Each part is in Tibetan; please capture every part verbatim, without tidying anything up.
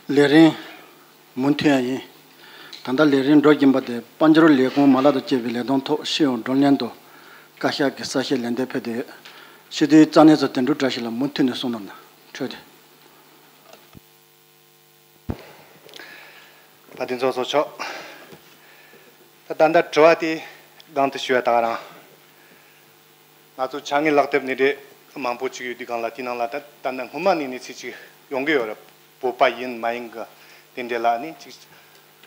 ལས་རིམ་མུ་མཐུད་ཡིན། ད་ལྟ་ལས་རིམ་འགྲོ་བཞིན་པ་དེ་དཔལ་འབྱོར་ལས་ཁུངས་མ་ལག་དང་བཅས་པའི་ལས་དོན་ཐོག་ཤེས་ཡོན་བགྲོ་གླེང་དང་བཀའ་ཤག་གི་གསལ་བཤད་ལན་འདེབས་ཕེབས་ཏེ་ཡོད། སྤྱི་འཐུས་རྩ་གནས་ཚོ་དོན་གྲུབ་བཀྲ་ཤིས་ལགས་མུ་མཐུད་ནས་གསུང་གནང་། འཕྲོས་ཏེ། དཔལ་ལྡན་ཚོགས་གཙོ་མཆོག་ད་ད་ལྟ་དྲི་བ་དེ་སྒང་དུ་ཞུ་བ་ད་ག་རང་། ང་ཚོ་ཕྱག་དངུལ་ལག་དེབ་འདི་འདྲའི་མང་པོ་ཅིག་ཡོད་དུས་སྒང་ལ་དེའི་ནང་ལ་ད་ད་ནི་སྔོན་མ་ནས་གནས་ཚུལ་ཅིག་ཡོང་གི་ཡོད་རེད། བོད་པ་ཡིན་མ་ཡིན་གི་དེ་འདྲའི་ལ་ནི་ཅིག་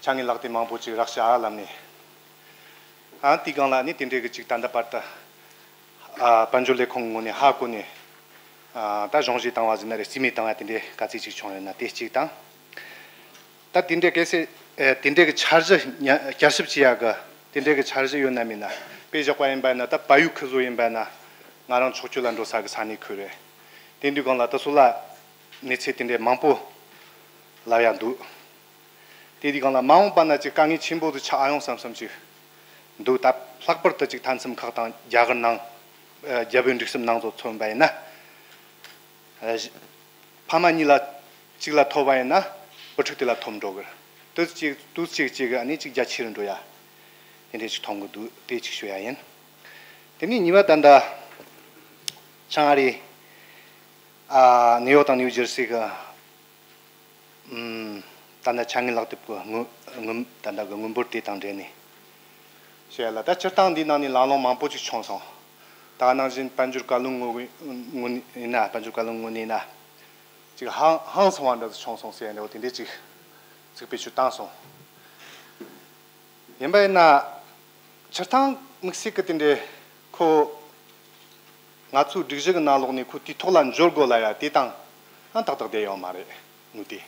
ཕྱག་དངུལ་ལག་དེབ་མང་པོ་ཅིག་རག་བྱ་ལམ་ནས། ཨ་དེའི་སྒང་ལ་ནི་དེ་འདྲའི་གི་ཅིག་ད་ལྟ་བར་དུ་ཨ་དཔལ་འབྱོར་ལས་ཁུངས་ངོས་ནས་ཧ་གོ་ནས་ཨ་ད་གཞུང་བཞེས་བཏང་བ་ཟེར་ན་རེད། རྩིས་མེད་བཏང་བ་དེ་འདྲའི་ག་ཚོད་ཅིག་བྱུང་ཡོད་ན་དེ་གཅིག་དང་། ད་དེ་འདྲའི་གལ་སྲིད་ཨེ་དེ་འདྲའི་གི་འཆར་གཞི་ཉ་བསྐྱར་ཞིབ་བྱེད་ཡག་གི་དེ་འདྲའི་གི་འཆར་གཞི་ཡོད་ན་མེད་ན། དཔེ་བཞག་པ་ཡིན་པ་ན་ད་བལ་ཡུལ་ཁུལ་བཟོ་ཡིན་པ་ན་ང་རང་ཕྱོགས་ཆོས་ལ་འགྲོ་ས་གི་ས་གནས་ཁུལ་རེད། དེ་འདུག་གང་ལ་ད་སུ་ལ་གནས་ཚུལ་དེ་འདྲའི་མང་པོ་ལབ་ཡག་འདུག་དེ་དུས་སྒང་ལ་མ་འོངས་པ་ན་ཅིག་དཀའ་ངལ་ཆེན་པོ་དུ་ཆགས་ཨ་ཡོང་བསམ་བསམ་ཅིག་འདུག་ད་ལྷག་པར་དུ་ཅིག་མཐའ་མཚམས་ཁག་དང་རྒྱ་གར་ནང་ཨ་རྒྱ་བོད་འབྲུག་གསུམ་ནང་ཚོ་མཚོན་པ་ཡིན་ན། ཨ་ཕ་མ་གཉིས་ལ་གཅིག་ལ་ཐོབ་པ་ཡིན་ན་བུ་ཕྲུག་དེ་ལ་ཐོབ་འགྲོ་གི་རེད། དུས་གཅིག་དུས་གཅིག་གཅིག་གི་ཨ་ནི་ཅིག་རྒྱ་ཆེ་རུ་འགྲོ་ཡ་དེ་འདྲས་ཅིག་མཐོང་གི་འདུག་དེ་གཅིག་ཞུ་ཡ་ཡིན། དེ་ནས་གཉིས་པ་ད་ལྟ་ཆང་ཨ་རི་ཨ་ནིའུ་ཡོག་དང་ནིའུ་ཇར་སི་གི་ཨུམ། ད་ལྟ་ཕྱག་དངུལ་ལག་དེབ་ཀྱི་དངུལ་དངུལ་ད་ལྟ་གི་དངུལ་འབོར་དེ་དང་འབྲེལ་ནས་བཤད་ལ། ད་སྤྱིར་བཏང་འདིའི་ནང་ནས་ལང་ལོང་མང་པོ་ཅིག་བྱུང་སོང་། ད་ནང་བཞིན་དཔལ་འབྱོར་བཀའ་བློན་ངོས་ངོས་ནས་ཡིན་ན། དཔལ་འབྱོར་བཀའ་བློན་ངོས་ནས་ཡིན་ན་ཅིག་ཧང་ཧང་སང་བ་འདྲ་ཞིག་བྱུང་སོང་ཟེར་ནས་འོ་དེ་འདྲས་ཅིག་ཚིག་བེད་སྤྱོད་བཏང་སོང་། ཡིན་པ་ཡིན་ན་སྤྱིར་བཏང་དམིགས་བསལ་གྱི་དེ་འདྲའི་ཁོ་ང་ཚོའི་སྒྲིག་གཞི་གི་ནང་ལོགས་ནས་ཁོ་དུས་ཐོག་ལ་འབྱོར་དགོས་ལ་ཡ་དེ་དང་ཨང་ཏག་ཏག་བསྡད་ཡོད་མ་རེད། དངུལ་དེ་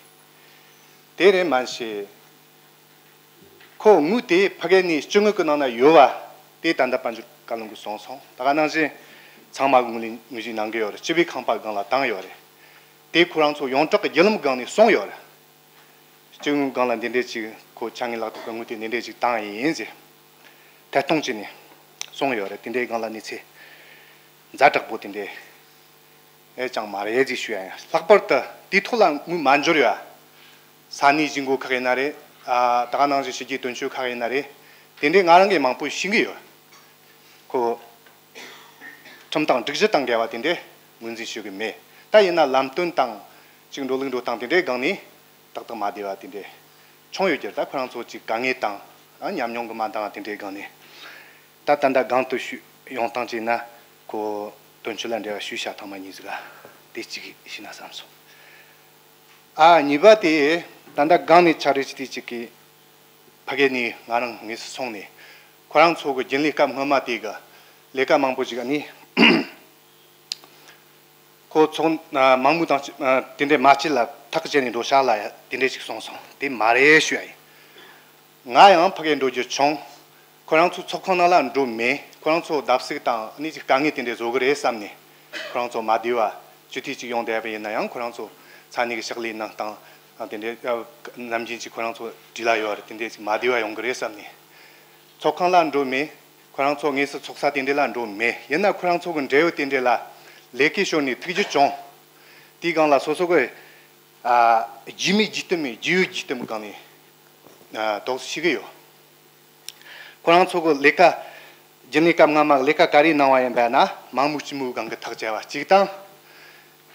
དེ་རེད་མ་ཤེས། ཁོ་དངུལ་དེ་ཕ་གི་ནས་སྤྱི་དངུལ་གི་ནང་ན་ཡོད་བ་དེ་ད་ལྟ་དཔལ་འབྱོར་བཀའ་བློན་གྱིས་གསུངས་སོང་། ད་ག་ནང་བཞིན་ཚང་མ་གི་ངོས་ནས་ངོས་བཞེས་གནང་གི་ཡོད་རེད། སྤྱི་པའི་ཁང་པ་སྒང་ལ་བཏང་ཡོད་རེད། དེ་ཁོ་རང་ཚོ་ཡོངས་གྲགས་ཀྱི་བརྒྱུད་ལམ་སྒང་ནས་གསུངས་ཡོད་རེད། སྤྱི་དངུལ་སྒང་ལ་འདི་འདྲས་ཅིག་ཁོ་ཕྱག་དངུལ་ལག་དེབ་ཀྱི་དངུལ་དེ་འདི་འདྲས་ཅིག་བཏང་ཡིན་ཟེར། ཐད་གཏོང་བྱས་ནས་གསུངས་ཡོད་རེད། དེ་འདྲའི་སྒང་ལ་གནས་ཚུལ་ཛ་དྲག་པོ་དེ་འདྲས་ཨེ་ཅང་མ་རེད་ཅེས་ཞུ་ཡ་ཡིན། ལྷག་པར་དུ་དེའི་ཐོག་ལ་དངུལ་མ་འབྱོར་ཡ་ས་གནས་གཞིས་འགོ་ཁག་ཡིན་ན་རེད། ཨ་ད་ག་ནང་བཞིན་ཕྱི་རྒྱལ་དོན་གཅོད་ཁག་ཡིན་ན་རེད། དེ་འདྲའི་ང་རང་གིས་མང་པོ་ཤེས་ཀྱི་ཡོད། ཁོ་ཁྲིམས་དང་སྒྲིག་གཞི་དང་འགལ་བ་དེ་འདྲས་ངོས་འཛིན་ཞུ་གི་མེད། ད་ཡིན་ན་ལམ་སྟོན་དང་ཅིག་འགྲོ་ལུགས་འགྲོ་སྟངས་དེ་འདྲའི་སྒང་ནས་ཏག་ཏག་མ་བདེ་བ་དེ་འདྲས་བྱུང་ཡོད་ཀྱི་རེད། ད་ཁོ་རང་ཚོ་ཅིག་དཀའ་ངལ་དང་ཨ་ཉམས་མྱོང་གི་མ་འདང་བ་དེ་འདྲའི་སྒང་ནས། ད་ད་ལྟ་སྒང་དུ་ཞུ་ཡོང་སྟངས་ཅིག་ན་ཁོ་དོན་གཅོད་ལ་འབྲེལ་བ་ཞུས་བྱ་ཐེངས་མ་གཉིས་ཟིག་ག་དེ་གཅིག་ཤེས་ན་བསམ་སོང་། ཨ་གཉིས་པ་དེ་ད་ལྟ་སྒང་ནས་ཕྱག་རེས་ཅིག་དེ་གཅིག་གིས་ཕ་གི་ནས་ང་རང་དངོས་སུ་སོང་ནས་ཁོ་རང་ཚོ་གི་རྒྱུན་ལས་སྐབས་སྔོན་མ་དེ་གི་ལས་ཀ་མང་པོ་ཅིག་ཨ་ནི། ཁོ་ཚོ་མང་མོས་དང་དེ་འདྲའི་མ་བྱེད་ལ་ཐག་བཅད་ནས་འགྲོ་ཤག་ལ་དེ་འདྲའི་ཞིག་གསུངས་སོང་། དེ་མ་རེད་ཞུ་ཡ་ཡིན། ང་ཡང་ཕ་གིར་འགྲོ་རྒྱུ་བྱུང་། ཁོ་རང་ཚོ་ཚོགས་ཁང་ནང་ལ་འགྲོ་མེད། ཁོ་རང་ཚོ་བརྡབ་གསིག་དང་ཨ་ནི་ཅིག་དཀའ་ངལ་དེ་འདྲའི་བཟོ་གི་རེད་བསམ་ནས་ཁོ་རང་ཚོ་མ་བདེ་བ་ཅི་ཐུབ་ཅིག་ཡོང་བསྡད་པ་ཡིན་ན་ཡང་ཁོ་རང་ཚོ་ས་གནས་ཀྱི་ཕྱག་ལས་གནང་སྟངས་དང་དེ་འདྲའི་ནམ་རྒྱུན་ཅིག་ཁོ་རང་ཚོ་དྲིས་ལ་ཡོད་རེད། དེ་འདྲའི་ཅིག་མ་བདེ་བ་ཡོང་གི་རེད་བསམ་ནས་ཚོགས་ཁང་ལ་འགྲོ་མེད། ཁོ་རང་ཚོ་དངོས་སུ་ཚོགས་ས་དེ་འདྲ་ལ་འགྲོ་མེད། ཡིན་ན་ཁོ་རང་ཚོ་གི་འབྲེལ་ཡོད་དེ་འདྲ་ལ་ལས་ཀའི་ཞོར་ནས་ཐུག་རྒྱུ་བྱུང་། དེའི་སྒང་ལ་སོ་སོ་གི་ཨ་རྒྱུས་མེད་རྒྱུས་གཏམ་མེད་རྒྱུས་ཡོད་རྒྱུས་གཏམ་གི་སྒང་ནས་ཨ་དོགས་ཤེས་ཀྱི་ཡོད། ཁོ་རང་ཚོ་གི་ལས་ཀ་རྒྱུན་ལས་སྐབས་སྔ་མ་ལས་ཀ་ག་རེ་གནང་བ་ཡིན་པ་ན་མང་མོས་ལྕི་མོའི་སྒང་གི་ཐག་བཅད་པ་གཅིག་དང་།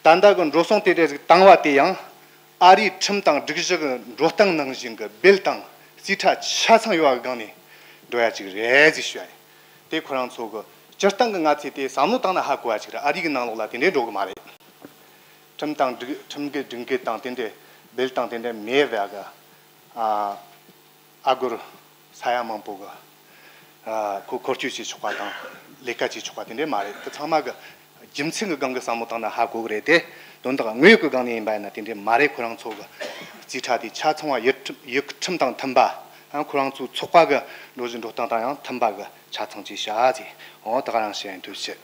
ད་ལྟ་གི་འགྲོ་སོང་དེ་འདྲ་ཞིག་བཏང་བ་དེ་ཡང་ཨ་རིའི་ཁྲིམས་དང་སྒྲིག་གཞི་གི་འགྲོ་སྟངས་ནང་བཞིན་གི་སྦིལ་དང་རྩིས་ཁྲ་ཆ་ཚང་ཡོད་པ་གི་སྒང་ནས་འགྲོ་ཡ་ཅིག་རེད་ཟེར་ཞུ་ཡ་ཡིན། དེ་ཁོ་རང་ཚོ་གི་སྤྱིར་བཏང་གི་ང་ཚོས་དེ་བསམ་བློ་བཏང་ན་ཧ་གོ་བ་ཅིག་རེད། ཨ་རི་གི་ནང་ལོགས་ལ་དེ་འདྲས་འགྲོ་གི་མ་རེད། ཁྲིམས་དང་སྒྲིག་ཁྲིམས་འགལ་སྒྲིག་འགལ་དང་དེ་འདྲས་སྦིལ་དང་དེ་འདྲས་མེད་པ་གི་ཨ། ཨ་སྒོར་ས་ཡ་མང་པོ་གི་ཨ་ཁོ་འཁོར་སྐྱོད་བྱེད་ཆོག་པ་དང་ལས་ཀ་བྱེད་ཆོག་པ་དེ་འདྲས་མ་རེད། དེ་ཚང་མ་གི་རྒྱུ་མཚན་གི་སྒང་གི་བསམ་བློ་བཏང་ན་ཧ་གོ་གི་རེད་དེ། དོན་དག་དངོས་ཡོད་གི་སྒང་ནས་ཡིན་པ་ཡིན་ན་དེ་འདྲས་མ་རེད། ཁོ་རང་ཚོ་གི་རྩིས་ཁྲ་དེ་ཆ་ཚང་བ་ཡུལ་ཁྲིམས་ཡུལ་ཁྲིམས་དང་མཐུན་པ། ཡང་ཁོ་རང་ཚོའི་ཚོགས་པ་གི་འགྲོ་གཞི་འགྲོ་སྟངས་དང་ཡང་མཐུན་པ་གི་ཆ་ཚང་ཅིག་བྱ་ཟེར། འོ་ད་ག་རང་བཤད་ཡིན། ཐུགས་རྗེ་ཆེ།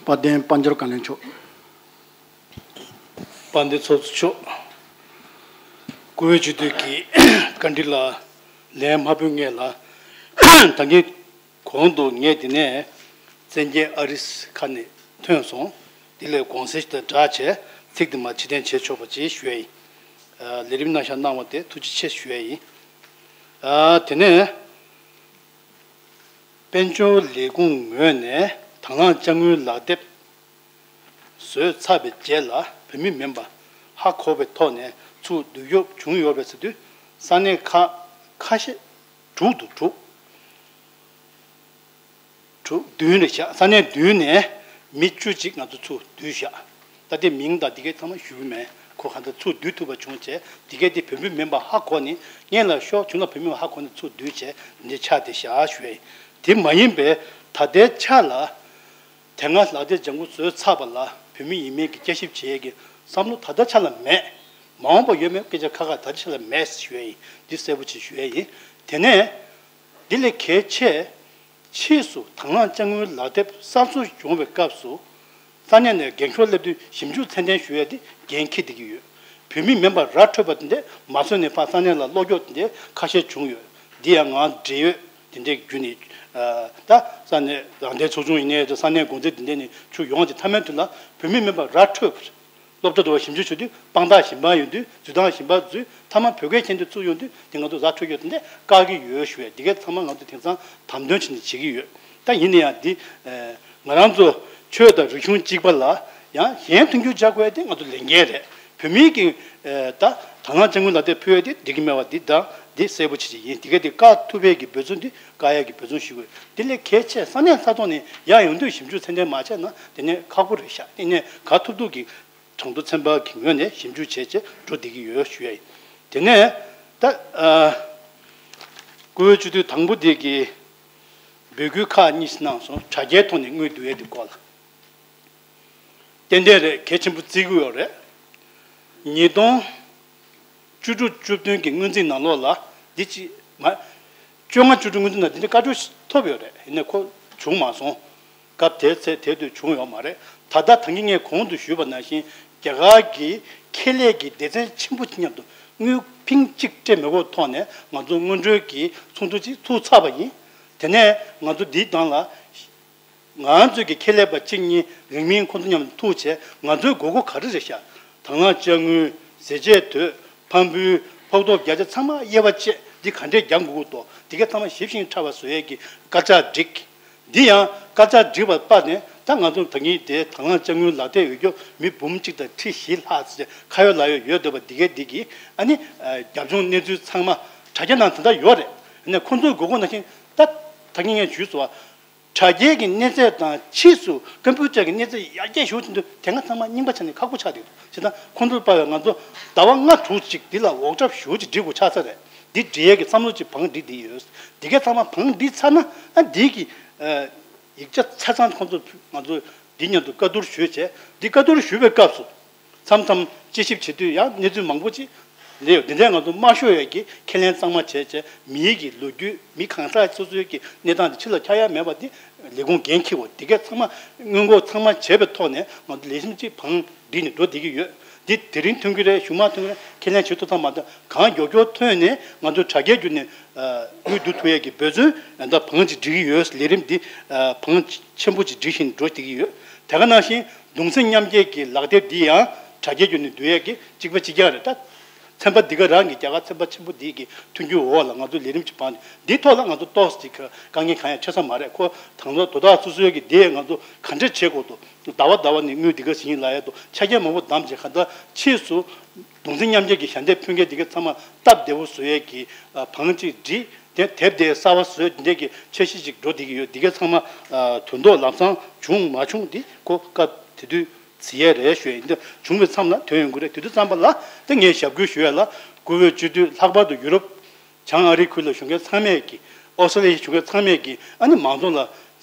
དཔལ་ལྡན་དཔལ་འབྱོར་བཀའ་བློན་མཆོག་དཔལ་ལྡན་ཚོགས་གཙོ་མཆོག་སྐུ་བོད་སྤྱི་འཐུས་ཀྱི་བཀའ་འདྲི་ལ་ལན་མ་ཕུལ་སྔོན་ལ། ད་གིན་གོང་དུ་ངས་འདི་ནས་བཙན་རྒྱལ་ཨ་རིས་ཁ་ནས་ཐོན་སོང་། དེ་ལས་དགོངས་སེལ་དང་སྦྲགས་བྱས་ཚིག་དེ་མ་ཕྱིར་འཐེན་བྱེད་ཆོག་པ་ཅིག་ཞུ་ཡ་ཡིན། ལས་རིམ་གནང་བཞག་གནང་བ་དེ་ཐུགས་རྗེ་ཆེ་ཞུ་ཡ་ཡིན། དེ་ནས་དཔལ་འབྱོར་ལས་ཁུངས་ངོས་ནས་དང་བླངས་དཔྱ་དངུལ་ལག་དེབ་བཟོས་ཚར་བའི་རྗེས་ལ་བོད་མི་མིན་པ་ཧ་གོ་བའི་ཐོག་ནས་ཚུར་བསྡུ་གཡོག་བྱུང་ཡོད་པས་ཟེར་དུས། ས་གནས་ཁག་ཁ་ཤས་དྲུག་ཏུ་དྲུག་དྲུག་བདུན་རེད་བཞག་ས་གནས་བདུན་ནས་མི་བཅུ་གཅིག་ང་ཚོ་ཚུར་བསྡུས་བཞག་ད་ལྟའི་མིང་དང་འདི་གའི་ཚང་མ་ཞུ་གི་མེད། ཁོ་གང་ལྟར་ཚུར་བསྡུ་ཐུབ་པ་བྱུང་བྱས། འདི་གའི་དེ་བོད་མི་མིན་པ་ཧ་གོ་ནས་སྔོན་ལ་ཤོག་བྱུང་ལ་བོད་མི་མིན་པ་ཧ་གོ་ནས་ཚུར་བསྡུས་བྱས་འདི་ཆགས་བསྡད་བཞག་ཞུ་ཡ་ཡིན། དེ་མ་ཡིན་པའི་ད་ལྟའི་ཆ་ལ་དེ་སྔ་ལག་དེབ་ལྗང་ཁུ་བཟོས་ཚར་བ་ལ་བོད་མི་ཡིན་མིན་གྱི་བསྐྱར་ཞིབ་བྱེད་ཡས་ཀྱི་བསམ་བློ་ད་ལྟ་ཆ་ལ་མེད། མ་འོངས་པ་ཡོད་མེད་སྐད་ཆ་ཁ་ཁ་ད་ལྟ་ཆ་ལ་མེད་ཞུ་ཡ་ཡིན། འདི་གསལ་པོ་ཅིག་ཞུ་ཡ་ཡིན། དེ་ནས་འདི་ལས་གལ་ཆེ། ཕྱིས་སུ་དང་བླངས་དཔྱ་དངུལ་ལག་དེབ་གསར་བཟོ་ཡོང་བའི་སྐབས་སུ་ས་གནས་ནས་འགན་འཁྱེར་སླེབས་དུས་ཞིབ་འཇུག་ཚད་ལྡན་ཞུ་ཡ་དེ་འགན་འཁྱེར་བསྡད་ཀྱི་ཡོད། བོད་མི་མིན་པ་ར་འཕྲོད་པ་དེ་འདྲས་མ་བཟོས་ནས་ཕར་ས་གནས་ལ་སློག་སྐྱོར་དེ་འདྲས་ཁ་ཤས་བྱུང་ཡོད། འདི་ཡང་ང་འབྲེལ་ཡོད་དེ་འདྲས་བརྒྱུད་ནས་ད་ས་གནས་རང་བདེན་ཚོགས་ཆུང་ཡིན་ནའི་ས་གནས་འགོ་འཛིན་དེ་འདྲས་ནས་ཚུར་ཡོང་བ་དེ་མཐའ་མའི་དུས་ལ་བོད་མི་མིན་པ་ར་འཕྲོད། སློབ་གྲྭ་དུ་བ་ཞིབ་འཇུག་བྱེད་དུས་དཔང་རྟགས་གཞན་པ་ཡོད་དུས་འཛུལ་སྟངས་གཞན་པ་འཛུལ་མཐའ་མ་བོད་སྐད་མཁྱེན་དུས་ཚུར་ཡོང་དུས་དེ་ང་ཚོ་ར་འཕྲོད་ཡོད་དེ་འདྲས་བཀག་གི་ཡོད་ཞུ་ཡ། འདི་གའི་ཚང་མ་ང་ཚོ་དེང་སང་དམ་དོན་བྱས་ནས་བྱེད་ཀྱི་ཡོད། ད་ཡིན་ན་ཡང་འདི་ང་རང་ཚོ་ཆོས་དང་རིག་གཞུང་གཅིག་པ་ལ་ཡང་གཞན་མཐུན་འགྱུར་བྱ་དགོས་ཡ་དེ་ང་ཚོ་ལས་འགན་རེད། བོད་མིའི་གི་ད་དང་བླངས་དཔྱ་དངུལ་ལག་དེབ་ཕུལ་ཡ་དེ་འགྲིག་གི་མེད་པ་འདི་དང་འདི་གསལ་པོ་བྱེད་ཀྱི་ཡིན། འདི་ག་དེ་བཀག་ཐུབ་པའི་གི་འབད་བརྩོན་འདི་བཀག་ཡ་གི་འབད་བརྩོན་ཞུ་དགོས། འདི་ལས་གལ་ཆེ་ས་གནས་ས་ཐོག་ནས་ཡར་ཡོང་དུས་ཞིབ་འཇུག་ཚད་ལྡན་མ་བྱས་ན་དེ་ནས་ཁག་པོ་རེད་ཤག་དེ་ནས་ག་ཐུབ་ཐུབ་ཀྱི་གྲངས་ཐོ་ཚན་པ་གི་ངོས་ནས་ཞིབ་འཇུག་བྱས་བྱས་འགྲོ་བསྡད་ཀྱི་ཡོད་ཞུ་ཡ་ཡིན། དེ་ནས་ད་ཨ་བཀུར་འོས་སྤྱི་འཐུས་དང་པོ་དེ་གི་འབོད་སྐུལ་ཁག་གཉིས་ཤིག་གནང་སོང་། དྲ་རྒྱའི་ཐོག་ནས་དངུལ་བསྡུ་ཡས་དེ་སྐོར་ལ། ཏན་ཏན་རེད། གལ་ཆེན་པོ་བརྩི་གི་ཡོད་རེད། ཉིས་སྟོང་བཅུ་དྲུག་བཅུ་བདུན་གྱི་སྔོན་རྩིས་ནང་ལོགས་ལ་འདི་ཅི་མ། བཅོ་ལྔ་བཅུ་དྲུག་སྔོན་རྩིས་ནང་འདི་འདྲའི་བཀའ་འཁྲོལ་ཐོབ་ཡོད་རེད། ཡིན་ནའི་ཁོ་བྱུང་མ་སོང་། སྐབས་དེ་ཚེ་དེ་དུས་བྱུང་ཡོད་མ་རེད། ད་ལྟ་ད་གིན་ངས་གོང་དུ་ཞུས་པ་ནང་བཞིན་རྒྱ་གར་གྱི་ཁེ་ལས་ཀྱི་སྡེ་ཚན་ཆེན་པོ་ཅིག་མཉམ་དུ་དངུལ་ཕིང་གཅིག་སྤྲད་མི་དགོས་ཐོག་ནས་ང་ཚོ་སྔོན་འགྲོའི་གི་ཚོགས་འདུ་ཅིག་ཚུགས་ཚར་བ་ཡིན། དེ་ནས་ང་ཚོ་འདིའི་སྒང་ལ། ང་ཚོའི་གི་ཁེ་ལས་པ་གཅིག་གཉིས་རིང་མིན་ཁོང་ཚོ་མཉམ་དུ་ཐུག་བྱས་ང་ཚོའི་དགོས་མཁོ་ག་རེ་རེད་ཤག་དང་བླངས་དཔྱ་དངུལ། ཟས་བཅད་དོད། ཕམ་འབུལ། ཕོགས་ཐོབ་རྒྱ་ཆེ་ཚང་མ་དབྱེ་བ་བཅད་འདི་ག་འདྲས་རྒྱག་དགོས་ཀྱི་འདུག་འདི་ག་ཚང་མ་ཞིབ་ཞིང་ཕྲ་བ་བཟོ་ཡས་ཀྱི་དཀར་ཆག་བསྒྲིགས། འདི་ཡང་དཀར་ཆག་བསྒྲིགས་པ་པ་ནས་ད་ང་ཚོ་ད་གིན་དེ་དང་བླངས་དཔྱ་དངུལ་ལག་དེབ་ཡོད་རྒྱུ་མི་འབུམ་གཅིག་དང་ཁྲི་བཞི་ལྷག་ཙམ་ཁ་ཡོད་ལག་ཡོད་ཡོད་འདོད་པ་འདི་གའི་འདི་གི་ཨ་ནི་རྒྱབ་ལྗོངས་གནས་ཚུལ་ཚང་མ་དྲ་རྒྱ་ནང་དེ་འདྲ་ཡོད་རེད། ཨ་ནི་ཁོང་ཚོའི་དགོས་མཁོ་ནང་བཞིན་ད་ད་གིན་ངས་ཞུས་སོང་བ། དྲ་རྒྱའི་གི་གནས་ཚད་དང་ཕྱིས་སུ་ཀམ་པུ་ཊར་གྱི་གནས་ཚད་ཡར་རྒྱས་ཞུ་བཞིན་དུ་དེ་སྔ་ཚང་མ་རྙིང་པ་ཆགས་ནས་ཁག་པོ་ཆགས་བསྡད་འདུག་བྱས་ཙང་ཁོང་ཚོར་དཔག་པའི་ང་ཚོ་ཟླ་བ་ལྔ་དྲུག་ཅིག་འདི་ལ་འོག་གྲབས་ཞུ་ཅིག་སྒྲིག་དགོས་ཆགས་ས་རེད། འདི་སྒྲིག་ཡས་ཀྱི་བསམ་བློ་ཅིག་བང་སྒྲིག་བསྡད་ཡོད། འདི་གས་ཚང་མ་བང་སྒྲིག་ཚར་ན་ཨ་འདི་གི་ཡིག་ཆ་ཆ་ཚང་ཁོང་ཚོ་ང་ཚོ་འདི་མཉམ་དུ་བཀའ་བསྡུར་ཞུས་བྱས་འདི་བཀའ་བསྡུར་ཞུ་བའི་སྐབས་སུ། མཚམས་མཚམས་དཔྱད་ཞིབ་བྱེད་དུས་ཡང་གནས་ཚུལ་མང་པོ་ཅིག་སླེབས་ཡོད། འདི་འདྲའི་ང་ཚོ་དམའ་ཤོས་ཡོད་ཀྱི་ཁས་ལེན་གཙང་མ་བྱས་བྱས་མིའི་གི་ལོ་རྒྱུས་མི་གང་ཟག་སོ་སོའི་གི་གནས་སྟངས་དེ་ཕྱི་ལ་ཁྱབ་ཡ་མེད་པ་དེ་ལས་ཁུངས་འགན་འཁྱེར་བ་དེ་གས་ཚང་མ་སྔོན་འགོག་ཚང་མ་བྱས་པའི་ཐོག་ནས་ང་ཚོ་ལས་ཞིབ་ཅིག་བང་སྒྲིག་ནས་འགྲོ་བསྡད་ཀྱི་ཡོད། འདི་དེ་རིང་ཐོན་གྱི་རེད། གཞུག་མ་ཐོན་གྱི་རེད། ཁས་ལེན་བྱེད་ཐུབ་ཐབས་མ་གཏོགས་གང་མགྱོགས་མགྱོགས་ཐོན་ནས་ང་ཚོ་དྲ་རྒྱའི་བརྒྱུད་ནས་དངུལ་བསྡུ་ཐུབ་ཡས་ཀྱི་འབད་བརྩོན་ད་བང་ཅིག་སྒྲིག་གི་ཡོད། ལས་རིམ་འདི་བང་ཆེན་པོ་ཅིག་སྒྲིག་བཞིན་འགྲོ་བསྡད་ཀྱི་ཡོད། དེ་ག་ནང་བཞིན་གདུང་སེམས་མཉམ་སྐྱེད་ཀྱི་ལག་དེབ་འདི་ཡང་དྲ་རྒྱའི་བརྒྱུད་ནས་བསྡུ་ཡས་ཀྱི་གཅིག་པ་གཅིག་རྐྱང་རེད་ད། ཚན་པ་འདི་ག་རང་གི་རྒྱ་གར་ཚན་པ་ཆེན་པོ་འདི་གི་མཐུན་འགྱུར་འོག་ལ་ང་ཚོ་ལས་རིམ་གྱི་བར་འདིའི་ཐོག་ལ་ང་ཚོ་ཏོག་ཙམ་ཅིག་དཀའ་ངལ་གང་ཡང་འཕྲད་ས་མ་རེད། ཁོ་དང་ཐོག་དོ་བདག་སོ་སོའི་གི་འདི་ང་ཚོ་ག་འདྲ་བྱེད་དགོས་འདུག་ཟླ་བ་ཟླ་བ་ནས་དངུལ་འདི་ག་ཟིན་ལ་ཡ་འདུག་ཆ་རྐྱེན་མང་པོ་བདམས་བྱས་ག་འདྲ་ཕྱིས་སུ་གདུང་སེམས་མཉམ་སྐྱེད་ཀྱི་ཞལ་འདེབས་ཕུལ་མཁན་འདི་ག་ཚང་མ་སྟབས་བདེ་པོ་བཟོ་ཡས་ཀྱི་བང་ཅིག་བསྒྲིགས་དེ་དེབ་དེ་གསར་པ་བཟོས་འདི་འདྲས་ཀྱི་འཆར་གཞི་ཅིག་འགྲོ་བསྡད་ཀྱི་ཡོད། འདི་ག་ཚང་མ་དོན་ཐོག་ལམ་སང་བྱུང་མ་བྱུང་འདི་ཁོ་སྐབས་དེ་དུས། བརྩི་ཡས་རེད་ཞུ་ཡས་ཡིན། འདི་བྱུང་བའི་མཚམས་ལ་ཐོན་ཡོང་གི་རེད། དེ་དུས་ཙམ་པ་ལ་དེ་ངས་ཞབས་སྐུལ་ཞུ་ཡས་ལ་བཀུར་འོས་སྤྱི་འཐུས་ལྷག་པར་དུ་ཡུ་རོབ་བྱང་ཨ་རིའི་ཁུལ་ལ་བཞུགས་མཁན་ཚང་མས་ཀྱི་ཨོ་སི་ཏྲེ་ལི་ཡ་བཞུགས་མཁན་ཚང་མས་ཀྱི་ཨ་ནི་མང་ཚོགས་ལ་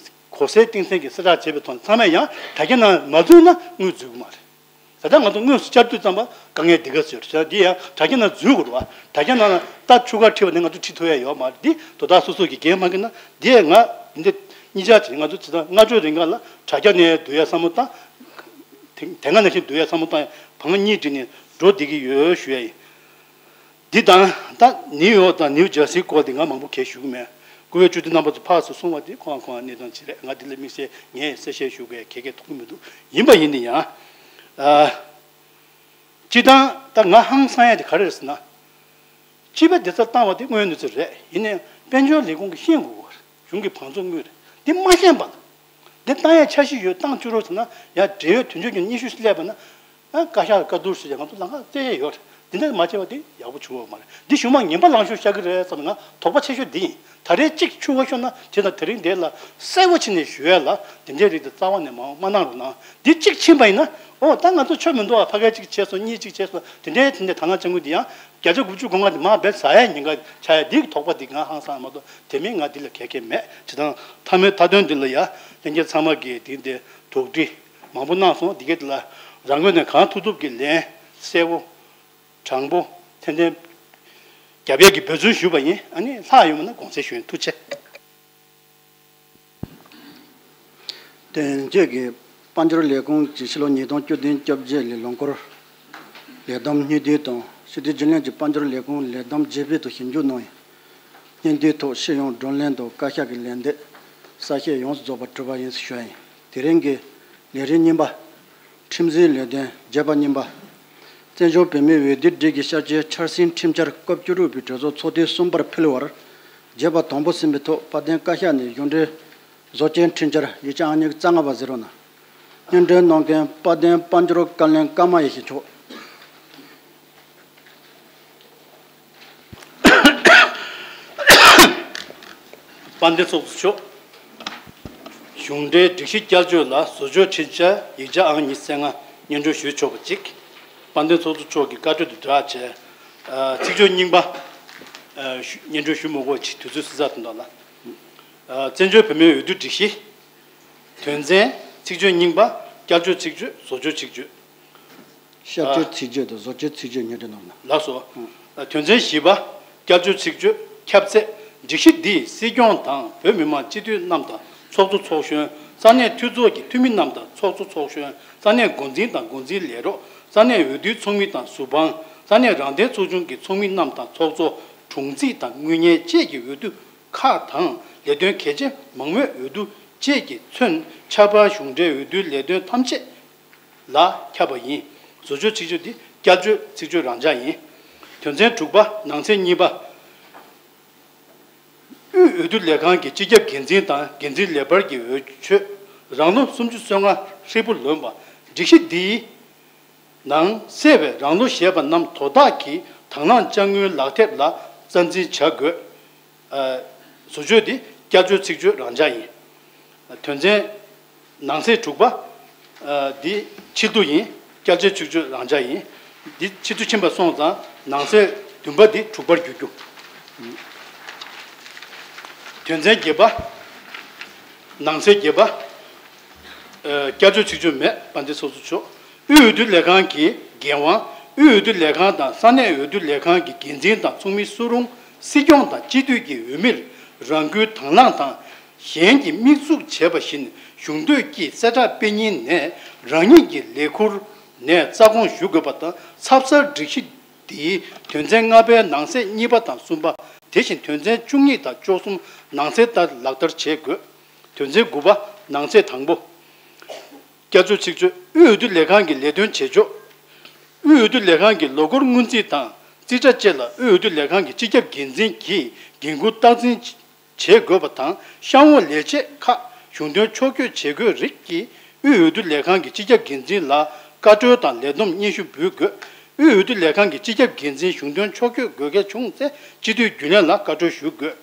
གོ་སའི་སྟེང་སེང་གི་གསལ་བསྒྲགས་བྱས་པའི་ཐོག་ནས་ཚང་མས་ཡང་དྲ་རྒྱ་ནང་མ་འཛུལ་ན་དངུལ་འཛུལ་གི་མ་རེད། ད་ལྟ་ང་ཚོ་དངོས་སུ་བཅར་དུས་ཙམ་པ་དཀའ་ངལ་འདི་ག་ཟེར་ཟེར་འདི་ཡང་དྲ་རྒྱ་ནང་འཛུལ་དགོས་རེད་བ། དྲ་རྒྱ་ནང་ལ་ད་ཆུ་ཁ་ཁྲིད་པ་ནི་ང་ཚོ་ཁྲིད་ཐུབ་ཡ་ཡོད་མ་རེད། འདི་དོ་བདག་སོ་སོ་གི་འགན་མ་འཁྱེར་ན་འདི་ང་འདི་གཉིས་ཆ་བྱས་ང་ཚོ་ཇི་ལྟར་སྔ་དྲོའི་རིང་ག་ལ་དྲ་རྒྱ་ནས་བསྡུ་ཡ་བསམ་བློ་བཏང་། དེ་དེ་སྔ་ནང་བཞིན་བསྡུ་ཡ་བསམ་བློ་བཏང་ཡ་བང་གཉིས་བསྒྲིགས་ནས་འགྲོ་བསྡད་ཀྱི་ཡོད་ཞུ་ཡ་ཡིན། འདི་དང་ད་ནིའུ་ཡོག་དང་ནིའུ་ཇར་སིའི་སྐོར་འདི་ང་མང་པོ་གས་ཞུ་གི་མེད། བཀུར་འོས་སྤྱི་འཐུས་རྣམ་པ་ཚོ་ཕར་ཚུར་གསུང་བ་འདི་ཁོང་ཁོང་གནས་སྟངས་ཅིག་རེད། ང་འདི་ལ་དམིགས་བསལ་ངས་གསལ་བཤད་ཞུ་དགོས་གལ་གལ་མཐོང་གི་མི་འདུག་ཡིན་པ་ཡིན་ན་ཡང་། ཨ། སྤྱི་བཏང་ ད་ང་ཧང་སང་ཡ་དེ་ག་རེ་རེད་ཟེར་ན། སྤྱི་པའི་བདེ་རྩར་བཏང་བ་དེ་དངོས་ཡོད་གནས་ཚུལ་རེད། ཡིན་ནའི་དཔལ་འབྱོར་ལས་ཁུངས་ཀྱིས་ཤེས་དགོས་པ་རེད། གཞུང་གི་བང་མཛོད་དངུལ་རེད། འདི་མ་ཤེས་པ་ལ། འདི་བཏང་ཡ་འཆར་གཞི་ཡོད། བཏང་བཅུག་རོགས་ཟེར་ན་ཡ། འབྲེལ་ཡོད་དོན་གཅོད་ཀྱི་སྙན་ཞུ་སླེབས་པ་ན། ཨ། བཀའ་ཤག་བཀའ་བསྡུར་ཞུ་ཡ་ང་ཚོ་ལམ་ཁ་བཙལ་ཡ་ཡོད་རེད། འདི་འདྲ་མ་བྱས་པ་དེ་ཡག་པོ་བྱུང་བ་མ་རེད། འདི་གཞུང་མང་ངན་པ་ལངས་ཤོག་བཤད་ཀྱི་རེད་བསམ་ན་ང་དོགས་པ་ཆེ་ཤོས་འདི་ཡིན། ད་རེས་གཅིག་འཁྱུར་བ་ཤོར་ན་དེ་དང་དེ་རིང་འདིར་ལ་གསལ་པོ་བྱས་ནས་ཞུ་ཡ་ལ། དེ་འདྲའི་རིགས་དེ་རྩ་བ་ནས་མ་མ་གནང་རོགས་གནང་། འདི་གཅིག་ཕྱིན་པ་ཡིན་ན། ཨོ། ད་ང་ཚོ་ཆོ་མི་འདུག་ཨ། ཕ་གིར་གཅིག་བྱས་སོང་། གཉིས་གཅིག་བྱས་སོང་། དེ་འདྲའི་དེ་འདྲའི་དག་སྣང་བྱ་དགོས། འདི་ཡང་བརྒྱ་ཆ་དགུ་བཅུ་གོ་ལྔ་དེ་མར་བབས་ཟ་ཡ་ཉེན་ཁ་ཆགས་ཡ། འདི་གི་དོགས་པ་འདི་ང་ཧང་སང་མ་གཏོགས་དེ་མིན་ང་འདི་ལ་གལ་གལ་མེད། བྱས་ཙང་མཐའ་མའི་མཐའ་དོན་འདི་ལ་ཡ། ལྷན་རྒྱས་ཚང་མ་གིས་དེ་འདྲའི་དོགས་འདྲི་མང་པོ་གནང་སོང་། འདི་ག་འདི་ལ་རང་ངོས་ནས་གང་ཐུབ་ཐུབ་ཀྱི་ལན་གསལ་པོ། དྲང་པོ། ཏན་ཏན་རྒྱབ་ཡས་ཀྱི་འབད་བརྩོན་ཞུས་པ་ཡིན། ཨ་ནི་ལྷག་ཡོད་མེད་ན་དགོངས་སེལ་ཞུ་ཡིན། ཐུགས་རྗེ་ཆེ། དེ་རྗེས་ཀྱི་དཔལ་འབྱོར་ལས་ཁུངས་ཀྱི་ཕྱི་ལོ་ཉིས་སྟོང་བཅུ་བདུན་བཅོ་བརྒྱད་ལོའི་ལོ་འཁོར་ལས་བསྡོམས་སྙིང་བསྡུས་དང་། སྤྱི་འཐུས་རྒྱུན་ལས་ཀྱིས་དཔལ་འབྱོར་ལས་ཁུངས་ལས་བསྡོམས་ཇི་སྤེལ་དུ་ཞིབ་འཇུག་གནང་བའི་སྙིང་བསྡུས་ཐོག་སྤྱི་ཡོངས་བགྲོ་གླེང་དང་བཀའ་ཤག་གི་ལན་འདེབས་གསལ་བཤད་ཡོངས་སུ་རྫོགས་པ་གྲུབ་པ་ཡིན་ཞུ་ཡ་ཡིན། དེ་རིང་གི་ལས་རིམ་གཉིས་པ། ཁྲིམས་འཛིན་ལས་དོན་རྒྱས་པ་གཉིས་པ། བཙན་བྱོལ་བོད་མིའི་འོས་བསྡུ་སྒྲིག་གཞི་ཤར་སྐྱོད་འཆར་ཟིན་ཁྲིམས་འཆར་སྐབས་བཅུ་དྲུག་པའི་གྲོས་ཚོགས་ཚོགས་དུས་གསུམ་པར་ཕུལ་བར། རྒྱས་པ་དང་པོ་ཟིན་པའི་ཐོག་དཔལ་ལྡན་བཀའ་ཤག་ནས་གཞུང་འབྲེལ་བཟོ་བཅོས་ཁྲིམས་འཆར་ཡིག་ཆ་ཨང་གཉིས་རྩ་ལྔ་པ་གཟིགས་རོགས་གནང་། སྙན་སྒྲོན་གནང་མཁན་དཔལ་ལྡན་དཔལ་འབྱོར་བཀའ་བློན་ཀརྨ་ཡེ་ཤེས་མཆོག་དཔལ་ལྡན་ཚོགས་གཙོ་མཆོག་གཞུང་འབྲེལ་སྒྲིག་གཞི་བསྐྱར་བཅོས་ལ་བཟོ་བཅོས་ཁྲིམས་འཆར་ཡིག་ཆ་ཨང་ཉི་ཤུ་རྩ་ལྔ་སྙན་སྒྲོན་ཞུས་ཆོག་པ་གཅིག་དཔལ་ལྡན་ཚོགས་གཙོ་མཆོག་གི་བཀའ་འཁྲོལ་དང་སྦྲགས་བྱས། ཨ། ཚིག་བརྗོད་རྙིང་པ། ཨ། ཞུ། སྙན་སྒྲོན་ཞུ་མི་དགོས་པ་ཅིག་དུས་ཚོད་བསྲི་ཚར་དོན་དག་ལ། ཨ། བཙན་བྱོལ་བོད་མིའི་འོས་བསྡུ་སྒྲིག་གཞི། དོན་ཚན། ཚིག་བརྗོད་རྙིང་པ། བསྐྱར་བཅོས་ཚིག་བརྗོད། བཟོ་བཅོས་ཚིག་བརྗོད། ཤར་སྐྱོད་ཚིག་བརྗོད་དང་བཟོ་བཅོས་ཚིག་བརྗོད་སྙན་སྒྲོན་གནང་། ལགས་སོ། ཨ། དོན་ཚན་བཞི་པ། བསྐྱར་བཅོས་ཚིག་བརྗོད། ཁྱབ་ཚད། སྒྲིག་གཞི་འདིས་སྲིད་སྐྱོང་དང་བོད་མི་མང་སྤྱི་འཐུས་རྣམས་དང་ཚོགས་གཙོ་ཚོགས་གཞོན། ས་གནས་འཐུས་ཚོགས་ཀྱི་འཐུས་མི་རྣམས་དང་ཚོགས་གཙོ་ཚོགས་གཞོན། ས་གནས་འགོ་འཛིན་དང་འགོ་འཛིན་ལས་རོགས། ས་གནས་འོས་བསྡུའི་ཚོགས་མི་དང་ཟུར་དཔང་། ས་གནས་རང་བདེན་ཚོགས་ཆུང་གི་ཚོགས་མི་རྣམས་དང་ཚོགས་གཙོ། དྲུང་འཚིག་དང་དངུལ་གཉེར་བཅས་ཀྱི་འོས་བསྡུ་ཁག་དང་ལས་དོན་གལ་ཆེ་མང་མོས་འོས་བསྡུ་བཅས་ཀྱིས་མཚོན་ཆབ་འབངས་གཞུང་འབྲེལ་འོས་བསྡུའི་ལས་དོན་ཐམས་ཅད་ལ་ཁྱབ་པ་ཡིན། བཟོ་བཅོས་ཚིག་བརྗོད་འདི་བསྐྱར་བཅོས་ཚིག་བརྗོད་རང་འཇགས་ཡིན། དོན་ཚན་དྲུག་པ། ནང་གསེས་གཉིས་པ། དབུས་འོས་བསྡུ་ལས་ཁང་གི་སྤྱི་ཁྱབ་འགན་འཛིན་དང་འགན་འཛིན་ལས་འཕར་གྱི་འོས་ཆོས་རང་ལོ་སུམ་ཅུ་སོ་ལྔ་ཧྲིལ་པོ་ལོན་པ། སྒྲིག་གཞི་འདིའི་ནང་གསལ་བའི་རང་ལོ་བཞེས་པ་རྣམས་དོ་བདག་གིས་དང་བླངས་དཔྱ་དངུལ་ལག་དེབ་ལ་རྩ་འཛིན་བྱ་དགོས། ཨ། བཟོ་བཅོས་འདི་བསྐྱར་བཅོས་ཚིག་བརྗོད་རང་འཇགས་ཡིན། དོན་ཚན་ནང་གསེས་དྲུག་པ། ཨ། འདི་ཕྱིར་བསྡུ་ཡིན། བསྐྱར་བཅོས་ཚིག་བརྗོད་རང་འཇགས་ཡིན། འདི་ཕྱིར་བསྡུ་ཕྱིན་པ་སོང་ཙང་ནང་གསེས་བདུན་པ་འདི་དྲུག་པར་འགྱུར་རྒྱུ། དོན་ཚན་བརྒྱད་པ། ནང་གསེས་བརྒྱད་པ། ཨ། བསྐྱར་བཅོས་ཚིག་བརྗོད་མེད། དཔལ་ལྡན་ཚོགས་གཙོ་མཆོག་དབུས་འོས་བསྡུ་ལས་ཁང་གི་འགན་དབང་། དབུས་འོས་བསྡུ་ལས་ཁང་དང་ས་གནས་འོས་བསྡུ་ལས་ཁང་གི་འགན་འཛིན་དང་ཚོགས་མི་སུ་རུང་སྲིད་སྐྱོང་དང་སྤྱི་འཐུས་ཀྱི་འོས་མིར་རང་འཁུལ་དང་བླངས་དང་། གཞན་གྱིས་དམིགས་འཛུགས་བྱས་པ་བཞིན་གཞུང་འདོད་ཀྱིས་གསལ་བསྒྲགས་སྤེལ་ཉིན་ནས་རང་ཉིད་ཀྱི་ལས་ཁུར་ནས་རྩ་དགོངས་ཞུ་དགོས་པ་དང་། ཚབ་གསར་སྒྲིག་གཞི་འདིའི་དོན་ཚན་ལྔ་པའི་ནང་གསེས་གཉིས་པ་དང་གསུམ་པ། དེ་བཞིན་དོན་ཚན་བཅུ་གཉིས་དང་བཅུ་གསུམ་ནང་གསལ་ལྟར་ལག་བསྟར་བྱེད་དགོས། དོན་ཚན་དགུ་པ། ནང་གསེས་དང་པོ། བསྐྱར་བཅོས་ཚིག་བརྗོད། དབུས་འོས་བསྡུ་ལས་ཁང་གི་ལས་དོན་བྱེད་ཕྱོགས། དབུས་འོས་བསྡུ་ལས་ཁང་གི་ལོ་འཁོར་སྔོན་རྩིས་དང་རྩིས་ཁྲ་བཅས་ལ་དབུས་འོས་བསྡུ་ལས་ཁང་གི་སྤྱི་ཁྱབ་འགན་འཛིན་གྱིས་འགན་འཁུར་སྟངས་འཛིན་བྱེད་དགོས་པ་དང་། གཤམ་འོག་ལས་བྱེད་ཁག་གཞུང་དོན་ཕྱོགས་བསྐྱོད་བྱེད་དགོས་རིགས་ཀྱིས་དབུས་འོས་བསྡུ་ལས་ཁང་གི་སྤྱི་ཁྱབ་འགན་འཛིན་ལ་བཀའ་འཁྲོལ་དང་ལས་བསྡོམས་སྙན་ཞུ་འབུལ་དགོས། དབུས་འོས་བསྡུ་ལས་ཁང་གི་སྤྱི་ཁྱབ་འགན་འཛིན་གཞུང་དོན་ཕྱོགས་བསྐྱོད་དགོས་གལ་བྱུང་ཚེ་སྤྱི་འཐུས་རྒྱུན་ལས་ལ་བཀའ་འཁྲོལ་ཞུ་དགོས།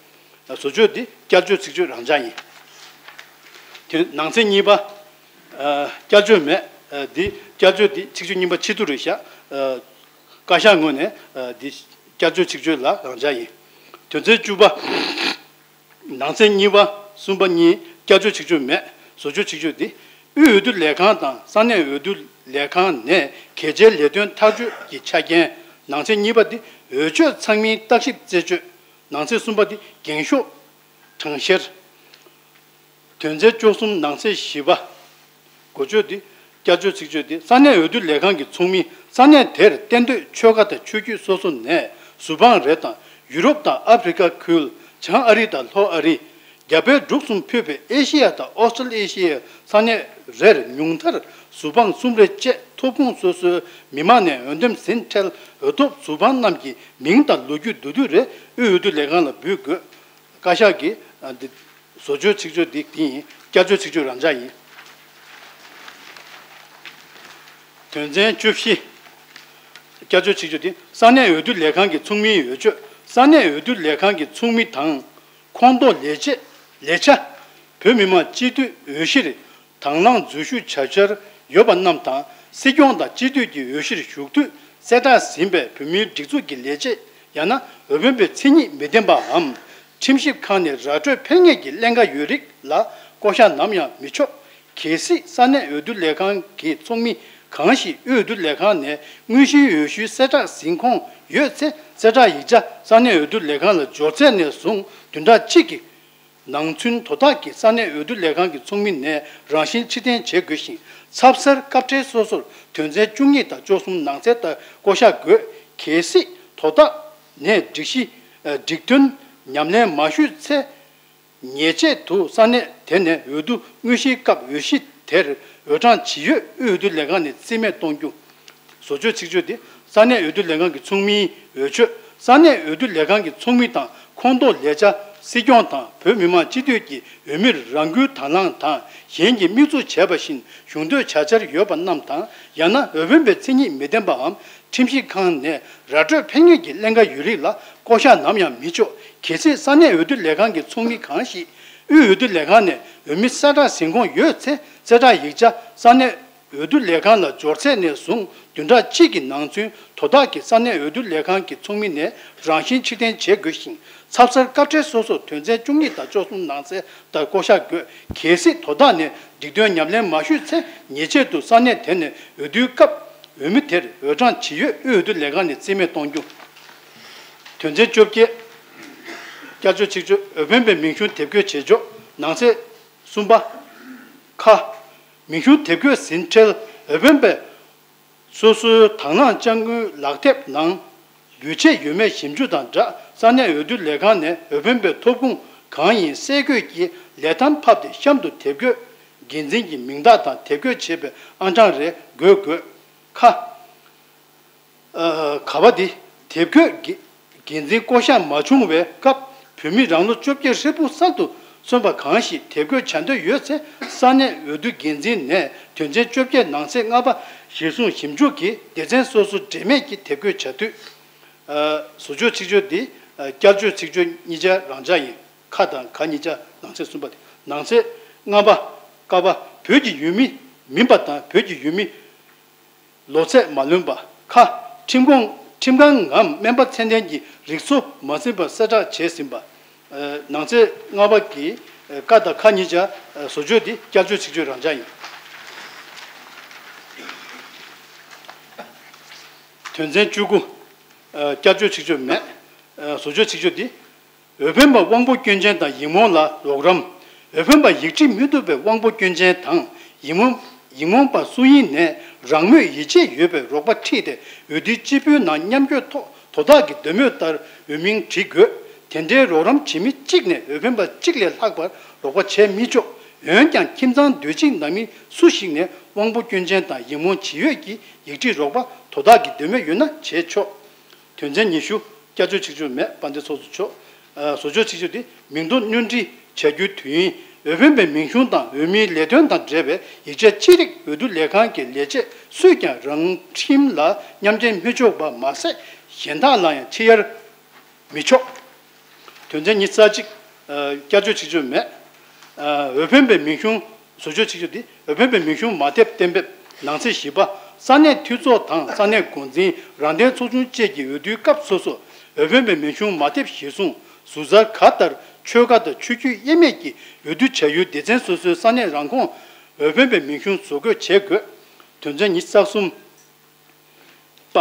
བཟོ་བཅོས་འདི་བསྐྱར་བཅོས་ཚིག་བརྗོད་རང་འཇགས་ཡིན། དོན། ནང་གསེས་གཉིས་པ། ཨ། བསྐྱར་བཅོས་མེད། ཨ། འདི་བསྐྱར་བཅོས་འདི་ཚིག་བརྗོད་རྙིང་པ་ཕྱིར་བསྡུ་རེད་ཤག་ཨ། བཀའ་ཤག་ངོས་ནས། ཨ། འདི་བསྐྱར་བཅོས་ཚིག་བརྗོད་ལ་རང་འཇགས་ཡིན། དོན་ཚན་བཅུ་པ། ནང་གསེས་གཉིས་པ། གསུམ་པ་གཉིས་བསྐྱར་བཅོས་ཚིག་བརྗོད་མེད། བཟོ་བཅོས་ཚིག་བརྗོད་འདི། དབུས་འོས་བསྡུ་ལས་ཁང་དང་ས་གནས་འོས་བསྡུ་ལས་ཁང་ནས་གལ་ཆེའི་ལས་དོན་ཐག་གཅོད་ཀྱི་ཆ་རྐྱེན། ནང་གསེས་གཉིས་པ་འདི་འོས་ཆོས་ཚང་མིན་བརྟག་ཞིབ་རྩད་གཅོད། ནང་གསེས་གསུམ་པ་འདི་འགེངས་ཤོག་གྲངས་བཤེར། དོན་ཚན་བཅུ་གསུམ་ནང་གསེས་བཞི་པ། འགོ་བརྗོད་འདི། བསྐྱར་བཅོས་ཚིག་བརྗོད་འདི། ས་གནས་འོས་བསྡུ་ལས་ཁང་གི་ཚོགས་མི་ས་གནས་དེར་གཏན་སྡོད་ཆོལ་ཁ་དང་ཆོས་བརྒྱུད་སོ་སོ་ནས་ཟུར་དཔང་རེ་དང་ཡུ་རོབ་དང་ཨ་ཕི་རི་ཀ་ཁུལ། བྱང་ཨ་རི་དང་ལྷོ་ཨ་རི། རྒྱ་བལ་འབྲུག་གསུམ་ཕུད་པའི་ཨེ་ཤེ་ཡ་དང་ཨོ་སི་ཀྲི་ལེ་ཤི་ཡའི་ས་གནས་རེར་ཉུང་མཐར་ཟུར་དཔང་གསུམ་རེ་བཅས་ཐོ། ཐོབ་ཁུངས་སོ་སོའི་མི་མང་ནས་འོས་འདེམས་ཟིན་འཕྲལ་འོས་ཐོབ་ཟུར་དཔང་རྣམས་ཀྱི་མིང་དང་ལོ་རྒྱུས་བསྡུ་དུས་རེ་དབུས་འོས་བསྡུ་ལས་ཁང་ལ་འབུལ་དགོས། བཀའ་ཤག་གིས་ཨ་འདི་བཟོ་བཅོས་ཚིག་བརྗོད་འདི་འདི་ཡིན། བསྐྱར་བཅོས་ཚིག་བརྗོད་རང་འཇགས་ཡིན། དོན་ཚན་བཅུ་བཞི། བསྐྱར་བཅོས་ཚིག་བརྗོད་འདི་ས་གནས་འོས་བསྡུ་ལས་ཁང་གི་ཚོགས་མིའི་འོས་ཆོས། ས་གནས་འོས་བསྡུ་ལས་ཁང་གི་ཚོགས་མི་དང་། ཁོངས་གཏོགས་ལས་བྱེད། ལས་བྱ། བོད་མི་མང་སྤྱི་འཐུས་འོས་གཞིར་དང་བླངས་འཛུལ་ཞུགས་བྱ་འཆར་ཡོད་པ་རྣམས་དང་། སྲིད་སྐྱོང་དང་སྤྱི་འཐུས་ཀྱི་འོས་གཞིར་ཞུགས་དུས་གསལ་བསྒྲགས་ཟིན་པའི་བོད་མིའི་སྒྲིག་འཛུགས་ཀྱི་ལས་བྱེད་ཡང་ན་འོས་འཕེན་པའི་མཚན་ཉིད་མི་ལྡན་པའམ། ཁྲིམས་ཞིབ་ཁང་ནས་ར་སྤྲོད་འཕེན་ངེས་ཀྱི་ཀླན་ཀ་ཡོད་རིགས་ལ་བསྐོ་བཞག་ནམ་ཡང་མི་ཆོག་གལ་སྲིད་ས་གནས་འོས་བསྡུ་ལས་ཁང་གི་ཚོགས་མི་གང་ཞིག་དབུས་འོས་བསྡུ་ལས་ཁང་ནས་དངོས་གཞིའི་འོས་ཤུལ་གསལ་བསྒྲགས་ཟིན་ཁོངས་ཡོད་ཚེ། གསལ་བསྒྲགས་ཡིག་ཆ་ས་གནས་འོས་བསྡུ་ལས་ཁང་ལ་འབྱོར་ཚད་ནས་བཟུང་བདུན་ཕྲག་གཅིག་གི་ནང་ཚུན་དོ་བདག་གིས་ས་གནས་འོས་བསྡུ་ལས་ཁང་གི་ཚོགས་མི་ནས་རང་བཞིན་ཕྱིར་འཐེན་བྱེད་དགོས་ཤིང་། ཚབ་གསར་སྐབས་འཕྲལ་སོ་སོར་དོན་ཚན་བཅུ་གཉིས་དང་བཅུ་གསུམ་ནང་གསལ་ལྟར་བསྐོ་བཞག་དགོས། གལ་སྲིད་དོ་བདག་ནས་སྒྲིག་གཞི་སྒྲིག་དོན་ཉམས་ལེན་མ་ཞུས་ཚེ། ཉེས་ཆད་དུ་ས་གནས་དེ་ནས་འོས་བསྡུ་དངོས་གཞིའི་སྐབས་འོས་གཞི་དེར་འོས་གྲངས་ཇི་ཡོད་དབུས་འོས་བསྡུ་ལས་ཁང་ནས་རྩིས་མེད་གཏོང་རྒྱུ། བཟོ་བཅོས་ཚིག་བརྗོད་འདི་ས་གནས་འོས་བསྡུ་ལས་ཁང་གི་ཚོགས་མིའི་འོས་ཆོས། ས་གནས་འོས་བསྡུ་ལས་ཁང་གི་ཚོགས་མི་དང་ཁོངས་གཏོགས་ལས་བྱ། སྲིད་སྐྱོང་དང་བོད་མི་མང་སྤྱི་འཐུས་ཀྱི་འོས་མིར་རང་འཁུལ་དང་བླངས་དང་གཞན་གྱིས་དམིགས་འཛུགས་བྱས་པ་བཞིན་གཞུང་འདོད་བྱ་འཆར་ཡོད་པ་རྣམས་དང་། ཡང་ན་འོས་འཕེན་པའི་མཚན་ཉིད་མི་ལྡན་པའམ། ཁྲིམས་ཞིབ་ཁང་ནས་ར་སྤྲོད་འཕེན་ངེས་ཀྱི་ཀླན་ཀ་ཡོད་རིགས་ལ་བསྐོ་བཞག་ནམ་ཡང་མི་ཆོག་གལ་སྲིད་ས་གནས་འོས་བསྡུ་ལས་ཁང་གི་ཚོགས་མི་གང་ཞིག་དབུས་འོས་བསྡུ་ལས་ཁང་ནས་འོས་མི་གསལ་བསྒྲགས་ཟིན་ཁོངས་ཡོད་ཚེ། གསལ་བསྒྲགས་ཡིག་ཆ་ས་གནས་འོས་བསྡུ་ལས་ཁང་ལ་འབྱོར་ཚད་ནས་བཟུང་བདུན་ཕྲག་གཅིག་གི་ནང་ཚུན་དོ་བདག་གིས་ས་གནས་འོས་བསྡུ་ལས་ཁང་གི་ཚོགས་མི་ནས་རང་བཞིན་ཕྱིར་འཐེན་བྱེད་དགོས་ཤིང་། ཚབ་གསར་སྐབས་འཕྲལ་སོ་སོར་དོན་ཚན་བཅུ་གཉིས་དང་བཅུ་གསུམ་ནང་གསལ་ལྟར་བསྐོ་བཞག་དགོས། གལ་སྲིད་དོ་བདག་ནས་སྒྲིག་དོན་ཉམས་ལེན་མ་ཞུས་ཚེ། ཉེས་ཆད་དུ་ས་གནས་དེ་ནས་འོས་བསྡུའི་སྐབས་འོས་མི་དེར་འོས་གྲངས་ཇི་ཡོད་དབུས་འོས་བསྡུ་ལས་ཁང་ནས་རྩིས་མེད་གཏོང་རྒྱུ། དོན་ཚན་བཅོ་བརྒྱད། བསྐྱར་བཅོས་ཚིག་བརྗོད་འོས་འཕེན་པའི་མིང་གཞུང་དེབ་འགོད་བྱེད་ཕྱོགས། ནང་གསེས་གསུམ་པ། ཁ། མིང་གཞུང་དེབ་འགོད་ཟིན་འཕྲལ་འོས་འཕེན་པས་སོ་སོའི་དང་བླངས་ཅ་དངོས་ལག་དེབ་ནང་འབུལ་ཆད་ཡོད་མེད་ཞིབ་འཇུག་དང་སྦྲགས། ས་གནས་འོས་བསྡུ་ལས་ཁང་ནས་འོས་འཕེན་པའི་ཐོབ་ཁུངས་གང་ཡིན་གསལ་འགོད་ཀྱིས་ལས་ཐམ་ཕབ་སྟེ་གཤམ་དུ་དེབ་འགོད་འགན་འཛིན་གྱི་མིང་རྟགས་དང་དེབ་འགོད་བྱས་པའི་ཨང་གྲངས་རེ་འགོད་དགོས། ཁ། ཨ། ག་བ་འདི། དེབ་འགོད་འགན་འཛིན་བསྐོ་གཞག་མ་བྱུང་བའི་སྐབས། བོད་མི་རང་ལོ་བཅོ་བརྒྱད་ཧྲིལ་པོ་གསར་དུ་སོན་པ་གང་ཞིག་དེབ་འགོད་བྱ་འདོད་ཡོད་ཚེ། ས་གནས་འོས་བསྡུ་འགན་འཛིན་ནས་དོན་ཚན་བཅོ་བརྒྱད་ནང་གསེས་ལྔ་པ་གཞིར་བཟུང་ཞིབ་འཇུག་གིས་སྡེ་ཚན་སོ་སོ་འབྲེལ་མེད་ཀྱིས་དེབ་འགོད་བྱ་འཐུས། ཨ། བཟོ་བཅོས་ཚིག་བརྗོད་འདི། ཨ། བསྐྱར་བཅོས་ཚིག་བརྗོད་གཉིས་ཆ་རང་འཇགས་ཡིན། ཁ་དང་ག་གཉིས་ཆ་ནང་གསེས་གསུམ་པ་དེ། ནང་གསེས་ལྔ་པ། ཀ་པ། བོད་ཀྱི་ཡུལ་མི་མིན་པ་དང་བོད་ཀྱི་ཡུལ་མི་ལོ་ཚད་མ་ལོན་པ། ཁ། ཁྲིམས་ཁང་ཁྲིམས་ཁང་ངམ་སྨན་པ་ཚད་ལྡན་གྱི་རིགས་སུ་མ་ཟིན་པ་གསལ་བསྒྲགས་བྱས་ཟིན་པ། ཨ། ནང་གསེས་ལྔ་པ་གི། ཨ། ཀ་དང་ཁ་གཉིས་ཆ། ཨ། བཟོ་བཅོས་འདི་བསྐྱར་བཅོས་ཚིག་བརྗོད་རང་འཇགས་ཡིན། དོན་ཚན་བཅུ་དགུ། ཨ། བསྐྱར་བཅོས་ཚིག་བརྗོད་མེད། ཨ། བཟོ་བཅོས་ཚིག་བརྗོད་འདི། འོས་འཕེན་པ་དབང་པོ་སྐྱོན་ཅན་དང་ཡིག་རྨོངས་ལ་རོགས་རམ། འོས་འཕེན་པ་ཡིག་བྲིས་མི་ཐུབ་པའི་དབང་པོ་སྐྱོན་ཅན་དང་ཡིག་རྨོངས་ཡིག་རྨོངས་པ་སུ་ཡིན་ནས་རང་མོས་ཡིད་ཆེས་ཡོད་པའི་རོགས་པ་ཁྲིད་དེ་འོས་བསྡུའི་སྤྱི་པོའི་ནང་མཉམ་སྐྱོད་ཐོག་དོ་བདག་གི་འདོད་མོས་ལྟར་འོས་མིང་བྲི་དགོས། དེ་འདྲའི་རོགས་རམ་བྱེད་མི་གཅིག་ནས་འོས་འཕེན་པ་གཅིག་ལས་ལྷག་པར་རོགས་པ་བྱས་མི་ཆོག་འོན་ཀྱང་ཁྱིམ་ཚང་དུད་ཅིག་ནང་མི་སུ་ཞིག་ནས་དབང་པོ་སྐྱོན་ཅན་དང་ཡིག་རྨོངས་ཇི་ཡོད་ཀྱི་ཡིག་བྲིས་རོགས་པ་དོ་བདག་གི་འདོད་མོས་ཡོད་ན་བྱས་ཆོག་དོན་ཚན་ཉི་ཤུ། བསྐྱར་བཅོས་ཚིག་བརྗོད་མེད། དཔལ་ལྡན་ཚོགས་གཙོ་མཆོག་ཨ། བཟོ་བཅོས་ཚིག་བརྗོད་འདི། མིང་ཐོ་སྙོན་སྒྲིག་བྱ་རྒྱུའི་དུས་ཡུན། འོས་འཕེན་པའི་མིང་གཞུང་དང་འོས་མིའི་ལས་དོན་དང་འབྲེལ་བའི་ཡིག་ཆ་ཅི་རིགས་འོས་བསྡུ་ལས་ཁང་གི་ལས་བྱེད་སུས་ཀྱང་རང་ཁྲིམས་ལ་མཉམ་འབྲེལ་མི་ཆོག་པ་མ་ཟད། གཞན་དག་ལ་ཡང་ཕྱིར་གཡར་མི་ཆོག་དོན་ཚན་ཉི་ཤུ་རྩ་གཅིག་ཨ། བསྐྱར་བཅོས་ཚིག་བརྗོད་མེད། ཨ། འོས་འཕེན་པའི་མིང་གཞུང་། བཟོ་བཅོས་ཚིག་བརྗོད་འདི། འོས་འཕེན་པའི་མིང་གཞུང་མ་དེབ་གཏན་འབེབས། ནང་གསེས་བཞི་པ། ས་གནས་འཐུས་ཚོགས་དང་ས་གནས་འགོ་འཛིན། རང་བདེན་ཚོགས་ཆུང་བཅས་ཀྱི་འོས་བསྡུའི་སྐབས་སོ་སོ་འོས་འཕེན་པའི་མིང་གཞུང་མ་དེབ་གཞིར་བཟུང་ཟུར་གསར་ག་ལྟར་ཆོལ་ཁ་དང་ཆོས་བརྒྱུད་དབྱེ་མེད་ཀྱིས་འོས་བསྡུ་བྱ་ཡུལ་སྡེ་ཚན་སོ་སོའི་ས་གནས་རང་ཁོངས་འོས་འཕེན་པའི་མིང་གཞུང་བཟོ་འགོད་བྱེད་དགོས། དོན་ཚན་ཉི་ཤུ་རྩ་གསུམ་པ།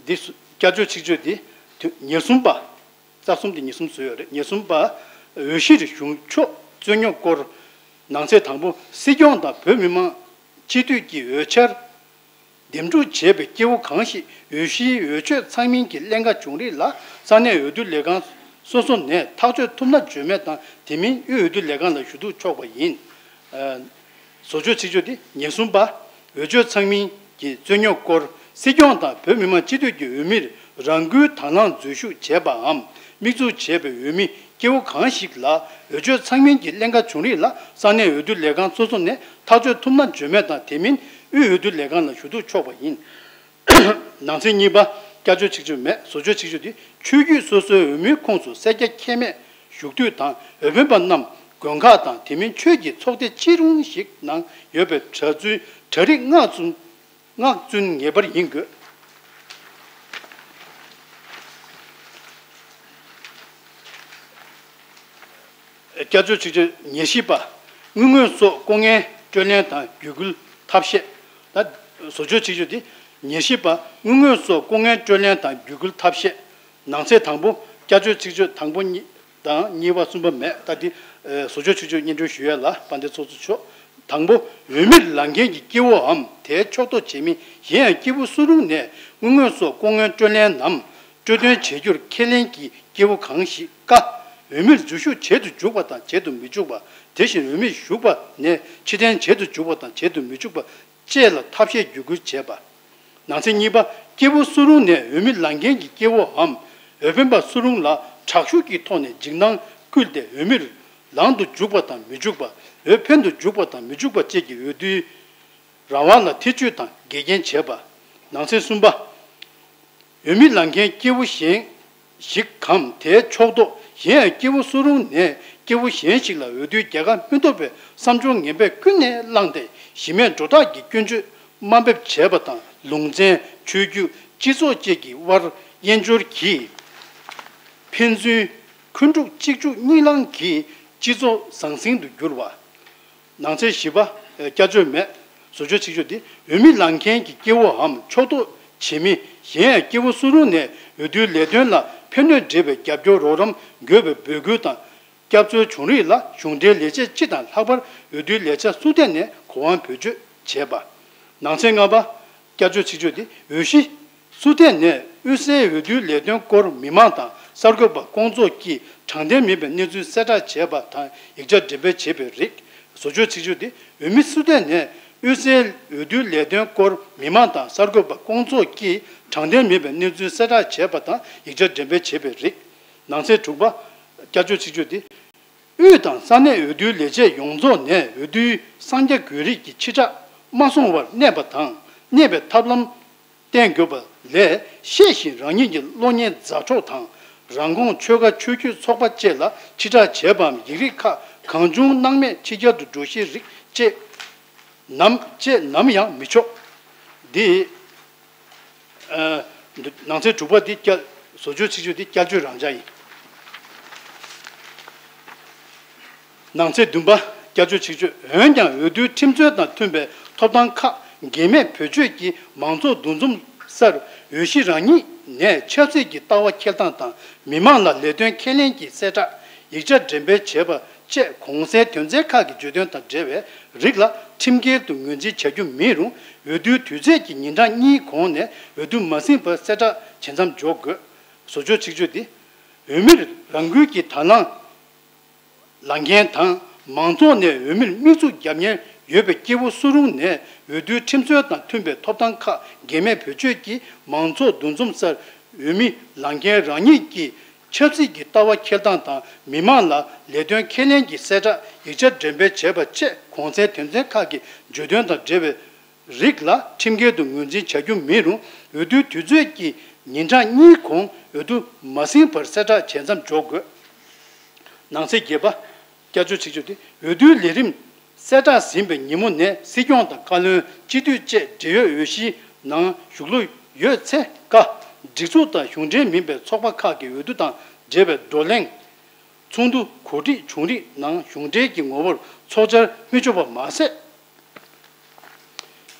འདི་བསྐྱར་བཅོས་ཚིག་བརྗོད་འདི། དོན་ཉེར་གསུམ་པ། རྩ་གསུམ་དེ་ཉེར་གསུམ་བཟོས་ཡོད་རེད། ཉེར་གསུམ་པ། འོས་གཞིར་གཞུང་ཕྱོགས་རྩོད་རྙོག་སྐོར། ནང་གསེས་དང་པོ། སྲིད་སྐྱོང་དང་བོད་མི་མང་སྤྱི་འཐུས་ཀྱི་འོས་འཆར་འདེམས་སྒྲུག་བྱས་པའི་སྐྱེ་བོ་གང་ཞིག་འོས་གཞིའི་འོས་ཆོས་ཚང་མིན་གྱི་ཀླན་ཀ་བྱུང་རིགས་ལ་ས་གནས་འོས་བསྡུ་ལས་ཁང་སོ་སོ་ནས་ཐག་གཅོད་ཐུབ་ན་བརྗོད་མེད་དང་དེ་མིན་དབུས་འོས་བསྡུ་ལས་ཁང་ལ་ཞུ་གཏུག་ཆོག་པ་ཡིན། ཨ། བཟོ་བཅོས་ཚིག་བརྗོད་འདི། ཉེར་གསུམ་པ། འོས་ཆོས་ཚང་མིན། གྱི་རྩོད་རྙོག་སྐོར་སྲིད་སྐྱོང་དང་བོད་མི་མང་སྤྱི་འཐུས་ཀྱི་འོས་མིར་རང་འཁུལ་དང་བླངས་འཛུལ་ཞུགས་བྱས་པའམ་དམིགས་འཛུགས་བྱས་པའི་འོས་མི་སྐྱེ་བོ་གང་ཞིག་ལ་འོས་ཆོས་ཚང་མིན་གྱི་ཀླན་ཀ་བྱུང་རིགས་ལ་ས་གནས་འོས་བསྡུ་ལས་ཁང་སོ་སོ་ནས་ཐག་གཅོད་ཐུབ་ན་འཇོན་མེད་དང་དེ་མིན་དབུས་འོས་བསྡུ་ལས་ཁང་ལ་ཞུ་གཏུག་ཆོག་པ་ཡིན། ནང་གསེས་གཉིས་པ། བསྐྱར་བཅོས་གཅིག་གྱུར་མེད། བཟོ་བཅོས་གཅིག་གྱུར་དེ་ཆོས་བརྒྱུད་སོ་སོའི་འོས་མིའི་ཁོངས་སུ་སེར་སྐྱ་ཁྱད་མེད་བཞུགས་དུས་དང་འོས་འཕེན་པ་རྣམས་དགོན་ཁག་དང་དེ་མིན་ཆོས་ཀྱི་ཚོགས་སྡེ་ཅི་རུང་ཞིག་ནང་ཡོད་པའི་གྲྭ་བཙུན་གྲྭ་རིགས་སྔགས་བཙུན་སྔགས་བཙུན་ངེས་པར་ཡིན་དགོས། བསྐྱར་བཅོས་གཅིག་གྱུར་ཉེར་བཞི་པ། དངུལ་དངོས་སོགས་ལྐོག་རྔན་སྤྲོད་ལེན་དང་བརྒྱུད་སྐུལ་ཐབས་ཤེས། ད་བཟོ་བཅོས་གཅིག་གྱུར་དེ་ཉེར་བཞི་པ། དངུལ་དངོས་སོགས་ལྐོག་རྔན་སྤྲོད་ལེན་དང་བརྒྱུད་སྐུལ་ཐབས་ཤེས། ནང་གསེས་དང་པོ། བསྐྱར་བཅོས་གཅིག་གྱུར་དང་པོ་གཉིས་དང་གཉིས་པ་གསུམ་པ་མེད། ད་དེ་བཟོ་བཅོས་གཅིག་གྱུར་སྙན་སྒྲོན་ཞུ་ཡས་ལ་དཔལ་ལྡན་ཚོགས་གཙོ་མཆོག་དང་པོ། འོས་མིར་ལངས་མཁན་གྱི་སྐྱེ་བོའམ་དེའི་ཕྱོགས་གཏོགས་བྱེད་མི་གཞན་ཡང་སྐྱེ་བོ་སུ་རུང་ནས་དངུལ་དངོས་སོགས་ལྐོག་རྔན་སྤྲོད་ལེན་ནམ་སྤྲོད་དོན་བྱེད་རྒྱུར་ཁས་ལེན་གྱི་སྐྱེ་བོ་གང་ཞིག་ཀ། འོས་མིར་འཛུལ་ཞུགས་བྱེད་དུ་འཇུག་པ་དང་བྱེད་དུ་མི་འཇུག་པ། དེ་བཞིན་འོས་མིར་ཞུགས་པ་ནས་ཕྱིར་འཐེན་བྱེད་དུ་འཇུག་པ་དང་བྱེད་དུ་མི་འཇུག་པ་བཅས་ལ་ཐབས་ཤེས་བརྒྱུད་སྐུལ་བྱས་པ། ནང་གསེས་གཉིས་པ། སྐྱེ་བོ་སུ་རུང་ནས་འོས་མི་ལངས་མཁན་གྱི་སྐྱེ་བོའམ་འོས་འཕེན་པ་སུ་རུང་ལ་དྲག་ཤུགས་ཀྱི་ཐོག་ནས་འཇིགས་སྣང་བསྐུལ་ཏེ་འོས་མིར་ལངས་དུ་འཇུག་པ་དང་མི་འཇུག་པ། འོས་འཕེན་དུ་འཇུག་པ་དང་མི་འཇུག་པ་བཅས་ཀྱི་འོས་བསྡུའི་རང་དབང་ལ་ཐེ་བྱུས་དང་འགལ་རྐྱེན་བྱས་པ། ནང་གསེས་གསུམ་པ། འོས་མི་ལངས་མཁན་སྐྱེ་བོ་གཞན་ཞིག་གམ་དེའི་ཕྱོགས་གཏོགས་གཞན་ཡང་སྐྱེ་བོ་སུ་རུང་ནས་སྐྱེ་བོ་གཞན་ཞིག་ལ་འོས་བསྡུའི་རྒྱལ་ཁ་མི་ཐོབ་པའི་བསམ་སྦྱོར་ངན་པས་ཀུན་ནས་བསླངས་ཏེ་གཞི་མེད་འགྲོ་སྟངས་ཀྱི་སྐྱོན་བརྗོད་དམའ་འབེབས་བྱས་པ་དང་། ལུང་ཚན། ཆོས་བརྒྱུད། སྤྱི་ཚོགས་བཅས་ཀྱི་དབར་དབྱེན་སྦྱོར་གྱིས་ཕན་ཚུན་འཁོན་འཁྲུག་གཅིག་མཇུག་གཉིས་ལངས་ཀྱིས་སྤྱི་ཚོགས་ཟང་ཟིང་དུ་གྱུར་བ། ནང་གསེས་བཞི་པ། བསྐྱར་བཅོས་མེད། བཟོ་བཅོས་གཅིག་གྱུར་དེ་འོས་མི་ལངས་མཁན་གྱི་སྐྱེ་བོའམ་ཕྱོགས་གཏོགས་བྱེད་མི་གཞན་ཡང་སྐྱེ་བོ་སུ་རུང་ནས་འོས་བསྡུའི་ལས་དོན་ལ་ཕན་གནོད་འབྲེལ་བའི་རྒྱབ་སྐྱོར་རོགས་རམ་དགོས་པའི་འབོད་སྐུལ་དང་། སྐྱབས་འཚོལ་བྱུང་རིགས་ལ་གཞུང་འབྲེལ་ལས་བྱེད་སྤྱི་དང་ལྷག་པར་འོས་བསྡུའི་ལས་བྱ་སུ་ཐད་ནས་གོ་དབང་བེད་སྤྱོད་བྱས་པ། ནང་གསེས་ལྔ་པ། བསྐྱར་བཅོས་གཅིག་གྱུར་དེ་འོས་གཞི་སུ་ཐད་ནས་དབུས་སའི་འོས་བསྡུའི་ལས་དོན་སྐོར་མི་མང་དང་གསར་འགོད་པ་སྐོང་ཚོགས་ཀྱིས་དྲང་བདེན་མིན་པའི་གནས་ཚུལ་གསལ་བསྒྲགས་བྱས་པ་དང་ཡིག་ཆ་འགྲེམས་སྤེལ་བྱས་པའི་རིགས། བཟོ་བཅོས་གཅིག་གྱུར་དེ་འོས་མི་སུ་ཐད་ནས་དབུས་སའི་འོས་བསྡུའི་ལས་དོན་སྐོར་མི་མང་དང་གསར་འགོད་པ་སྐོང་ཚོགས་ཀྱིས་དྲང་བདེན་མིན་པའི་གནས་ཚུལ་གསལ་བསྒྲགས་བྱས་པ་དང་ཡིག་ཆ་འགྲེམས་སྤེལ་བྱས་པའི་རིགས། ནང་གསེས་དྲུག་པ། བསྐྱར་བཅོས་གཅིག་གྱུར་དེ། དབུས་དང་ས་གནས་འོས་བསྡུའི་ལས་བྱེད་ཡོངས་རྫོགས་ནས་འོས་བསྡུའི་གསང་རྒྱ་དགོས་རིགས་ཀྱི་ཕྱིར་བསྒྲགས་མ་སོང་བར་གནས་པ་དང་གནས་པའི་ཐབས་ལམ་བསྟེན་དགོས་པ་ལས་ཤེས་བཞིན་རང་ཉིད་ཀྱི་གློག་བརྙན་མཛའ་གྲོགས་དང་རང་ཁོངས་ཆོལ་ཁ་ཆོས་བརྒྱུད་ཚོགས་པ་བཅས་ལ་ཕྱིར་བསྒྲགས་བྱས་པའམ་ཡིག་རིགས་ཁག་གང་བྱུང་སྣང་མེད་ཕྱི་རྒྱལ་དུ་འགྲོ་ཤེས་རིགས་བཅས་ནམ་བཅས་ནམ་ཡང་མི་ཆོག་འདི། ནང་གསེས་དྲུག་པ་འདི་བསྐྱར། བཟོ་བཅོས་ཚིག་བརྗོད་འདི་བསྐྱར་བཅོས་རང་འཇགས་ཡིན། ནང་གསེས་བདུན་པ། བསྐྱར་བཅོས་ཚིག་བརྗོད། འོན་ཀྱང་འོས་བསྡུའི་ཁྲིམས་སྲོལ་དང་མཐུན་པའི་ཐོབ་ཐང་ཁག་འགལ་མེད་བེད་སྤྱོད་ཀྱིས་མང་ཚོགས་འདུ་འཛོམས་སར་འོས་གཞི་རང་ཉིད་ནས་ཆབ་སྲིད་ཀྱི་ལྟ་བ་འཁྱེར་སྟངས་དང་མི་མང་ལ་ལས་དོན་ཁས་ལེན་གྱི་གསལ་བསྒྲགས་ཡིག་ཆ་འགྲེམས་སྤེལ་བྱས་པ་བཅས་གོང་གསལ་དོན་ཚན་ཁག་གི་བརྗོད་དོན་དང་འབྲེལ་བའི་རིགས་ལ་ཁྲིམས་འགལ་དུ་ངོས་འཛིན་བྱ་རྒྱུ་མིན་རུང་འོས་བསྡུའི་དུས་ཚོད་ཀྱི་ཉིན་གྲངས་གཉིས་གོང་ནས་འོས་བསྡུ་མ་ཟིན་བར་གསལ་བསྒྲགས་བྱེད་མཚམས་འཇོག་དགོས། བཟོ་བཅོས་ཚིག་བརྗོད་འདི། འོས་མིར་རང་འཁུལ་གྱིས་དང་བླངས་ལངས་མཁན་དང་མང་ཚོགས་ནས་འོས་མིར་དམིགས་འཛུགས་བརྒྱབ་མཁན་ཡོད་པའི་སྐྱེ་བོ་སུ་རུང་ནས་འོས་བསྡུའི་ཁྲིམས་སྲོལ་དང་མཐུན་པའི་ཐོབ་ཐང་ཁག་འགལ་མེད་བེད་སྤྱོད་ཀྱིས་མང་ཚོགས་འདུ་འཛོམས་སར་འོས་མི་ལངས་མཁན་རང་ཉིད་ཀྱིས་ཆབ་སྲིད་ཀྱི་ལྟ་བ་འཁྱེར་སྟངས་དང་མི་མང་ལ་ལས་དོན་ཁས་ལེན་གྱི་གསལ་བསྒྲགས་ཡིག་ཆ་འགྲེམས་སྤེལ་བྱས་པ་བཅས་གོང་གསལ་དོན་ཚན་ཁག་གི་བརྗོད་དོན་དང་འབྲེལ་བའི་རིགས་ལ་ཁྲིམས་འགལ་དུ་ངོས་འཛིན་བྱ་རྒྱུ་མིན་རུང་འོས་བསྡུའི་དུས་ཚོད་ཀྱི་ཉིན་གྲངས་གཉིས་གོང་འོས་བསྡུ་མ་ཟིན་བར་གསལ་བསྒྲགས་བྱེད་མཚམས་འཇོག་དགོས། ནང་གསེས་བརྒྱད་པ། བསྐྱར་བཅོས་ཚིག་བརྗོད་དེ། འོས་བསྡུའི་ལས་རིམ་གསལ་བསྒྲགས་ཟིན་པའི་ཉིན་མོ་ནས་སྲིད་སྐྱོང་དང་བཀའ་བློན་སྤྱི་འཐུས་བཅས་འབྲེལ་ཡོད་འོས་གཞིའི་ནང་ཞུགས་བློ་ཡོད་ཚེ་ཀ། སྒྲིག་འཛུགས་དང་གཞུང་འབྲེལ་མིན་པའི་ཚོགས་པ་ཁག་གི་འོས་བསྡུ་དང་འབྲེལ་བའི་བགྲོ་གླེང་། ཚོགས་འདུ་གོ་སྒྲིག་བྱུང་རིགས་ནང་གཞུང་འབྲེལ་གྱི་ངོ་བོར་ཚོགས་བཅར་མི་ཆོག་པ་མ་ཟད།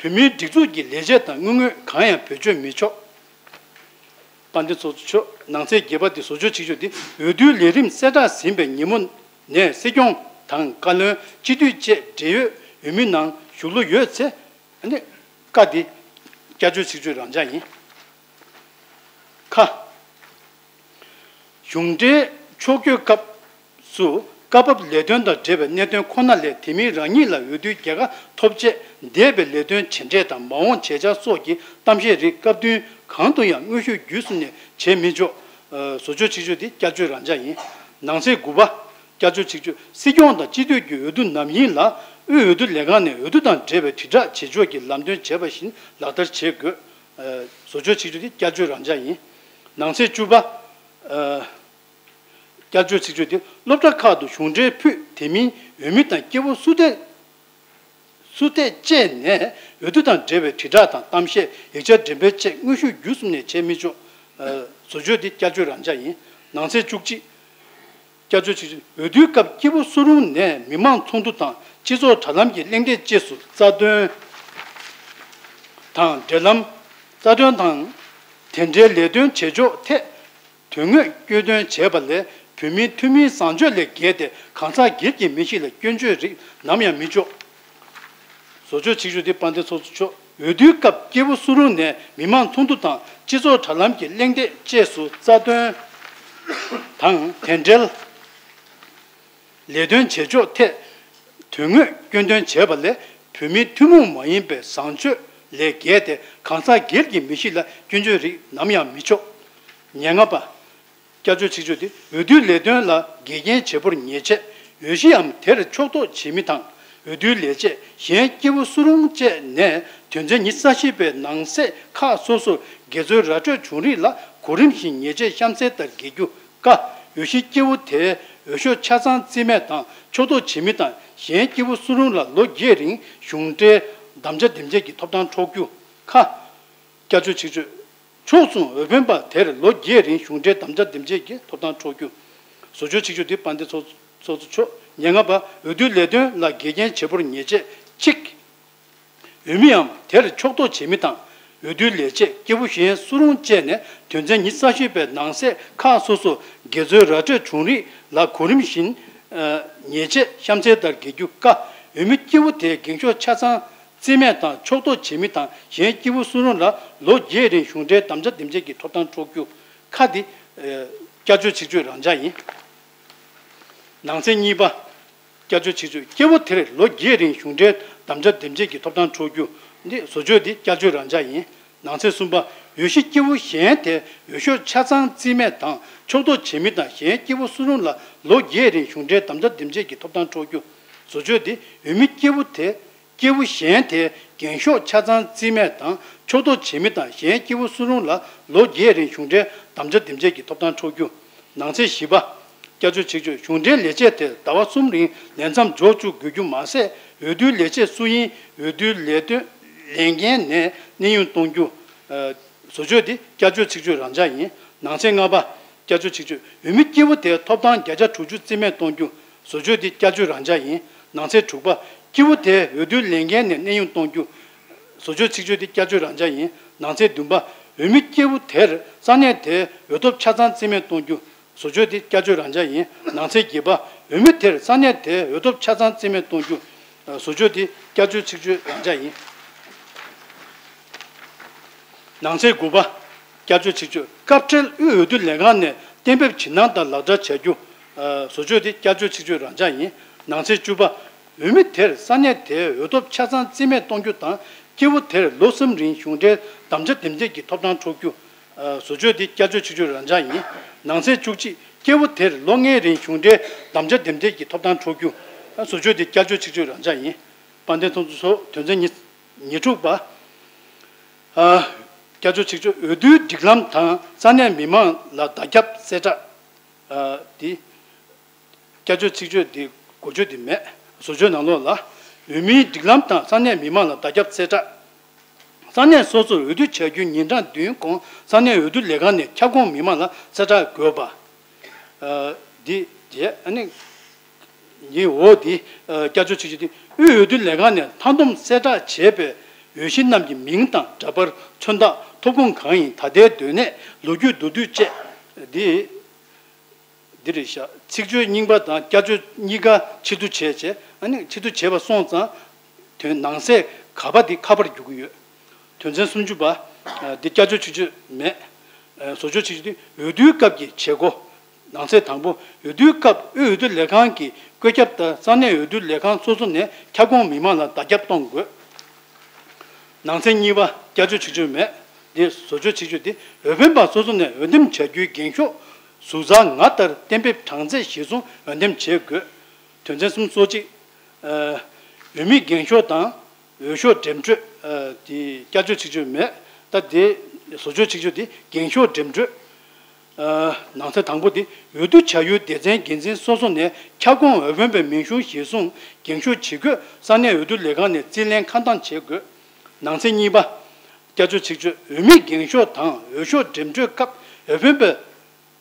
བོད་མིའི་སྒྲིག་འཛུགས་ཀྱི་ལས་བྱེད་དང་དངུལ་དངོས་གང་ཡང་བེད་སྤྱོད་མི་ཆོག་དཔལ་ལྡན་ཚོགས་གཙོ་མཆོག་ནང་གསེས་བརྒྱད་པ་དེ་བཟོ་བཅོས་ཚིག་བརྗོད་དེ་འོས་བསྡུའི་ལས་རིམ་གསལ་བསྒྲགས་ཟིན་པའི་ཉིན་མོ་ནས་སྲིད་སྐྱོང་དང་བཀའ་བློན་སྤྱི་འཐུས་བཅས་འབྲེལ་ཡོད་འོས་མི་ནང་ཞུགས་བློ་ཡོད་ཚེ། ཨ་ནི། ཀ་དེ་བསྐྱར་བཅོས་ཚིག་བརྗོད་རང་འཇགས་ཡིན། ཁ། གཞུང་འབྲེལ་ཕྱོགས་བསྐྱོད་སྐབས་སུ་ སྐབས་བབ་ལས་དོན་དང་འབྲེལ་བའི་གནད་དོན་ཁོ་ན་ལས་དེ་མིན་རང་ཉིད་ལ་འོས་བསྡུའི་རྒྱལ་ཁ་ཐོབ་ཆེད་འདས་པའི་ལས་དོན་བྱས་འབྲས་དང་མ་འོངས་བྱེད་འཆར་སོགས་ཀྱི་གཏམ་བཤད་རིགས་སྐབས་བསྟུན་གང་དུ་ཡང་དངོས་ཤུགས་བརྒྱུད་གསུམ་ནས་བྱེད་མི་ཆོག་བཟོ་བཅོས་ཆིག་བརྗོད་འདི་བསྐྱར་བཅོས་རང་འཇགས་ཡིན། ནང་གསེས་དགུ་པ། བསྐྱར་བཅོས་ཆིག་བརྗོད། སྲིད་སྐྱོང་དང་སྤྱི་འཐུས་ཀྱི་འོས་བསྡུ་ནམ་ཡིན་ལ་དབུས་འོས་བསྡུ་ལས་ཁང་ནས་འོས་བསྡུ་དང་འབྲེལ་བའི་དྲིལ་བསྒྲགས་བྱེད་ཕྱོགས་ཀྱི་ལམ་སྟོན་བྱས་པ་བཞིན་ལག་བསྟར་བྱེད་དགོས། བཟོ་བཅོས་ཆིག་བརྗོད་འདི་བསྐྱར་བཅོས་རང་འཇགས་ཡིན། ནང་གསེས་བཅུ་པ། བསྐྱར་བཅོས་ཚིག་བརྗོད་དེ། སློབ་གྲྭ་ཁག་ཏུ་གཞུང་འབྲེལ་ཕུད་དེ་མིན་འོས་མི་དང་སྐྱེ་བོ་སུ་ཐད་སུ་ཐད་བཅས་ནས་འོས་བསྡུ་དང་འབྲེལ་བའི་དྲིལ་བསྒྲགས་དང་གཏམ་བཤད་ཡིག་ཆ་འགྲེམས་སྤེལ་བཅས་དངོས་ཤུགས་བརྒྱུད་གསུམ་ནས་བྱེད་མི་ཆོག་བཟོ་བཅོས་འདི་བསྐྱར་བཅོས་རང་འཇགས་ཡིན། ནང་གསེས་བཅུ་གཅིག་བསྐྱར་བཅོས་ཚིག་བརྗོད། འོས་བསྡུའི་སྐབས་སྐྱེ་བོ་སུ་རུང་ནས་མི་མང་ཚོགས་འདུ་དང་སྤྱི་ཚོགས་དྲ་ལམ་གྱི་གླེང་སྟེགས་བཅས་སུ་རྩ་དོན་དང་འབྲེལ་ལམ། རྩ་དོན་དང་དེ་འབྲེལ་ལས་དོན་བྱེད་ཕྱོགས་ཐད། དོན་དངོས་སྐྱོན་འདོན་བྱས་པ་ལས་བོད་མིའི་ཐུན་མིན་བཟང་སྤྱོད་ལས་བརྒལ་ཏེ་གང་ཟག་སྒེར་གྱི་མི་གཤིས་ལ་སྐྱོན་བརྗོད་རིགས་ནམ་ཡང་མི་ཆོག་བཟོ་བཅོས་ཆིག་བརྗོད་འདི་དཔལ་ལྡན་ཚོགས་གཙོ་མཆོག་འོས་བསྡུའི་སྐབས་སྐྱེ་བོ་སུ་རུང་ནས་མི་མང་ཚོགས་འདུ་དང་སྤྱི་ཚོགས་དྲ་ལམ་གྱི་གླེང་སྟེགས་བཅས་སུ་རྩ་དོན་དང་དེ་འབྲེལ། ལས་དོན་བྱེད་ཕྱོགས་ཐད་དོན་དངོས་སྐྱོན་འདོན་བྱས་པ་ལས་བོད་མིའི་ཐུན་མོང་མ་ཡིན་པའི་བཟང་སྤྱོད་ལས་བརྒལ་ཏེ་གང་ཟག་སྒེར་གྱི་མི་གཤིས་ལ་སྐྱོན་བརྗོད་རིགས་ནམ་ཡང་མི་ཆོག་ཉེར་ལྔ་པ། བསྐྱར་བཅོས་ཚིག་བརྗོད་དེ། འོས་བསྡུའི་ལས་དོན་ལ་འགལ་རྐྱེན་བྱེད་པོར་ཉེས་ཆད། འོས་གཞིའམ་དེར་ཕྱོགས་གཏོགས་བྱེད་མི་དང་། འོས་བསྡུའི་ལས་བྱེད་གཞན་སྐྱེ་བོ་སུ་རུང་བཅས་ནས་དོན་ཚན་ཉི་ཤུ་རྩ་བཞི་པའི་ནང་གསེས་ཁག་སོ་སོར་དགེ་མཚོའི་ར་སྤྲོད་བྱུང་རིགས་ལ་གོ་རིམ་བཞིན་ཉེས་ཆད་གཤམ་གསལ་ལྟར་འགེལ་རྒྱུ། ཀ། འོས་གཞི་སྐྱེ་བོ་དེའི་འོས་ཤོག་ཆ་ཚང་རྩིས་མེད་དང་ཕྱོགས་གཏོགས་བྱེད་མི་དང་གཞན་སྐྱེ་བོ་སུ་རུང་ལ་ལོ་བརྒྱད་རིང་གཞུང་འབྲེལ་དམ་བཅའ་འདེམས་བྱེད་ཀྱི་ཐོབ་ཐང་འཕྲོག་རྒྱུ། ཁ། བསྐྱར་བཅོས་ཆིག་བརྗོད། ཕྱོགས་མཚུངས་འོས་འཕེན་པ་དེར་ལོ་བརྒྱད་རིང་གཞུང་འབྲེལ་དམ་བཅའ་འདེམས་བྱེད་ཀྱི་ཐོབ་ཐང་འཕྲོག་རྒྱུ། བཟོ་བཅོས་ཆིག་བརྗོད་འདི་དཔལ་ལྡན་ཚོགས་ཚོགས་གཙོ་མཆོག་ཉེར་ལྔ་པ། འོས་བསྡུའི་ལས་དོན་ལ་འགལ་རྐྱེན་བྱེད་པོར་ཉེས་ཆད། གཅིག་འོས་མིའམ་དེར་ཕྱོགས་གཏོགས་བྱེད་མི་དང་། འོས་བསྡུའི་ལས་བྱེད་སྐྱེ་བོ་གཞན་སུ་རུང་བཅས་ནས་དོན་ཚན་ཉི་ཤུ་རྩ་བཞི་པའི་ནང་གསེས་ཁག་སོ་སོར་དགེ་མཚོའི་ར་སྤྲོད་བྱུང་རིགས་ལ་གོ་རིམ་བཞིན་ཉེས་ཆད་གཤམ་གསལ་ལྟར་འགེལ་རྒྱུ། ཀ། འོས་མི་སྐྱེ་བོ་དེའི་འགེངས་ཤོག་ཆ་ཚང་རྩིས་མེད་དང་ཕྱོགས་གཏོགས་བྱེད་མི་དང་གཞན་སྐྱེ་བོ་སུ་རུང་ལ་ལོ་བརྒྱད་རིང་གཞུང་འབྲེལ་དམ་བཅའ་འདེམས་བྱེད་ཀྱི་ཐོབ་ཐང་འཕྲོག་རྒྱུ། ཁ། འདི་བསྐྱར་བཅོས་ཆིག་བརྗོད་རང་འཇགས་ཡིན། ནང་གསེས་གཉིས་པ། བསྐྱར་བཅོས་ཆིག་བརྗོད། སྐྱེ་བོ་དེར་ལོ་བརྒྱད་རིང་གཞུང་འབྲེལ་དམ་བཅའ་འདེམས་བྱེད་ཀྱི་ཐོབ་ཐང་འཕྲོག་རྒྱུ། འདི་བཟོ་བཅོས་འདི་བསྐྱར་བཅོས་རང་འཇགས་ཡིན། ནང་གསེས་གསུམ་པ། འོས་གཞི་སྐྱེ་བོ་གཞན་དེ་འོས་ཤོག་ཆ་ཚང་རྩིས་མེད་དང་ཕྱོགས་གཏོགས་བྱེད་མི་དང་གཞན་སྐྱེ་བོ་སུ་རུང་ལ་ལོ་བརྒྱད་རིང་གཞུང་འབྲེལ་དམ་བཅའ་འདེམས་བྱེད་ཀྱི་ཐོབ་ཐང་འཕྲོག་རྒྱུ། བཟོ་བཅོས་འདི་འོས་མི་སྐྱེ་བོ་དེ་སྐྱེ་བོ་གཞན་དེ་འགེངས་ཤོག་ཆ་ཚང་རྩིས་མེད་དང་ཕྱོགས་གཏོགས་བྱེད་མི་དང་གཞན་སྐྱེ་བོ་སུ་རུང་ལ་ལོ་བརྒྱད་རིང་གཞུང་འབྲེལ་དམ་བཅའ་འདེམས་བྱེད་ཀྱི་ཐོབ་ཐང་འཕྲོག་རྒྱུ། ནང་གསེས་བཞི་པ། བསྐྱར་བཅོས་ཆིག་བརྗོད། གཞུང་འབྲེལ་ལས་བྱེད་དེ་ཟླ་བ་གསུམ་རིང་ལས་མཚམས་འཇོག་བཅུག་དགོས་རྒྱུ་མ་ཟད། འོས་བསྡུའི་ལས་བྱེད་སུ་ཡིན་འོས་བསྡུའི་ལས་དོན་ལས་འགན་ནས་གནས་དབྱུང་གཏོང་རྒྱུ། བཟོ་བཅོས་འདི་བསྐྱར་བཅོས་ཚིག་བརྗོད་རང་འཇགས་ཡིན། ནང་གསེས་ལྔ་པ། བསྐྱར་བཅོས་ཚིག་བརྗོད། འོས་མི་སྐྱེ་བོ་དེའི་ཐོབ་ཐང་བརྒྱ་ཆ་དྲུག་ཅུ་རྩིས་མེད་གཏོང་རྒྱུ། བཟོ་བཅོས་འདི་བསྐྱར་བཅོས་རང་འཇགས་ཡིན། ནང་གསེས་དྲུག་པ། སྐྱེ་བོ་དེའི་འོས་བསྡུའི་ལས་འགན་ནས་གནས་དབྱུང་གཏོང་རྒྱུ། བཟོ་བཅོས་ཚིག་བརྗོད་འདི་བསྐྱར་བཅོས་རང་འཇགས་ཡིན། ནང་གསེས་བདུན་པ། འོས་མི་སྐྱེ་བོ་དེར་ས་གནས་དེའི་འོས་ཐོབ་ཆ་ཚང་རྩིས་མེད་གཏོང་རྒྱུ། བཟོ་བཅོས་འདི་བསྐྱར་བཅོས་རང་འཇགས་ཡིན། ནང་གསེས་བརྒྱད་པ། འོས་མི་དེར་ས་གནས་དེའི་འོས་ཐོབ་ཆ་ཚང་རྩིས་མེད་གཏོང་རྒྱུ། བཟོ་བཅོས་འདི་བསྐྱར་བཅོས་ཚིག་བརྗོད་རང་འཇགས་ཡིན། ནང་གསེས་དགུ་པ། བསྐྱར་བཅོས་ཚིག་བརྗོད། སྐབས་འཕྲལ་དབུས་འོས་བསྡུ་ལས་ཁང་ནས་གཏན་འབེབས་བྱེད་སྟངས་ལྟར་ལག་བསྟར་བྱ་རྒྱུ། བཟོ་བཅོས་འདི་བསྐྱར་བཅོས་ཚིག་བརྗོད་རང་འཇགས་ཡིན། ནང་གསེས་བཅུ་པ། འོས་མི་དེར་ས་གནས་དེའི་འོས་ཐོབ་ཆ་ཚང་རྩིས་མེད་གཏོང་རྒྱུ་དང་སྐྱེ་བོ་དེར་ལོ་གསུམ་རིང་གཞུང་འབྲེལ་དམ་བཅའ་འདེམས་བྱེད་ཀྱི་ཐོབ་ཐང་འཕྲོག་རྒྱུ། བཟོ་བཅོས་འདི་བསྐྱར་བཅོས་ཚིག་བརྗོད་རང་འཇགས་ཡིན། ནང་གསེས་བཅུ་གཅིག་སྐྱེ་བོ་དེར་ལོ་ལྔའི་རིང་གཞུང་འབྲེལ་དམ་བཅའ་འདེམས་བྱེད་ཀྱི་ཐོབ་ཐང་འཕྲོག་རྒྱུ། བཟོ་བཅོས་འདི་བསྐྱར་བཅོས་ཚིག་བརྗོད་རང་འཇགས་ཡིན། དཔལ་ལྡན་ཚོགས་གཙོ་མཆོག་དོན་ཚན་ཉི་ཉེར་དྲུག་པ། བསྐྱར་བཅོས་ཚིག་བརྗོད། འོས་བསྡུའི་སྒྲིག་ལམ་དང་ས་གནས་མི་མང་ལ་བརྡ་ཁྱབ་གསལ་བསྒྲགས། འདི། བསྐྱར་བཅོས་ཚིག་བརྗོད་འདི་འགོ་བརྗོད་འདི་མེད། བཟོ་བཅོས་ནང་ལོགས་ལ། འོས་མིའི་སྒྲིག་ལམ་དང་ས་གནས་མི་མང་ལ་བརྡ་ཁྱབ་གསལ་བསྒྲགས། ས་གནས་སོ་སོར་འོས་བསྡུ་བྱ་རྒྱུའི་ཉིན་གྲངས་བདུན་གོང་ས་གནས་འོས་བསྡུ་ལས་ཁང་ནས་ཁྱབ་ཁོངས་མི་མང་ལ་གསལ་བསྒྲགས་དགོས་པ། འདི་རྗེས་ཨ་ནི། ཡིན། འོ་འདི། བསྐྱར་བཅོས་ཚིག་བརྗོད་འདི། དབུས་འོས་བསྡུ་ལས་ཁང་ནས་མཐའ་སྡོམ་གསལ་བསྒྲགས་བྱས་པའི་འོས་གཞི་རྣམས་ཀྱི་མིང་དང་འདྲ་པར་མཚོན་རྟགས་ཐོབ་ཁུངས་གང་ཡིན་ད་ལྟའི་སྡོད་གནས་ལོ་རྒྱུས་མདོར་བསྡུས་བཅས། འདི། འདི་རེད་ཤག་ཚིག་བརྗོད་རྙིང་པ་དང་བསྐྱར་བཅོས་གཉིས་ཀ་ཕྱིར་བསྡུ་བྱས་རྗེས་ཨ་ནི་ཕྱིར་བསྡུ་བྱས་པ་སོང་ཙང་། དོན་ནང་གསེས་ག་པ་འདི་ཁ་པར་འགྱུར་གྱི་ཡོད། དོན་ཚན་སུམ་ཅུ་པ། འདི་བསྐྱར་བཅོས་ཚིག་བརྗོད་མེད། བཟོ་བཅོས་ཚིག་བརྗོད་འདི་འོས་བསྡུའི་སྐབས་ཀྱི་བྱེད་སྒོ། ནང་གསེས་དང་པོ། འོས་བསྡུའི་སྐབས་དབུས་འོས་བསྡུ་ལས་ཁང་གི་བཀོད་ཁྱབ་ལྟར་ས་གནས་འོས་བསྡུ་ལས་ཁང་སོ་སོ་ནས་ཁྱབ་ཁོངས་མི་མང་ལ་བརྡ་ཁྱབ་གཏོང་དགོས། ནང་གསེས་གཉིས་པ། བསྐྱར་བཅོས་ཆིག་བརྒྱ་མེད། འདི་བཟོ་བཅོས་ཆིག་བརྒྱ་འདི་འོས་འཕེན་པ་སོ་སོ་ནས་འོས་འདེམས་བྱ་རྒྱུའི་འགེངས་ཤོག་ཟུར་ཟ་ང་ལྟར་གཏན་འབེབས་གྲངས་ཚད་གཞིར་བཟུང་འོས་འདེམས་བྱེད་དགོས། དོན་ཚན་སུམ་ཅུ་སོ་གཅིག། འོས་མི་འགེངས་ཤོག་དང་འོས་ཤོག་འགྲེམས་སྤྲོད། འདི་བསྐྱར་བཅོས་ཆིག་བརྒྱ་མེད། ད་འདི་བཟོ་བཅོས་ཆིག་བརྒྱ་འདི་འགེངས་ཤོག་འགྲེམས་སྤྲོད། ནང་གསེས་དང་པོ་དེ། འོས་བསྡུ་བྱ་ཡུལ་སྡེ་ཚན་འགན་འཛིན་སོ་སོ་ནས་ཁྱབ་ཁོངས་འོས་འཕེན་པའི་མིང་གཞུང་གཞིར་བཟུང་འགེངས་ཤོག་ཇི་དགོས་ས་གནས་འོས་བསྡུ་ལས་ཁང་ནས་རྩིས་ལེན་ཁ་འདང་བྱེད་དགོས། ནང་གསེས་གཉིས་པ། བསྐྱར་བཅོས་ཆིག་བརྒྱ། འོས་མི་འགེངས་ཤོག་དང་འོས་ཤོག་འགྲེམས་སྤྲོད་སྐབས་འོས་འཕེན་པའི་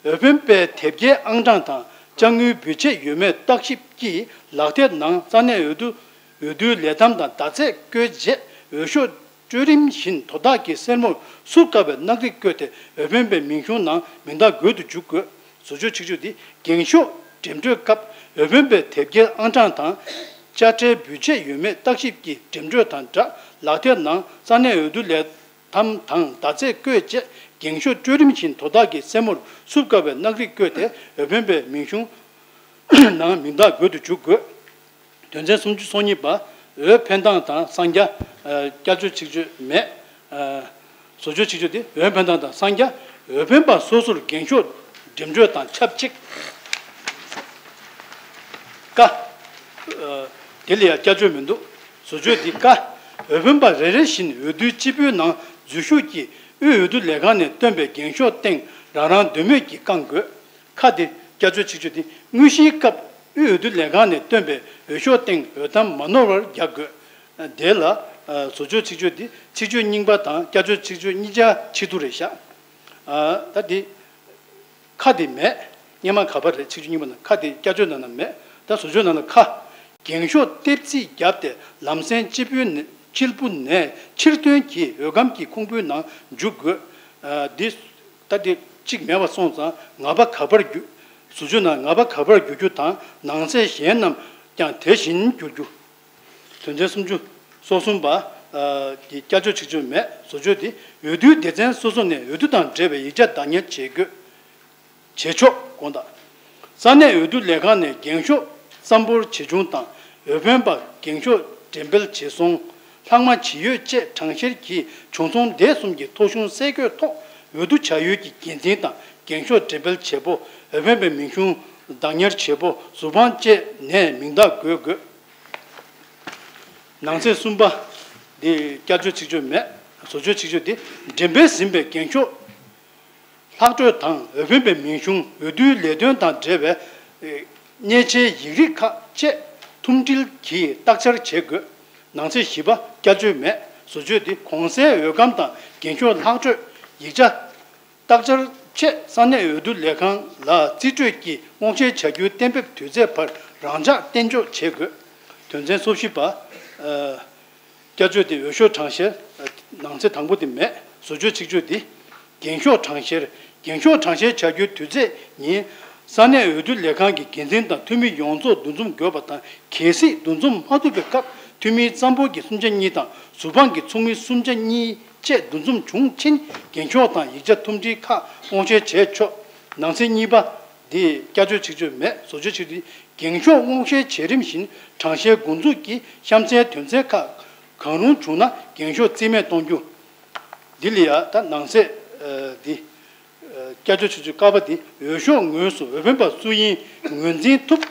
འོས་འཕེན་པའི་དེབ་སྐྱེལ་ཨང་གྲངས་དང་དཔྱ་དངུལ་འབུལ་ཆད་ཡོད་མེད་བརྟག་ཞིབ་ཀྱིས་ལག་དེབ་ནང་ས་གནས་འོས་བསྡུ་འོས་བསྡུའི་ལས་ཐམ་དང་བརྡ་ཚད་བཀོད་རྗེས་འོས་ཤོག་སྤྲོད་རིམ་བཞིན་དོ་བདག་གི་སེར་མོར་བསུབ་དཀའ་བའི་སྣག་རིས་བཀོད་དེ་འོས་འཕེན་པའི་མིང་གཞུང་ནང་མིང་རྟགས་འགོད་དུ་འཇུག་དགོས། བཟོ་བཅོས་ཆིག་བརྒྱ་འདི་འགེངས་ཤོག་འགྲེམས་སྤྲོད་སྐབས་འོས་འཕེན་པའི་དེབ་སྐྱེལ་ཨང་གྲངས་དང་དཔྱ་ཁྲལ་འབུལ་ཆད་ཡོད་མེད་བརྟག་ཞིབ་ཀྱི་འགྲེམས་སྤྲོད་དང་སྦྲགས་ལག་དེབ་ནང་ས་གནས་འོས་བསྡུ་ལས་ཐམ་དང་བརྡ་ཚད་བཀོད་རྗེས་འགེངས་ཤོག་སྤྲོད་རིམ་བཞིན་དོ་བདག་གི་སེར་མོར་བསུབ་དཀའ་བའི་སྣག་རིས་བཀོད་དེ་འོས་འཕེན་པའི་མིང་གཞུང་ནང་མིང་རྟགས་འགོད་དུ་འཇུག་དགོས། དོན་ཚན་སུམ་ཅུ་སོ་གཉིས་པ། འོས་འཕེན་སྟངས་དང་གསང་རྒྱ། ཨ། བསྐྱར་བཅོས་ཆིག་བརྒྱ་མེད། ཨ། བཟོ་བཅོས་ཆིག་བརྒྱ་དེ། འོས་འཕེན་སྟངས་དང་གསང་རྒྱ། འོས་འཕེན་པ་སོ་སོར་འགེངས་ཤོག་འགྲེམས་སྤྲོད་དང་ཆབས་ཅིག། ཀ། ཨ། དེ་ལ་ཡང་བསྐྱར་བཅོས་མི་འདུག། བཟོ་བཅོས་འདི་ཀ། འོས་འཕེན་པ་རེ་རེ་བཞིན་འོས་བསྡུའི་སྤྱིལ་བུའི་ནང་འཛུལ་ཞུགས་ཀྱིས་དབུས་འོས་བསྡུ་ལས་ཁང་ནས་བཏོན་པའི་འགེངས་ཤོག་སྟེང་རང་རང་འདོད་མོས་ཀྱིས་བཀང་དགོས། ཁ་དེ། བསྐྱར་བཅོས་ཆིག་བརྒྱ་དེ། དངོས་གཞིའི་སྐབས་དབུས་འོས་བསྡུ་ལས་ཁང་ནས་བཏོན་པའི་འོས་ཤོག་སྟེང་འོས་ཐམ་མ་ནོར་བར་རྒྱག་དགོས། དེ་ལ། ཨ། བཟོ་བཅོས་ཆིག་བརྒྱ་དེ་ཆིག་བརྒྱ་རྙིང་པ་དང་བསྐྱར་བཅོས་ཆིག་བརྒྱ་གཉིས་ཆ་ཕྱེ་བསྡུར་རེད་བཞག། ཨ། ད་དེ། ཁ་དེ་མེད། སྔོན་མ་ག་པར་རེད། ཆིག་བརྒྱ་རྙིང་པ་ནང་ཁ་དེ་བསྐྱར་བཅོས་ནང་ན་མེད། ད་བཟོ་བཅོས་ནང་ལ་ཁ། འགེངས་ཤོག་ལྟེབ་རྩིས་བརྒྱབ་སྟེ་ལམ་སེང་སྤྱིལ་བུ་ནས་སྤྱིལ་བུ་ནས་ཕྱིར་ཐོན་གྱིས་འོས་སྒམ་གྱི་ཁུང་བུའི་ནང་འཇུག་དགོས། ཨ། འདི། ད་འདི་གཅིག་མེད་པ་སོང་ཙང་ང་པ་ག་པར་བསྒྱུར། བཟོ་བཅོས་ནང་ང་པ་ག་པར་བསྒྱུར་རྒྱུ་དང་ནང་གསེས་གཞན་རྣམས་ཀྱང་དེ་བཞིན་བསྒྱུར་རྒྱུ། དོན་ཚན་སུམ་ཅུ་སོ་གསུམ་པ། ཨ། གི་བསྐྱར་བཅོས་ཆིག་བརྒྱ་མེད། བཟོ་བཅོས་འདི་འོས་བསྡུའི་སྡེ་ཚན་སོ་སོ་ནས་འོས་བསྡུ་དང་འབྲེལ་བའི་ཡིག་ཆ་བདག་གཉེར་བྱེད་དགོས། བྱེད་ཆོག་དགོངས་དག། ས་གནས་འོས་བསྡུ་ལས་ཁང་ནས་འགེངས་ཤོག་རྩ་འབོར་ཇི་བྱུང་དང་འོས་འཕེན་པ་འགེངས་ཤོག་འགྲེམས་སྤེལ་ཇི་སོང་། ལྷག་མ་ཇི་ཡོད་བཅས་གྲངས་བཤེར་གྱིས་བྱུང་སོང་དེ་གསུམ་གྱི་ཐོ་གཞུང་གསལ་འགོད་ཐོག་འོས་བསྡུ་བྱ་ཡུལ་གྱི་འགན་འཛིན་དང་འགེངས་ཤོག་འགྲེམས་སྤེལ་བྱེད་པོ། འོས་འཕེན་པའི་མིང་གཞུང་བདག་གཉེར་བྱེད་པོ། ཟུར་དཔང་བཅས་ནས་མིང་རྟགས་འགོད་དགོས། ནང་གསེས་གསུམ་པ། འདི་བསྐྱར་བཅོས་ཆིག་བརྒྱ་མེད། བཟོ་བཅོས་ཆིག་བརྒྱ་འདི། འགྲེམས་སྤེལ་ཟིན་པའི་འགེངས་ཤོག་ལྷག་འཕྲོས་དང་འོས་འཕེན་པའི་མིང་གཞུང་། འོས་བསྡུའི་ལས་དོན་དང་འབྲེལ་བའི་གནས་ཆའི་ཡིག་རིགས་ཁག་བཅས་ཐུམ་སྒྲིལ་གྱིས་བརྟག་འཆར་བྱེད་དགོས། ནང་གསེས་བཞི་པ། བསྐྱར་བཅོས་མེད། བཟོ་བཅོས་འདི་གོང་གསལ་འོས་སྒམ་དང་འགེངས་ཤོག་ལྷག་འཕྲོས་ཡིག་ཆ་བརྟག་འཆར་ཆེད་ས་གནས་འོས་བསྡུ་ལས་ཁང་ལ་རྩིས་སྤྲོད་ཀྱིས་སྔོག་བཤེར་བྱ་རྒྱུའི་གཏན་འབེབས་དུས་ཚོད་བར་རང་འཇགས་གཏན་འཇོག་བྱེད་དགོས། དོན་ཚན་སོ་བཞི་པ། ཨ། བསྐྱར་བཅོས་དེ་འོས་ཤོག་གྲངས་བཤེར། ནང་གསེས་དང་པོ་དེ་མེད། བཟོ་བཅོས་ཆིག་བརྒྱ་དེ། འགེངས་ཤོག་གྲངས་བཤེར། འགེངས་ཤོག་གྲངས་བཤེར་བྱ་རྒྱུའི་དུས་ཚོད་ཉིན། ས་གནས་འོས་བསྡུ་ལས་ཁང་གི་འགན་འཛིན་དང་འཐུས་མི་ཡོངས་རྫོགས་འདུ་འཛོམས་དགོས་པ་དང་། གལ་སྲིད་འདུ་འཛོམས་མ་ཐུབ་པའི་སྐབས་འཐུས་མིའི་རྩ་འབོར་གྱི་སུམ་ཆ་གཉིས་དང་ཟུར་དཔང་གི་ཚོགས་མིའི་སུམ་ཆ་གཉིས་བཅས་འདུ་འཛོམས་བྱུང་ཕྱིན་འགེངས་ཤོག་དང་ཡིག་ཆ་ཐུམ་སྒྲིལ་ཁག་སྔོག་བཤེར་བྱས་ཆོག། ནང་གསེས་གཉིས་པ། འདི་བསྐྱར་བཅོས་ཆིག་བརྒྱ་མེད། བཟོ་བཅོས་ཆིག་བརྒྱ། འགེངས་ཤོག་སྔོག་བཤེར་བྱེད་རིམ་བཞིན་གྲངས་བཤེར་འགོ་འཛུགས་ཀྱིས་གཤམ་གསལ་དོན་ཚན་ཁག་གང་རུང་བྱུང་ན་འགེངས་ཤོག་རྩིས་མེད་གཏོང་རྒྱུ། འདི་ལ་ཡ་ད་ནང་གསེས། ཨ། འདི། ཨ། བསྐྱར་བཅོས་ཆིག་བརྒྱ་ཀ་པ་འདི། འོས་ཤོག་ངོས་སུ་འོས་འཕེན་པ་སུ་ཡིན་ངོས་འཛིན་ཐུབ།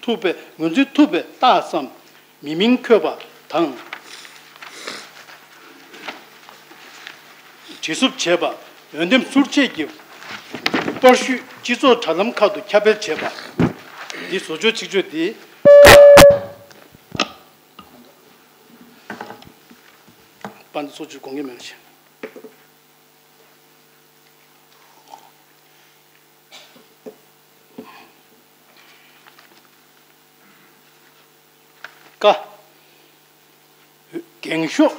ཐུབ་པའི། ངོས་འཛིན་ཐུབ་པའི་རྟགས་སམ་མི་མིང་འཁོད་པ་དང་། བྲིས་གསུབ་བྱས་པ། འོས་འདེམས་ཟུར་ཕྱེད་ཀྱི་པར་བཤུས་སྤྱི་ཚོགས་དྲ་ལམ་ཁག་ཏུ་ཁྱབ་སྤེལ་བྱས་པ། འདི་བཟོ་བཅོས་ཆིག་བརྒྱ་འདི། པ་འདི་ཚོགས་ཀྱི་དགོངས་འགལ་མེད་པ་བྱས། ཀ། འགེངས་ཤོག་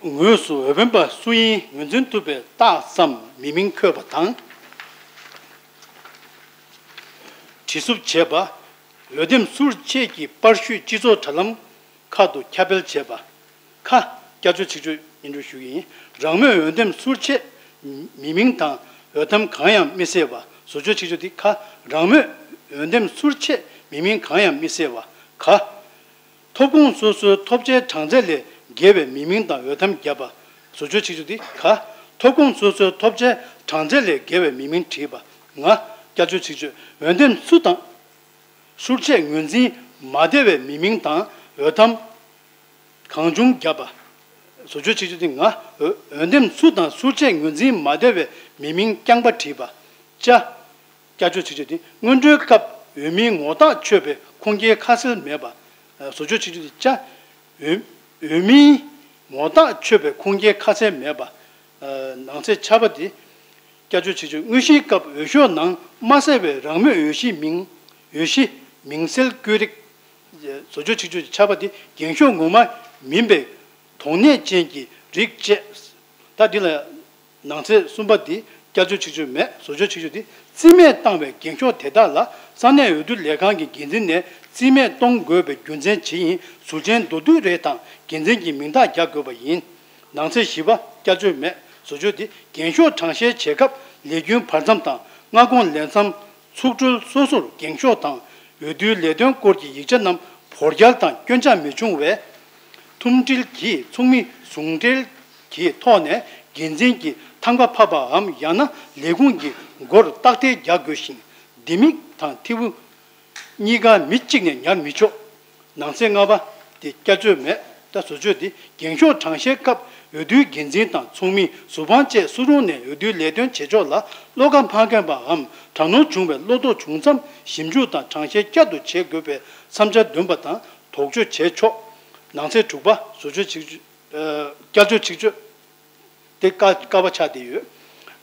ངོས་སུ་འོས་འཕེན་པ་སུ་ཡིན་ངོས་འཛིན་ཐུབ་པའི་རྟགས་སམ་མི་མིང་འཁོད་པ་དང་། བྲིས་གསུབ་བྱས་པ། འོས་འདེམས་ཟུར་ཕྱེད་ཀྱི་པར་བཤུས་སྤྱི་ཚོགས་དྲ་ལམ་ཁག་ཏུ་ཁྱབ་སྤེལ་བྱས་པ། ཁ། བསྐྱར་བཅོས་ཆིག་བརྒྱ་སྙན་སྒྲོན་ཞུ་གི་ཡིན། རང་མོས་འོས་འདེམས་ཟུར་ཕྱེད། མི་མིང་དང་འོས་ཐམ་གང་ཡང་མི་གསལ་བ། བཟོ་བཅོས་ཆིག་བརྒྱ་དེ་ཁ། རང་མོས་འོས་འདེམས་ཟུར་ཆད་མི་མིང་གང་ཡང་མི་གསལ་བ། ག། ཐོབ་ཁུངས་སོ་སོའི་ཐོབ་ཆའི་གྲངས་ཚད་ལས་བརྒལ་བའི་མི་མིང་དང་འོས་ཐམ་བརྒྱབ་པ། བཟོ་བཅོས་ཆིག་བརྒྱ་དེ་ག། ཐོབ་ཁུངས་སོ་སོའི་ཐོབ་ཆའི་གྲངས་ཚད་ལས་བརྒལ་བའི་མི་མིང་བྲིས་པ། ང་། བསྐྱར་བཅོས་ཆིག་བརྒྱ། འོས་འདེམས་སུ་དང་། ཟུར་ཆད་ངོས་འཛིན་མ་བདེ་བའི་མི་མིང་དང་འོས་ཐམ། གང་བྱུང་བརྒྱབ་པ། བཟོ་བཅོས་ཆིག་བརྒྱ་དེ་ང་། འོས་འོས་འདེམས་སུ་དང་ཟུར་ཆད་ངོས་འཛིན་མ་བདེ་བའི་མི་མིང་རྐྱང་པ་བྲིས་པ། ཅ། བསྐྱར་བཅོས་ཆིག་བརྒྱ་དེ་སྔོན་འགྲོའི་སྐབས་འོས་མིའི་ངོ་རྟགས་ཆོད་པའི་ཁུངས་སྐྱེལ་ཁ་གསལ་མེད་པ། བཟོ་བཅོས་ཆིག་བརྒྱ་དེ་ཅ། འོས་འོས་མིའི་ངོ་རྟགས་ཆོད་པའི་ཁུངས་སྐྱེལ་ཁ་གསལ་མེད་པ། ནང་གསེས་ཆ་པ་དེ། བསྐྱར་བཅོས་ཆིག་བརྒྱ་དངོས་གཞིའི་སྐབས་འོས་ཤོག་ནང་མ་གསལ་བའི་རང་མོས་འོས་གཞི་མིང་། འོས་གཞི་མིང་གསལ་བཀོད་རིགས། བཟོ་བཅོས་ཆིག་བརྒྱ་ཆ་པ་དེ་འགེངས་ཤོག་ངོ་མ་མིན་པའི་དོགས་གནད་ཅན་གྱི་རིགས་བཅས། ད་འདི་ལ་ནང་གསེས་གསུམ་པ་འདི་བསྐྱར་བཅོས་ཆིག་བརྒྱ་མེད། བཟོ་བཅོས་ཆིག་བརྒྱ་འདི་རྩིས་མེད་བཏང་བའི་འགེངས་ཤོག་དེ་དག་ལ་ས་གནས་འོས་བསྡུ་ལས་ཁང་གི་འགན་འཛིན་ནས་རྩིས་མེད་གཏོང་དགོས་པའི་རྒྱུ་མཚན་ཇི་ཡིན་ཟུར་མཆན་མདོར་བསྡུས་རེ་དང་འགན་འཛིན་གྱི་མིང་རྟགས་རྒྱག་དགོས་པ་ཡིན། ནང་གསེས་བཞི་པ་བསྐྱར་བཅོས་མེད། བཟོ་བཅོས་འདི་འགེངས་ཤོག་གྲངས་བཤེར་བྱེད་སྐབས་ལས་རྒྱུན་བར་མཚམས་དང་སྔ་དགོང་ལས་མཚམས། ཚོགས་གྲོལ་སོ་སོར་འགེངས་ཤོག་དང་འོས་བསྡུའི་ལས་དོན་སྐོར་གྱི་ཡིག་ཆ་རྣམས་བོར་རྒྱལ་དང་སྐྱོན་ཆ་མི་འབྱུང་བའི་ཐུམ་སྒྲིལ་གྱིས་ཚོགས་མི་ཟུང་འབྲེལ་གྱི་ཐོག་ནས་འགན་འཛིན་གྱི་ཐང་ག་ཕབ་པའམ་ཡང་ན་ལས་ཁུངས་ཀྱི་སྒོར་རྟགས་ཐེལ་རྒྱག་དགོས་ཤིང་ལྡེ་མིག་དང་ཐིའུ་གཉིས་ཀ་མི་གཅིག་ནས་ཉར་མི་ཆོག་ནང་གསེས་ལྔ་པ་དེ་བསྐྱར་བཅོས་མེད། ད་བཟོ་བཅོས་འདི་འགེངས་ཤོག་གྲངས་བཤེར་སྐབས་འོས་བསྡུའི་འགན་འཛིན་དང་ཚོགས་མི་ཟུར་དཔང་བཅས་སུ་རུང་ནས་འོས་བསྡུའི་ལས་དོན་བྱེད་ཕྱོགས་ལ་བློ་ཁ་མ་འཁེལ་བའམ་དྲག་གནོན་བྱུང་བའི་བློ་དོགས་བྱུང་མཚམས་ཞིབ་འཇུག་དང་གྲངས་བཤེར་བསྐྱར་དུ་བྱེད་དགོས་པའི་བསམ་འཆར་འདོན་པ་དང་དོགས་གཅོད་བྱས་ཆོག་ནང་གསེས་དྲུག་པ་བཟོ་བཅོས་ཆིག་བརྒྱ་ཨ། བསྐྱར་བཅོས་ཆིག་བརྒྱ། དེ་ཀ་ཀ་པ་ཆགས་བསྡད་ཡོད།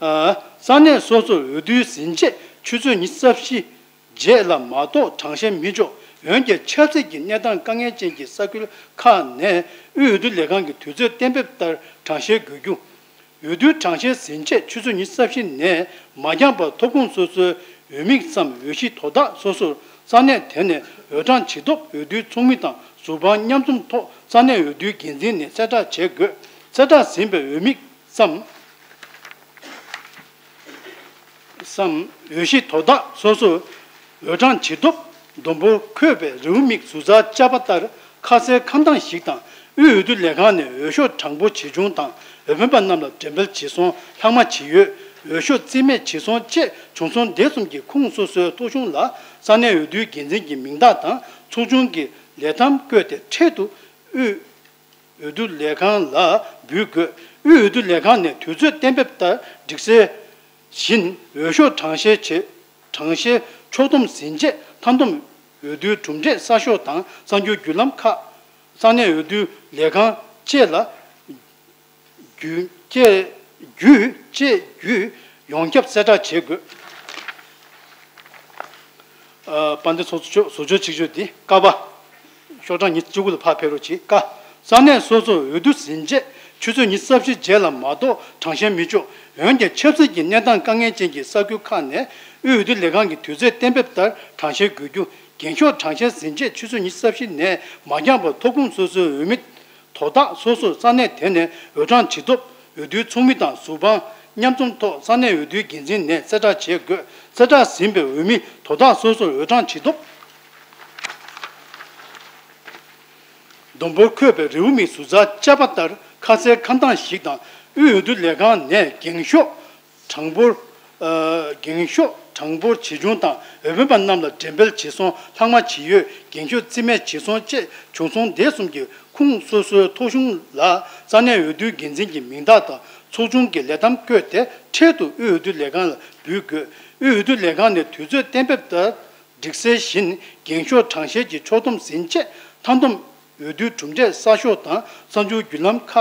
ཨ། ས་གནས་སོ་སོར་འོས་བསྡུའི་ཟིན་བྱེད་ཆུ་ཚོད་ཉི་ཤུ་རྩ་བཞི་རྗེས་ལ་མ་གཏོགས་གྲངས་བཤེར་མི་ཆོག་འོན་ཀྱང་ཆབ་སྲིད་ཀྱི་གནས་སྟངས་དཀའ་ངལ་ཅན་གྱི་ས་ཁུལ་ཁག་ནས་དབུས་འོས་བསྡུ་ལས་ཁང་གི་དུས་ཚོད་གཏན་འབེབས་ལྟར་གྲངས་བཤེར་དགོས་རྒྱུ། འོས་བསྡུའི་གྲངས་བཤེར་ཟིན་བྱེད་ཆུ་ཚོད་ཉི་ཤུ་རྩ་བཞི་ནས་མ་འགྱངས་པར་ཐོབ་ཁུངས་སོ་སོའི་འོས་མི་སམ་འོས་གཞི་དོ་བདག་སོ་སོར་ས་གནས་དེ་ནས་འོས་གྲངས་ཇི་ཐོབ་འོས་བསྡུའི་ཚོགས་མི་དང་ཟུར་དཔང་མཉམ་འཛོམས་ཐོག་ས་གནས་འོས་བསྡུའི་འགན་འཛིན་ནས་གསལ་བསྒྲགས་བྱེད་དགོས། གསལ་བསྒྲགས་ཟིན་པའི་འོས་མི་སམ། སམ། འོས་གཞི་དོ་བདག་སོ་སོར་འོས་གྲངས་ཇི་ཐོབ་སྡོམ་པོར་འཁོད་པའི་རེའུ་མིག་ཟུར་རྩ་བཅའ་པ་ལྟར་ཁ་གསལ་ཁ་བཏང་ཞིག་དང་དབུས་འོས་བསྡུ་ལས་ཁང་ནས་འོས་ཤོག་གྲངས་འབོར་ཇི་བྱུང་དང་འོས་འཕེན་པ་རྣམས་ལ་འགྲེམས་སྤེལ་ཇི་སོང་ལྷག་མ་ཇི་ཡོད་འོས་ཤོག་རྩིས་མེད་ཇི་སོང་བཅས་བྱུང་སོང་དེ་གསུམ་གྱི་ཁུངས་སོ་སོའི་ཐོ་གཞུང་ལ་ས་གནས་འོས་བསྡུའི་འགན་འཛིན་གྱི་མིང་རྟགས་དང་ཚོགས་ཆུང་གི་ལས་ཐམ་བཀོད་དེ་འཕྲལ་དུ་དབུས། འོས་བསྡུ་ལས་ཁང་ལ་འབུལ་དགོས། དབུས་འོས་བསྡུ་ལས་ཁང་ནས་དུས་ཚོད་གཏན་འབེབས་ལྟར་སྒྲིག་གསལ་བཞིན་འོས་ཤོག་གྲངས་བཤེར་བྱེད། གྲངས་བཤེར་ཕྱོགས་བསྡོམས་ཟིན་རྗེས་མཐའ་བསྡོམས་འོས་བསྡུའི་གྲུབ་འབྲས་གསར་ཤོག་དང་གསར་འགྱུར་བརྒྱུད་ལམ་ཁག་ས་གནས་འོས་བསྡུ་ལས་ཁང་བཅས་ལ་བརྒྱུད་བཅས་བརྒྱུད་བཅས་བརྒྱུད་ཡོངས་ཁྱབ་གསལ་བསྒྲགས་བྱེད་དགོས། ཨ། དཔལ་ལྡན་ཚོགས་གཙོ་མཆོག་བཟོ་བཅོས་ཆིག་བརྒྱ་དེ་ཀ་པ། ཤོག་གྲངས་ཉི་ཤུ་རྩ་དགུ་ལ་ཕར་ཕེབས་རོགས་གྱིས། ཀ། ས་གནས་སོ་སོར་འོས་བསྡུ་ཟིན་རྗེས་ཆུ་ཚོད་ཉི་ཤུ་རྩ་བཞི་རྗེས་ལ་མ་གཏོགས་གྲངས་བཤེར་མི་ཆོག་འོན་ཀྱང་ཆབ་སྲིད་ཀྱི་གནས་སྟངས་དཀའ་ངལ་ཅན་གྱི་ས་ཁུལ་ཁག་ནས་དབུས་འོས་བསྡུ་ལས་ཁང་གི་དུས་ཚོད་གཏན་འབེབས་ལྟར་གྲངས་བཤེར་དགོས་རྒྱུ། འགེངས་ཤོག་གྲངས་བཤེར་ཟིན་རྗེས་ཆུ་ཚོད་ཉི་ཤུ་རྩ་བཞི་ནས་མ་འགྱངས་པར་ཐོབ་ཁུངས་སོ་སོའི་འོས་མི་དོ་བདག་སོ་སོར་ས་གནས་དེ་ནས་འོས་གྲངས་ཇི་ཐོབ་འོས་བསྡུའི་ཚོགས་མི་དང་ཟུར་དཔང་མཉམ་འཛོམས་ཐོག་ས་གནས་འོས་བསྡུའི་འགན་འཛིན་ནས་གསལ་བསྒྲགས་བྱེད་དགོས། གསལ་བསྒྲགས་ཟིན་པའི་འོས་མི་དོ་བདག་སོ་སོར་འོས་གྲངས་ཇི་ཐོབ་སྡོམ་པོར་འཁོད་པའི་རེའུ་མིག་ཟུར་རྩ་བཅའ་པ་ལྟར་ཁ་གསལ་ཁ་བཏང་ཞིག་དང་དབུས་འོས་བསྡུ་ལས་ཁང་ནས་འགེངས་ཤོག་གྲངས་འབོར། ཨ། འགེངས་ཤོག་གྲངས་འབོར་ཇི་བྱུང་དང་འོས་འཕེན་པ་རྣམས་ལ་འགྲེམས་སྤེལ་ཇི་སོང་ལྷག་མ་ཇི་ཡོད་འགེངས་ཤོག་རྩིས་མེད་ཇི་སོང་བཅས་བྱུང་སོང་དེ་གསུམ་གྱི་ཁུངས་སོ་སོའི་ཐོ་གཞུང་ལ་ས་གནས་འོས་བསྡུའི་འགན་འཛིན་གྱི་མིང་རྟགས་དང་ཚོགས་ཆུང་གི་ལས་ཐམ་བཀོད་དེ་འཕྲལ་དུ་དབུས་འོས་བསྡུ་ལས་ཁང་ལ་འབུལ་དགོས། དབུས་འོས་བསྡུ་ལས་ཁང་ནས་དུས་ཚོད་གཏན་འབེབས་ལྟར་སྒྲིག་གསལ་བཞིན་འགེངས་ཤོག་གྲངས་བཤེར་གྱི་ཕྱོགས་བསྡོམས་ཟིན་རྗེས་མཐའ་བསྡོམས་འོས་བསྡུའི་གྲུབ་འབྲས་གསར་ཤོག་དང་གསར་འགྱུར་བརྒྱུད་ལམ་ཁག་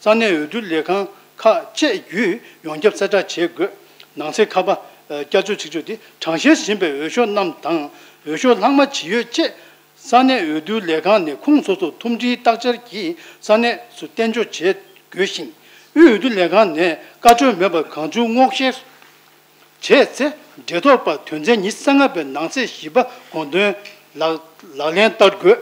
ས་གནས་འོས་བསྡུ་ལས་ཁང་ཁག་བཅས་བརྒྱུད་ཡོངས་ཁྱབ་གསལ་བསྒྲགས་བྱེད་དགོས། ནང་གསེས་ཁ་པ། ཨ། བསྐྱར་བཅོས་ཆིག་བརྒྱ་དེ་གྲངས་བཤེར་ཟིན་པའི་འོས་ཤོག་རྣམས་དང་འོས་ཤོག་ལྷག་མ་ཇི་ཡོད་བཅས་ས་གནས་འོས་བསྡུ་ལས་ཁང་ནས་ཁུངས་སོ་སོར་ཐུམ་སྒྲིལ་རྟགས་འཆར་གྱིས་ས་གནས་སུ་གཏན་འཇོག་བྱེད་དགོས་ཤིང་དབུས་འོས་བསྡུ་ལས་ཁང་ནས་བཀའ་འཁྲོལ་མེད་པར་གང་བྱུང་སྔོག་བཤེར་བྱས་ཚེ་འབྲེལ་ཐོགས་པར་དོན་ཚན་ཉི་ཤུ་རྩ་ལྔ་པའི་ནང་གསེས་བཞི་པ་དགོངས་དོན་ལག་ལག་ལེན་བསྟར་དགོས།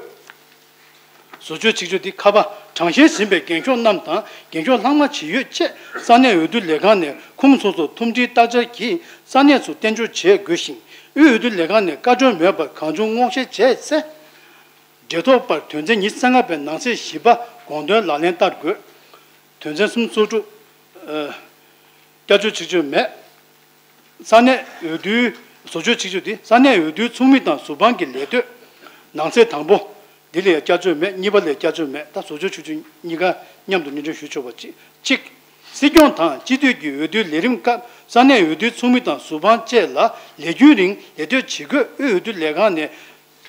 བཟོ་བཅོས་ཆིག་བརྒྱ་དེ་ཁ་པ། གྲངས་བཤེར་ཟིན་པའི་འགེངས་ཤོག་རྣམས་དང་འགེངས་ཤོག་ལྷག་མ་ཇི་ཡོད་བཅས་ས་གནས་འོས་བསྡུ་ལས་ཁང་ནས་ཁོངས་སོ་སོར་ཐུམ་སྒྲིལ་བརྟག་འཆར་གྱིས་ས་གནས་སུ་གཏན་འཇགས་བྱེད་དགོས་ཤིང་། དབུས་འོས་བསྡུ་ལས་ཁང་ནས་བཀའ་འཁྲོལ་མེད་པར་གང་བྱུང་སྔོག་བཤེར་བྱས་ཚེ། འབྲེལ་ཐོགས་པར་དོན་ཚན་ཉི་ཤུ་རྩ་ལྔ་པའི་ནང་གསེས་བཞི་པ་དགོངས་དོན་ལག་ལེན་བསྟར་དགོས། དོན་ཚན་སུམ་ཅུ་སོ་དྲུག་བསྐྱར་བཅོས་ཆིག་བརྒྱ་མེད། ས་གནས་འོས་བསྡུའི་བཟོ་བཅོས་ཆིག་བརྒྱ་འདི་ས་གནས་འོས་བསྡུའི་ཚོགས་མི་དང་ཟུར་དཔང་གི་ལས་དོད། ནང་གསེས་དང་པོ། འདི་ལ་ཡང་བསྐྱར་བཅོས་མེད། གཉིས་པ་ལ་ཡང་བསྐྱར་བཅོས་མེད། ད་བཟོ་བཅོས་ཆིག་བརྒྱ་གཉིས་ཀ་མཉམ་དུ་སྙན་སྒྲོན་ཞུ་ཆོག་པ་གཅིག་གཅིག་སྲིད་སྐྱོང་དང་སྤྱི་འཐུས་ཀྱི་འོས་བསྡུའི་ལས་རིམ་སྐབས་ས་གནས་འོས་བསྡུའི་ཚོགས་མི་དང་ཟུར་དཔང་བཅས་ལ་ལས་རྒྱུན་རིང་ལས་དོད་ཇི་དགོས་དབུས་འོས་བསྡུ་ལས་ཁང་ནས་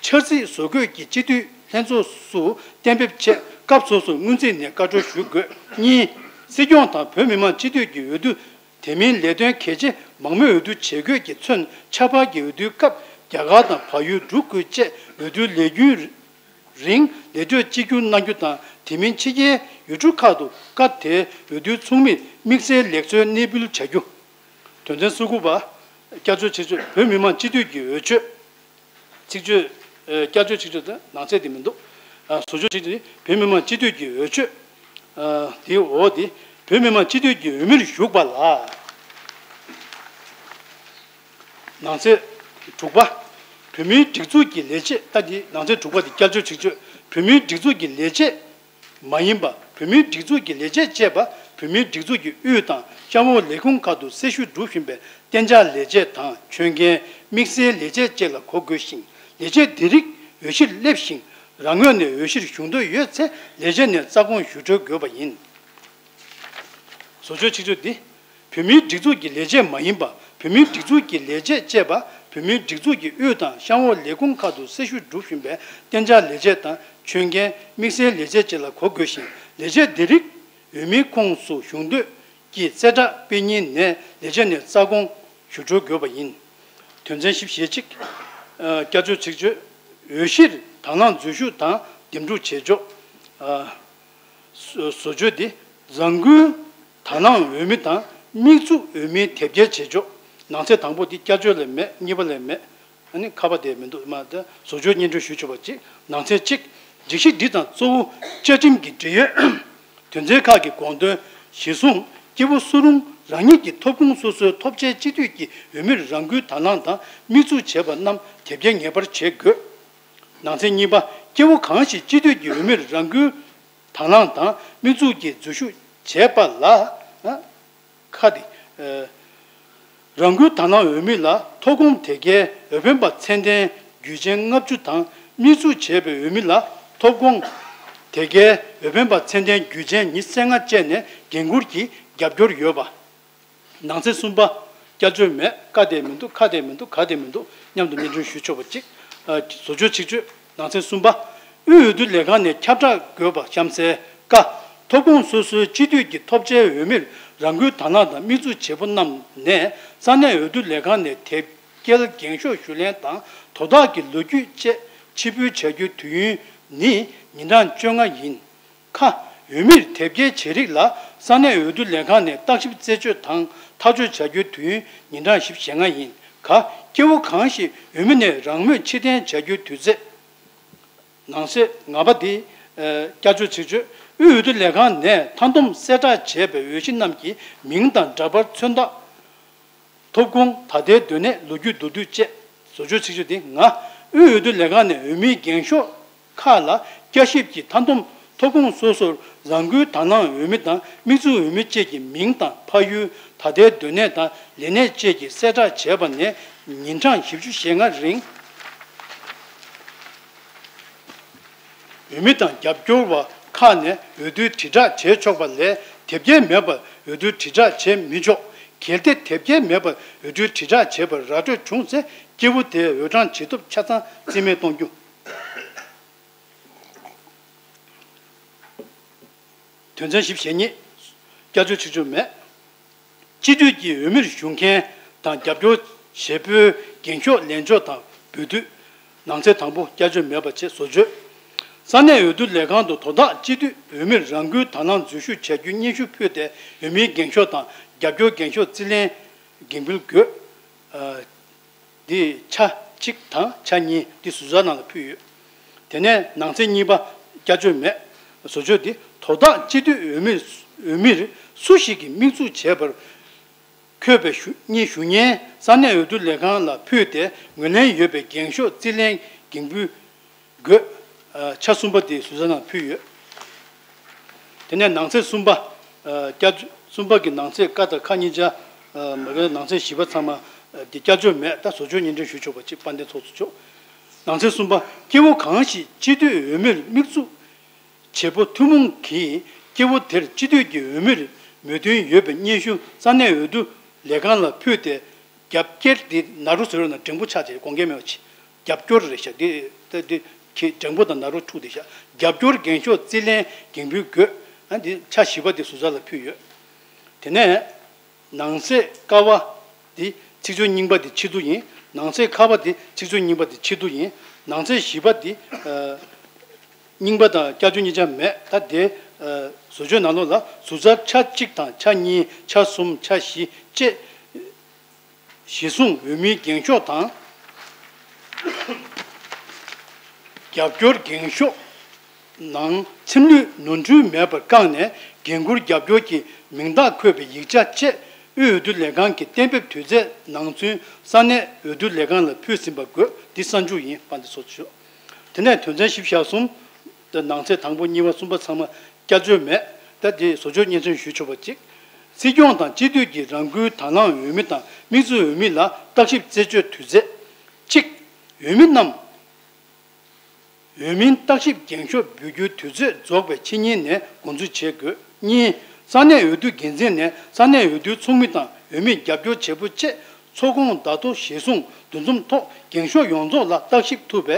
འཆར་རྩིས་བཟོ་འགོད་ཀྱིས་སྤྱི་འཐུས་ལྷན་ཚོགས་སུ་གཏན་འབེབས་ཆེད་སྐབས་སོ་སོར་སྔོན་རྩིས་ནས་བཀའ་འཁྲོལ་ཞུ་དགོས། གཉིས། སྲིད་སྐྱོང་དང་བོད་མི་མང་སྤྱི་འཐུས་ཀྱི་འོས་བསྡུ་དེ་མིན་ལས་དོན་གལ་ཆེ་མང་མོས་འོས་བསྡུ་བྱེད་དགོས་ཀྱི་ཚུན་ཆད་ཕར་གྱི་འོས་བསྡུའི་སྐབས་རྒྱ་གར་དང་བལ་ཡུལ་འབྲུག་བརྒྱུད་བཅས་འོས་བསྡུའི་ལས་རྒྱུན་རིང་ལས་དོད་གཅིག་གྱུར་གནང་རྒྱུ་དང་དེ་མིན་ཕྱི་རྒྱལ་ཡུལ་གྲུ་ཁག་ཏུ་སྐབས་དེའི་འོས་བསྡུའི་ཚོགས་མིར་དམིགས་བསལ་ལེགས་གསོལ་གནས་འབུལ་བྱ་རྒྱུ། དོན་ཚན་སོ་དགུ་པ། བསྐྱར་བཅོས་ཆིག་བརྒྱ་བོད་མི་མང་སྤྱི་འཐུས་ཀྱི་འོས་ཆོས། ཚིག་བརྗོད། ཨ། བསྐྱར་བཅོས་ཆིག་བརྒྱ་དེ་ནང་གསེས་དེ་མི་འདུག་ཨ། བཟོ་བཅོས་ཆིག་བརྒྱ་དེ་བོད་མི་མང་སྤྱི་འཐུས་ཀྱི་འོས་ཆོས། ཨ། དེའི་འོག་དེ་བོད་མི་མང་སྤྱི་འཐུས་ཀྱི་འོས་མིར་ཞུགས་པ་ལ། ནང་གསེས་དྲུག་པ། བོད་མིའི་སྒྲིག་འཛུགས་ཀྱི་ལས་བྱེད། ད་འདི་ནང་གསེས་དྲུག་པ་དེ་བསྐྱར་བཅོས་ཆིག་བརྒྱ། བོད་མིའི་སྒྲིག་འཛུགས་ཀྱི་ལས་བྱེད་མ་ཡིན་པ། བོད་མིའི་སྒྲིག་འཛུགས་ཀྱི་ལས་བྱེད་ཅེས་པ་བོད་མིའི་སྒྲིག་འཛུགས་ཀྱི་དབུས་དང་གཤམ་འོག་ལས་ཁུངས་ཁག་ཏུ་སྲི་ཞུ་སྒྲུབ་བཞིན་པའི་གཏན་འཇགས་ལས་བྱེད་དང་ཆོད་མཁན་དམིགས་བསལ་ལས་བྱེད་བཅས་ལ་གོ་དགོས་ཤིང་། ལས་བྱེད་དེ་རིགས་འོས་གཞིར་སླེབས་ཤིང་རང་ངོས་ནས་འོས་གཞིར་ཞུགས་འདོད་ཡོད་ཚེ་ལས་བྱེད་ནས་རྩ་དགོངས་ཞུ་འཕྲོད་དགོས་པ་ཡིན། བཟོ་བཅོས་ཆིག་བརྒྱ་འདི། བོད་མིའི་སྒྲིག་འཛུགས་ཀྱི་ལས་བྱེད་མ་ཡིན་པ། བོད་མིའི་སྒྲིག་འཛུགས་ཀྱི་ལས་བྱེད་ཅེས་པ་བོད་མིའི་སྒྲིག་འཛུགས་ཀྱི་དབུས་དང་གཤམ་འོག་ལས་ཁུངས་ཁག་ཏུ་སྲི་ཞུ་སྒྲུབ་བཞིན་པའི་གཏན་འཇགས་ལས་བྱེད་དང་ཆོད་མཁན་དམིགས་བསལ་ལས་བྱེད་བཅས་ལ་གོ་དགོས་ཤིང་། ལས་བྱེད་འདི་རིགས་འོས་མིའི་ཁོངས་སུ་ཞུགས་འདོད་ཀྱི་གསལ་བསྒྲགས་སྤེལ་ཉིན་ནས་ལས་བྱེད་ནས་རྩ་དགོངས་ཞུ་འཕྲོད་དགོས་པ་ཡིན། དོན་ཚན་བཞི་ཞེ་གཅིག་ཨ། བསྐྱར་བཅོས་ཆིག་བརྒྱ། འོས་གཞིར་དང་བླངས་འཛུལ་ཞུགས་དང་འདེམས་སྒྲུག་བྱེད་ཕྱོགས། ཨ། བཟོ་བཟོ་བཅོས་འདི་རང་འགུལ་དང་བླངས་འོས་མི་དང་དམིགས་འཛུགས་འོས་མིའི་དེབ་སྐྱེལ་བྱེད་ཕྱོགས། ནང་གསེས་དང་པོ་འདི་བསྐྱར་བཅོས་ལས་མེད། གཉིས་པ་ལས་མེད། ཨ་ནི་ཁ་པ་དེ་མི་འདུག་མ་དེ་བཟོ་བཅོས་སྙན་སྒྲོན་ཞུས་ཆོག་པ་གཅིག་ནང་གསེས་གཅིག་སྒྲིག་གཞི་འདི་དང་གཙོ་བོ་བཅའ་ཁྲིམས་ཀྱི་འབྲེལ་ཡོད་དོན་ཚན་ཁག་གི་དགོངས་དོན་གཞིར་བཟུང་སྐྱེ་བོ་སུ་རུང་རང་ཉིད་ཀྱི་ཐོབ་ཁུངས་སོ་སོའི་ཐོབ་བྱའི་སྤྱི་འཐུས་ཀྱི་འོས་མིར་རང་འགུལ་དང་བླངས་དང་དམིགས་འཛུགས་བྱས་པ་རྣམས་དེབ་སྐྱེལ་ངེས་པར་བྱེད་དགོས། ནང་གསེས་གཉིས་པ། སྐྱེ་བོ་གང་ཞིག་སྤྱི་འཐུས་ཀྱི་འོས་མིར་རང་འགུལ་དང་བླངས་དང་དམིགས་འཛུགས་ཀྱིས་འཛུལ་ཞུགས་བྱས་པ་ལ། ཨ། ཁ་དེ། ཨ། རང་འགུལ་དང་བླངས་འོས་མི་ལ་ཐོབ་ཁུངས་དེ་གའི་འོས་འཕེན་པ་ཚད་ལྡན་རྒྱུ་ཆེན་ལྔ་བཅུ་དང་དམིགས་འཛུགས་བྱས་པའི་འོས་མི་ལ་ཐོབ་ཁུངས་དེ་གའི་འོས་འཕེན་པ་ཚད་ལྡན་རྒྱུ་ཆེན་ཉི་ཤུ་རྩ་ལྔ་བཅས་ནས་འགན་འཁུར་གྱིས་རྒྱབ་སྐྱོར་ཡོད་པ། ནང་གསེས་གསུམ་པ། བསྐྱར་བཅོས་མེད། ཀ་དེ་མི་འདུག་ཁ་དེ་མི་འདུག་ག་དེ་མི་འདུག་མཉམ་དུ་སྙན་སྒྲོན་ཞུ་ཆོག་པ་གཅིག་ཨ། བཟོ་བཅོས་ཆིག་བརྒྱ། ནང་གསེས་གསུམ་པ། དབུས་འོས་བསྡུ་ལས་ཁང་ནས་ཁྱབ་བསྒྲགས་དགོས་པ་གཤམ་གསལ། ཀ། ཐོབ་ཁུངས་སོ་སོའི་སྤྱི་འཐུས་ཀྱི་ཐོབ་བྱའི་འོས་མིར་རང་འགུལ་དང་བླངས་དང་དམིགས་འཛུགས་བྱེད་པོ་རྣམས་ནས་ས་གནས་འོས་བསྡུ་ལས་ཁང་ནས་དེབ་སྐྱེལ་འགེངས་ཤོག་ཞུ་ལེན་དང་དོ་བདག་གི་ལོ་རྒྱུས་བཅས་ཕྱིར་འབུལ་བྱ་རྒྱུའི་དུས་ཡུན་ནི་ཉིན་གྲངས་བཅོ་ལྔ་ཡིན། ཁ། འོས་མིར་དེབ་སྐྱེལ་བྱེད་རིགས་ལ་ས་གནས་འོས་བསྡུ་ལས་ཁང་ནས་བརྟག་ཞིབ་རྩད་གཅོད་དང་ཐག་གཅོད་བྱ་རྒྱུའི་དུས་ཡུན་ཉིན་གྲངས་བཞི་བཅུ་ཞེ་ལྔ་ཡིན། ག། སྐྱེ་བོ་གང་ཞིག་འོས་མི་ནས་རང་མོས་ཕྱིར་འཐེན་བྱ་རྒྱུའི་དུས་ཚོད། ནང་གསེས་ལྔ་པ་འདི། ཨ། བསྐྱར་བཅོས་ཆིག་བརྒྱ། དབུས་འོས་བསྡུ་ལས་ཁང་ནས་མཐའ་བསྡོམས་གསལ་བསྒྲགས་བྱས་པའི་འོས་གཞི་རྣམས་ཀྱི་མིང་དང་འདྲ་པར་མཚོན་རྟགས། ཐོབ་ཁུངས། ད་ལྟའི་སྡོད་གནས། ལོ་རྒྱུས་མདོར་བསྡུས་བཅས། བཟོ་བཅོས་ཆིག་བརྒྱ་འདི། ང་། དབུས་འོས་བསྡུ་ལས་ཁང་ནས་འོས་མིའི་འགེངས་ཤོག་ཁག་ལ་བསྐྱར་ཞིབ་ཀྱིས་མཐའ་བསྡོམས་ཐོབ་ཁུངས་སོ་སོར་རང་འགུལ་དང་བླངས་འོས་མི་དང་དམིགས་འཛུགས་འོས་མི་བཅས་ཀྱི་མིང་དང་ཕ་ཡུལ། ད་ལྟའི་སྡོད་གནས་དང་ལས་གནས་བཅས་ཀྱི་གསལ་བསྒྲགས་བྱས་པ་ནས་ཉིན་གྲངས་བཞི་བཅུ་ཞེ་ལྔ་རིང་འོས་མི་དང་རྒྱབ་སྐྱོར་བ་ཁག་ནས་འོས་བསྡུའི་དྲིལ་བསྒྲགས་བྱས་ཆོག་པ་ལས་དེབ་སྐྱེལ་མེད་པར་འོས་བསྡུའི་དྲིལ་བསྒྲགས་བྱེད་མི་ཆོག་གལ་ཏེ་དེབ་སྐྱེལ་མེད་པར་འོས་བསྡུའི་དྲིལ་བསྒྲགས་བྱས་པར་ར་སྤྲོད་བྱུང་ཚེ་སྐྱེ་བོ་དེའི་འོས་གྲངས་ཇེ་ཐོབ་ཆ་ཚང་རྩིས་མེད་གཏོང་རྒྱུ། དོན་ཚན་བཞི་བཅུ་ཞེ་གཉིས། བསྐྱར་བཅོས་ཆིག་བརྒྱ་མེད། སྤྱི་འཐུས་ཀྱི་འོས་མིར་ཞུགས་མཁན་དང་རྒྱབ་སྐྱོར་བྱེད་པོའི་འགེངས་ཤོག་ལེན་ཕྱོགས་དང་འབུལ་དུས། ནང་གསེས་དང་པོ་བསྐྱར་བཅོས་མེད་པ་བཅས་བཟོ་བཅོས། ས་གནས་འོས་བསྡུ་ལས་ཁང་དུ་དོ་བདག་སྤྱི་འཐུས་འོས་མིར་རང་འགུལ་དང་བླངས་འཛུལ་ཞུགས་བྱ་རྒྱུའི་སྙན་ཞུ་ཕུལ་ཏེ་འོས་མིའི་འགེངས་ཤོག་དང་རྒྱབ་སྐྱོར་འགེངས་ཤོག་རྩིས་ལེན་འགན་འབུལ་དགོས། ཨ། འདི་ཆ་གཅིག་དང་ཆ་གཉིས་འདི་ཟུར་ཟ་ནང་ལ་ཕུལ་ཡོད། དེ་ནས་ནང་གསེས་གཉིས་པ་བསྐྱར་བཅོས་མེད། བཟོ་བཅོས་འདི་ དོ་བདག་སྤྱི་འཐུས་འོས་མིར་འོས་མིར་སུ་ཞིག་གིས་དམིགས་འཛུགས་བྱས་པར་འཁོད་པའི་ཞུ་སྙན་ཞུ་སྙན་ས་གནས་འོས་བསྡུ་ལས་ཁང་ལ་ཕུལ་ཏེ། ངོས་ལེན་ཡོད་པའི་འགེངས་ཤོག་རྩིས་ལེན་འགན་འབུལ་དགོས། ཆ་གསུམ་པ་དེ་ཟུར་ཟ་ནང་ཕུལ་ཡོད། དེ་ནས་ནང་གསེས་གསུམ་པ། བསྐྱར་བཅོས་གསུམ་པ་གི་ནང་གསེས་ཀ་དང་ཁ་གཉིས་ཆ་མ་གི་ནང་གསེས་བཞི་པ་ཚང་མ་དེ་བསྐྱར་བཅོས་མེད། ད་བཟོ་བཅོས་སྙན་སྒྲོན་ཞུ་ཆོག་པ་ཅིག་དཔལ་ལྡན་ཚོགས་གཙོ་མཆོག་ནང་གསེས་གསུམ་པ། སྐྱེ་བོ་གང་ཞིག་སྤྱི་འཐུས་འོས་མིར་དམིགས་འཛུགས་བྱེད་པོ་ཐུན་མོང་གིས་སྐྱེ་བོ་དེར་སྤྱི་འཐུས་ཀྱི་འོས་མིར་མོས་མཐུན་ཡོད་པའི་སྙན་ཞུ་ས་གནས་འོས་བསྡུ་ལས་ཁང་ལ་ཕུལ་ཏེ། རྒྱབ་སྐྱོར་དེ་ན་རོ་ཟེར་བ་ན་འགྲེང་བུ་ཆགས་ཏེ་དགོངས་འགལ་མེད་པ་ཅིག་རྒྱབ་སྐྱོར་རེད་ཤག་འདི་ད་འདི་ཁྱེད་འགྲེང་བུ་དང་ན་རོ་འཁྲུགས་བསྡད་ཤག་རྒྱབ་སྐྱོར་འགེངས་ཤོག་རྩིས་ལེན་འགན་འབུལ་དགོས། ཨ་འདི་ཆ་བཞི་པ་དེ་ཟུར་ཟ་ལ་ཕུལ་ཡོད། དེ་ནས་ནང་གསེས་ཀ་བ་དེ་ཚིག་སྦྱོར་རྙིང་པ་དེ་ཕྱིར་བསྡུ་ཡིན། ནང་གསེས་ཁ་བ་དེ་ཚིག་སྦྱོར་རྙིང་པ་དེ་ཕྱིར་བསྡུ་ཡིན། ནང་གསེས་བཞི་པ་དེ་ཨ། རྙིང་པ་དང་བསྐྱར་བཅོས་གཉིས་ཆ་མེད། ད་དེ་ཨ། བཟོ་བཅོས་ནང་ལོགས་ལ་ཟུར་ཟ་ཆ་གཅིག་དང་ཆ་གཉིས་ཆ་གསུམ་ཆ་བཞི་བཅས། གཞི་བཟུང་འོས་མིའི་འགེངས་ཤོག་དང་། རྒྱབ་སྐྱོར་འགེངས་ཤོག་ནང་ཚེམས་ལུད་ནོར་འཁྲུལ་མེད་པར་བཀང་ནས། འགན་འཁུར་རྒྱབ་སྐྱོར་གྱི་མིང་རྟགས་འཁོད་པའི་ཡིག་ཆ་བཅས་དབུས་འོས་བསྡུ་ལས་ཁང་གི་གཏན་འབེབས་དུས་ཚོད་ནང་ཚུན་ས་གནས་འོས་བསྡུ་ལས་ཁང་ལ་ཕུལ་ཟིན་པ་དགོས། འདི་གསར་འཇུག་ཡིན། དཔལ་ལྡན་ཚོགས་གཙོ་མཆོག་དེ་ནས་དོན་ཚན་བཞི་བཅུ་ཞེ་གསུམ། ནང་གསེས་དང་པོ་གཉིས་པ་གསུམ་པ་ཚང་མ་བསྐྱར་བཅོས་མེད། ད་དེ་བཟོ་བཅོས་སྙན་སེང་ཞུས་ཆོག་པ་གཅིག་སྲིད་སྐྱོང་དང་སྤྱི་འཐུས་ཀྱི་རང་འཁུལ་དང་བླངས་འོས་མི་དང་དམིགས་བསལ་འོས་མི་ལ་བརྟག་ཞིབ་རྩད་གཅོད་དུས་ཚོད། གཅིག་འོས་མི་རྣམས་འོས་མིའི་བརྟག་ཞིབ་འགེངས་ཤོག་འབུལ་རྒྱུའི་དུས་ཚོད་རྫོགས་པའི་ཕྱི་ཉིན་ནས་འགོ་འཛུགས་བྱེད་དགོས། གཉིས། ས་གནས་འོས་བསྡུ་འགན་འཛིན་ནས་ས་གནས་འོས་བསྡུའི་ཚོགས་མི་དང་འོས་མིར་རྒྱབ་སྐྱོར་བྱེད་པོ་བཅས་ཚོགས་ཁོངས་བརྡ་ཐོ་གཞིར་བཟུང་འདུ་འཛོམས་ཐོག་འགེངས་ཤོག་ཡོངས་རྫོགས་ལ་བརྟག་ཞིབ་ཐུབ་པའི་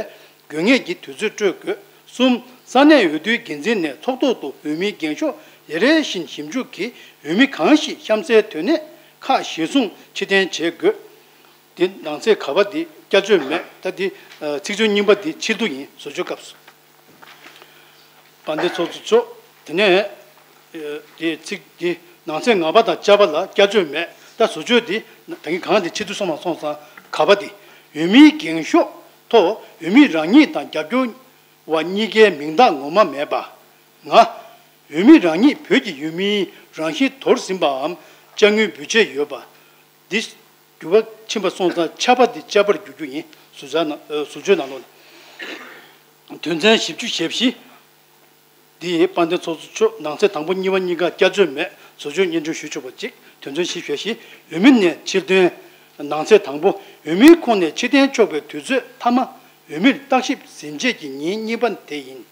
དགོས་ངེས་ཀྱི་དུས་ཚོད་སྤྲོད་དགོས། གསུམ། ས་གནས་འོས་བསྡུའི་འགན་འཛིན་ནས་ཚོགས་ཐོག་ཏུ་འོས་མིའི་འགེངས་ཤོག་ཡ་རེ་བཞིན་ཞིབ་འཇུག་གིས་འོས་མི་གང་ཞིག་གཤམ་གསལ་དོན་གནད་ཁག་གཞིར་བཟུང་ཕྱིར་འཐེན་བྱེད་དགོས། འདི་ནང་གསེས་ག་བ་འདི་བསྐྱར་བཅོས་མེད། ད་འདི་ཚིག་སྦྱོར་རྙིང་པ་འདི་ཕྱིར་བསྡུ་ཡིན། བཟོ་བཅོས་སྐབས་སུ། དཔལ་ལྡན་ཚོགས་གཙོ་མཆོག་དེ་ནས་དེ་ཚིག་འདི་ནང་གསེས་ང་པ་དང་ཅ་པ་ལ་བསྐྱར་བཅོས་མེད། ད་བཟོ་བཅོས་འདི་ད་གིན་གང་འདི་ཕྱིར་བསྡུ་སོང་མ་སོང་ཙང་ག་བ་འདི་འོས་མིའི་འགེངས་ཤོག་ཐོག་འོས་མི་རང་ཉིད་དང་རྒྱབ་སྐྱོར་བ་གཉིས་ཀའི་མིང་རྟགས་ངོ་མ་མེད་པ། ང་འོས་མི་རང་ཉིད་བོད་ཀྱི་ཡུལ་མིའི་རང་བཞིན་དོར་ཟིན་པའམ་དཔྱ་དངུལ་འབུལ་ཆད་ཡོད་པ། འདི་འགྱུར་བ་ཕྱིན་པ་སོང་ཙང་ཆ་པ་འདི་ཅ་པར་འགྱུར་རྒྱུ་ཡིན། ཟུར་ཟ་ནང་ཨ་ཟུར་བཅོས་ནང་ལོགས་ལ། དོན་ཚན་བཞི་བཅུ་ཞེ་བཞི། འདི་ཡིས་དཔལ་ལྡན་ཚོགས་གཙོ་མཆོག་ནང་གསེས་དང་པོ་གཉིས་པ་གཉིས་ཀ་བསྐྱར་བཅོས་མེད། ཟུར་བཅོས་སྙན་སྒྲོན་ཞུས་ཆོག་པ་གཅིག་དོན་ཚན་བཞི་བཅུ་ཞེ་བཞི། འོས་མི་ནས་ཕྱིར་འདོན། ནང་གསེས་དང་པོ། འོས་མིའི་ཁོངས་ནས་ཕྱིར་འཐེན་ཆོག་པའི་དུས་ཚོད་མཐའ་མ་འོས་མིར་བརྟག་ཞིབ་ཟིན་རྗེས་ཀྱི་ཉིན་གཉིས་པ་དེ་ཡིན།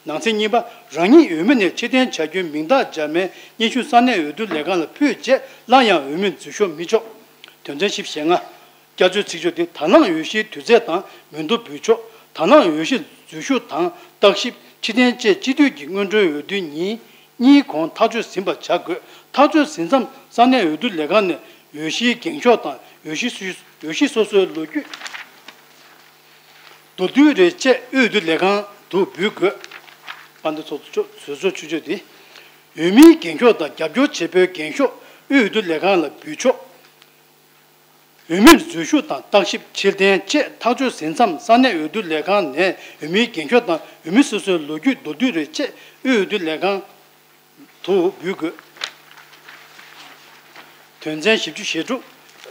ནང་གསེས་གཉིས་པ། རང་ཉིད་འོས་མི་ནས་ཕྱིར་འཐེན་བྱ་རྒྱུའི་མིང་རྟགས་འཇགས་མའི་སྙན་ཞུ་ས་གནས་འོས་བསྡུ་ལས་ཁང་ལ་ཕུལ་རྗེས་སླར་ཡང་འོས་མིར་འཛུལ་ཞུགས་མི་ཆོག་དོན་ཚན་བཞི་བཅུ་ཞེ་ལྔ། བསྐྱར་བཅོས་ཚིག་སྦྱོར་དེ་དང་བླངས་འོས་གཞིའི་དུས་ཚོད་དང་མི་འདོར་འབུལ་ཆོག་དང་བླངས་འོས་གཞིར་འཛུལ་ཞུགས་དང་བརྟག་ཞིབ་ཕྱིར་འཐེན་བཅས་སྤྱི་འཐུས་ཀྱི་སྔོན་འགྲོའི་འོས་བསྡུའི་ཉིན་གཉིས་གོང་ཐག་གཅོད་ཟིན་པར་བྱ་དགོས། ཐག་གཅོད་ཟིན་མཚམས་ས་གནས་འོས་བསྡུ་ལས་ཁང་ནས་འོས་གཞིའི་འགེངས་ཤོག་དང་འོས་གཞི་སོ་འོས་གཞི་སོ་སོའི་ལོ་རྒྱུས། མདོར་བསྡུས་རེ་བཅས་དབུས་འོས་བསྡུ་ལས་ཁང་དུ་འབུལ་དགོས། དཔལ་ལྡན་ཚོགས་གཙོ་མཆོག་ཟུར་བཅོས་ཆུ་ཚོད་འདི། འོས་མིའི་འགེངས་ཤོག་དང་རྒྱབ་སྐྱོར་བྱེད་པོའི་འགེངས་ཤོག་དབུས་འོས་བསྡུ་ལས་ཁང་ལ་འབུལ་ཆོག་འོས་མིར་འཛུལ་ཞུགས་དང་བརྟག་ཞིབ་ཕྱིར་འཐེན་བཅས་ཐག་གཅོད་ཟིན་མཚམས་ས་གནས་འོས་བསྡུ་ལས་ཁང་ནས་འོས་མིའི་འགེངས་ཤོག་དང་འོས་མི་སོ་སོའི་ལོ་རྒྱུས་མདོར་བསྡུས་རེ་བཅས་དབུས་འོས་བསྡུ་ལས་ཁང་དུ་འབུལ་དགོས། དོན་ཚན་བཞི་བཅུ་ཞེ་དྲུག་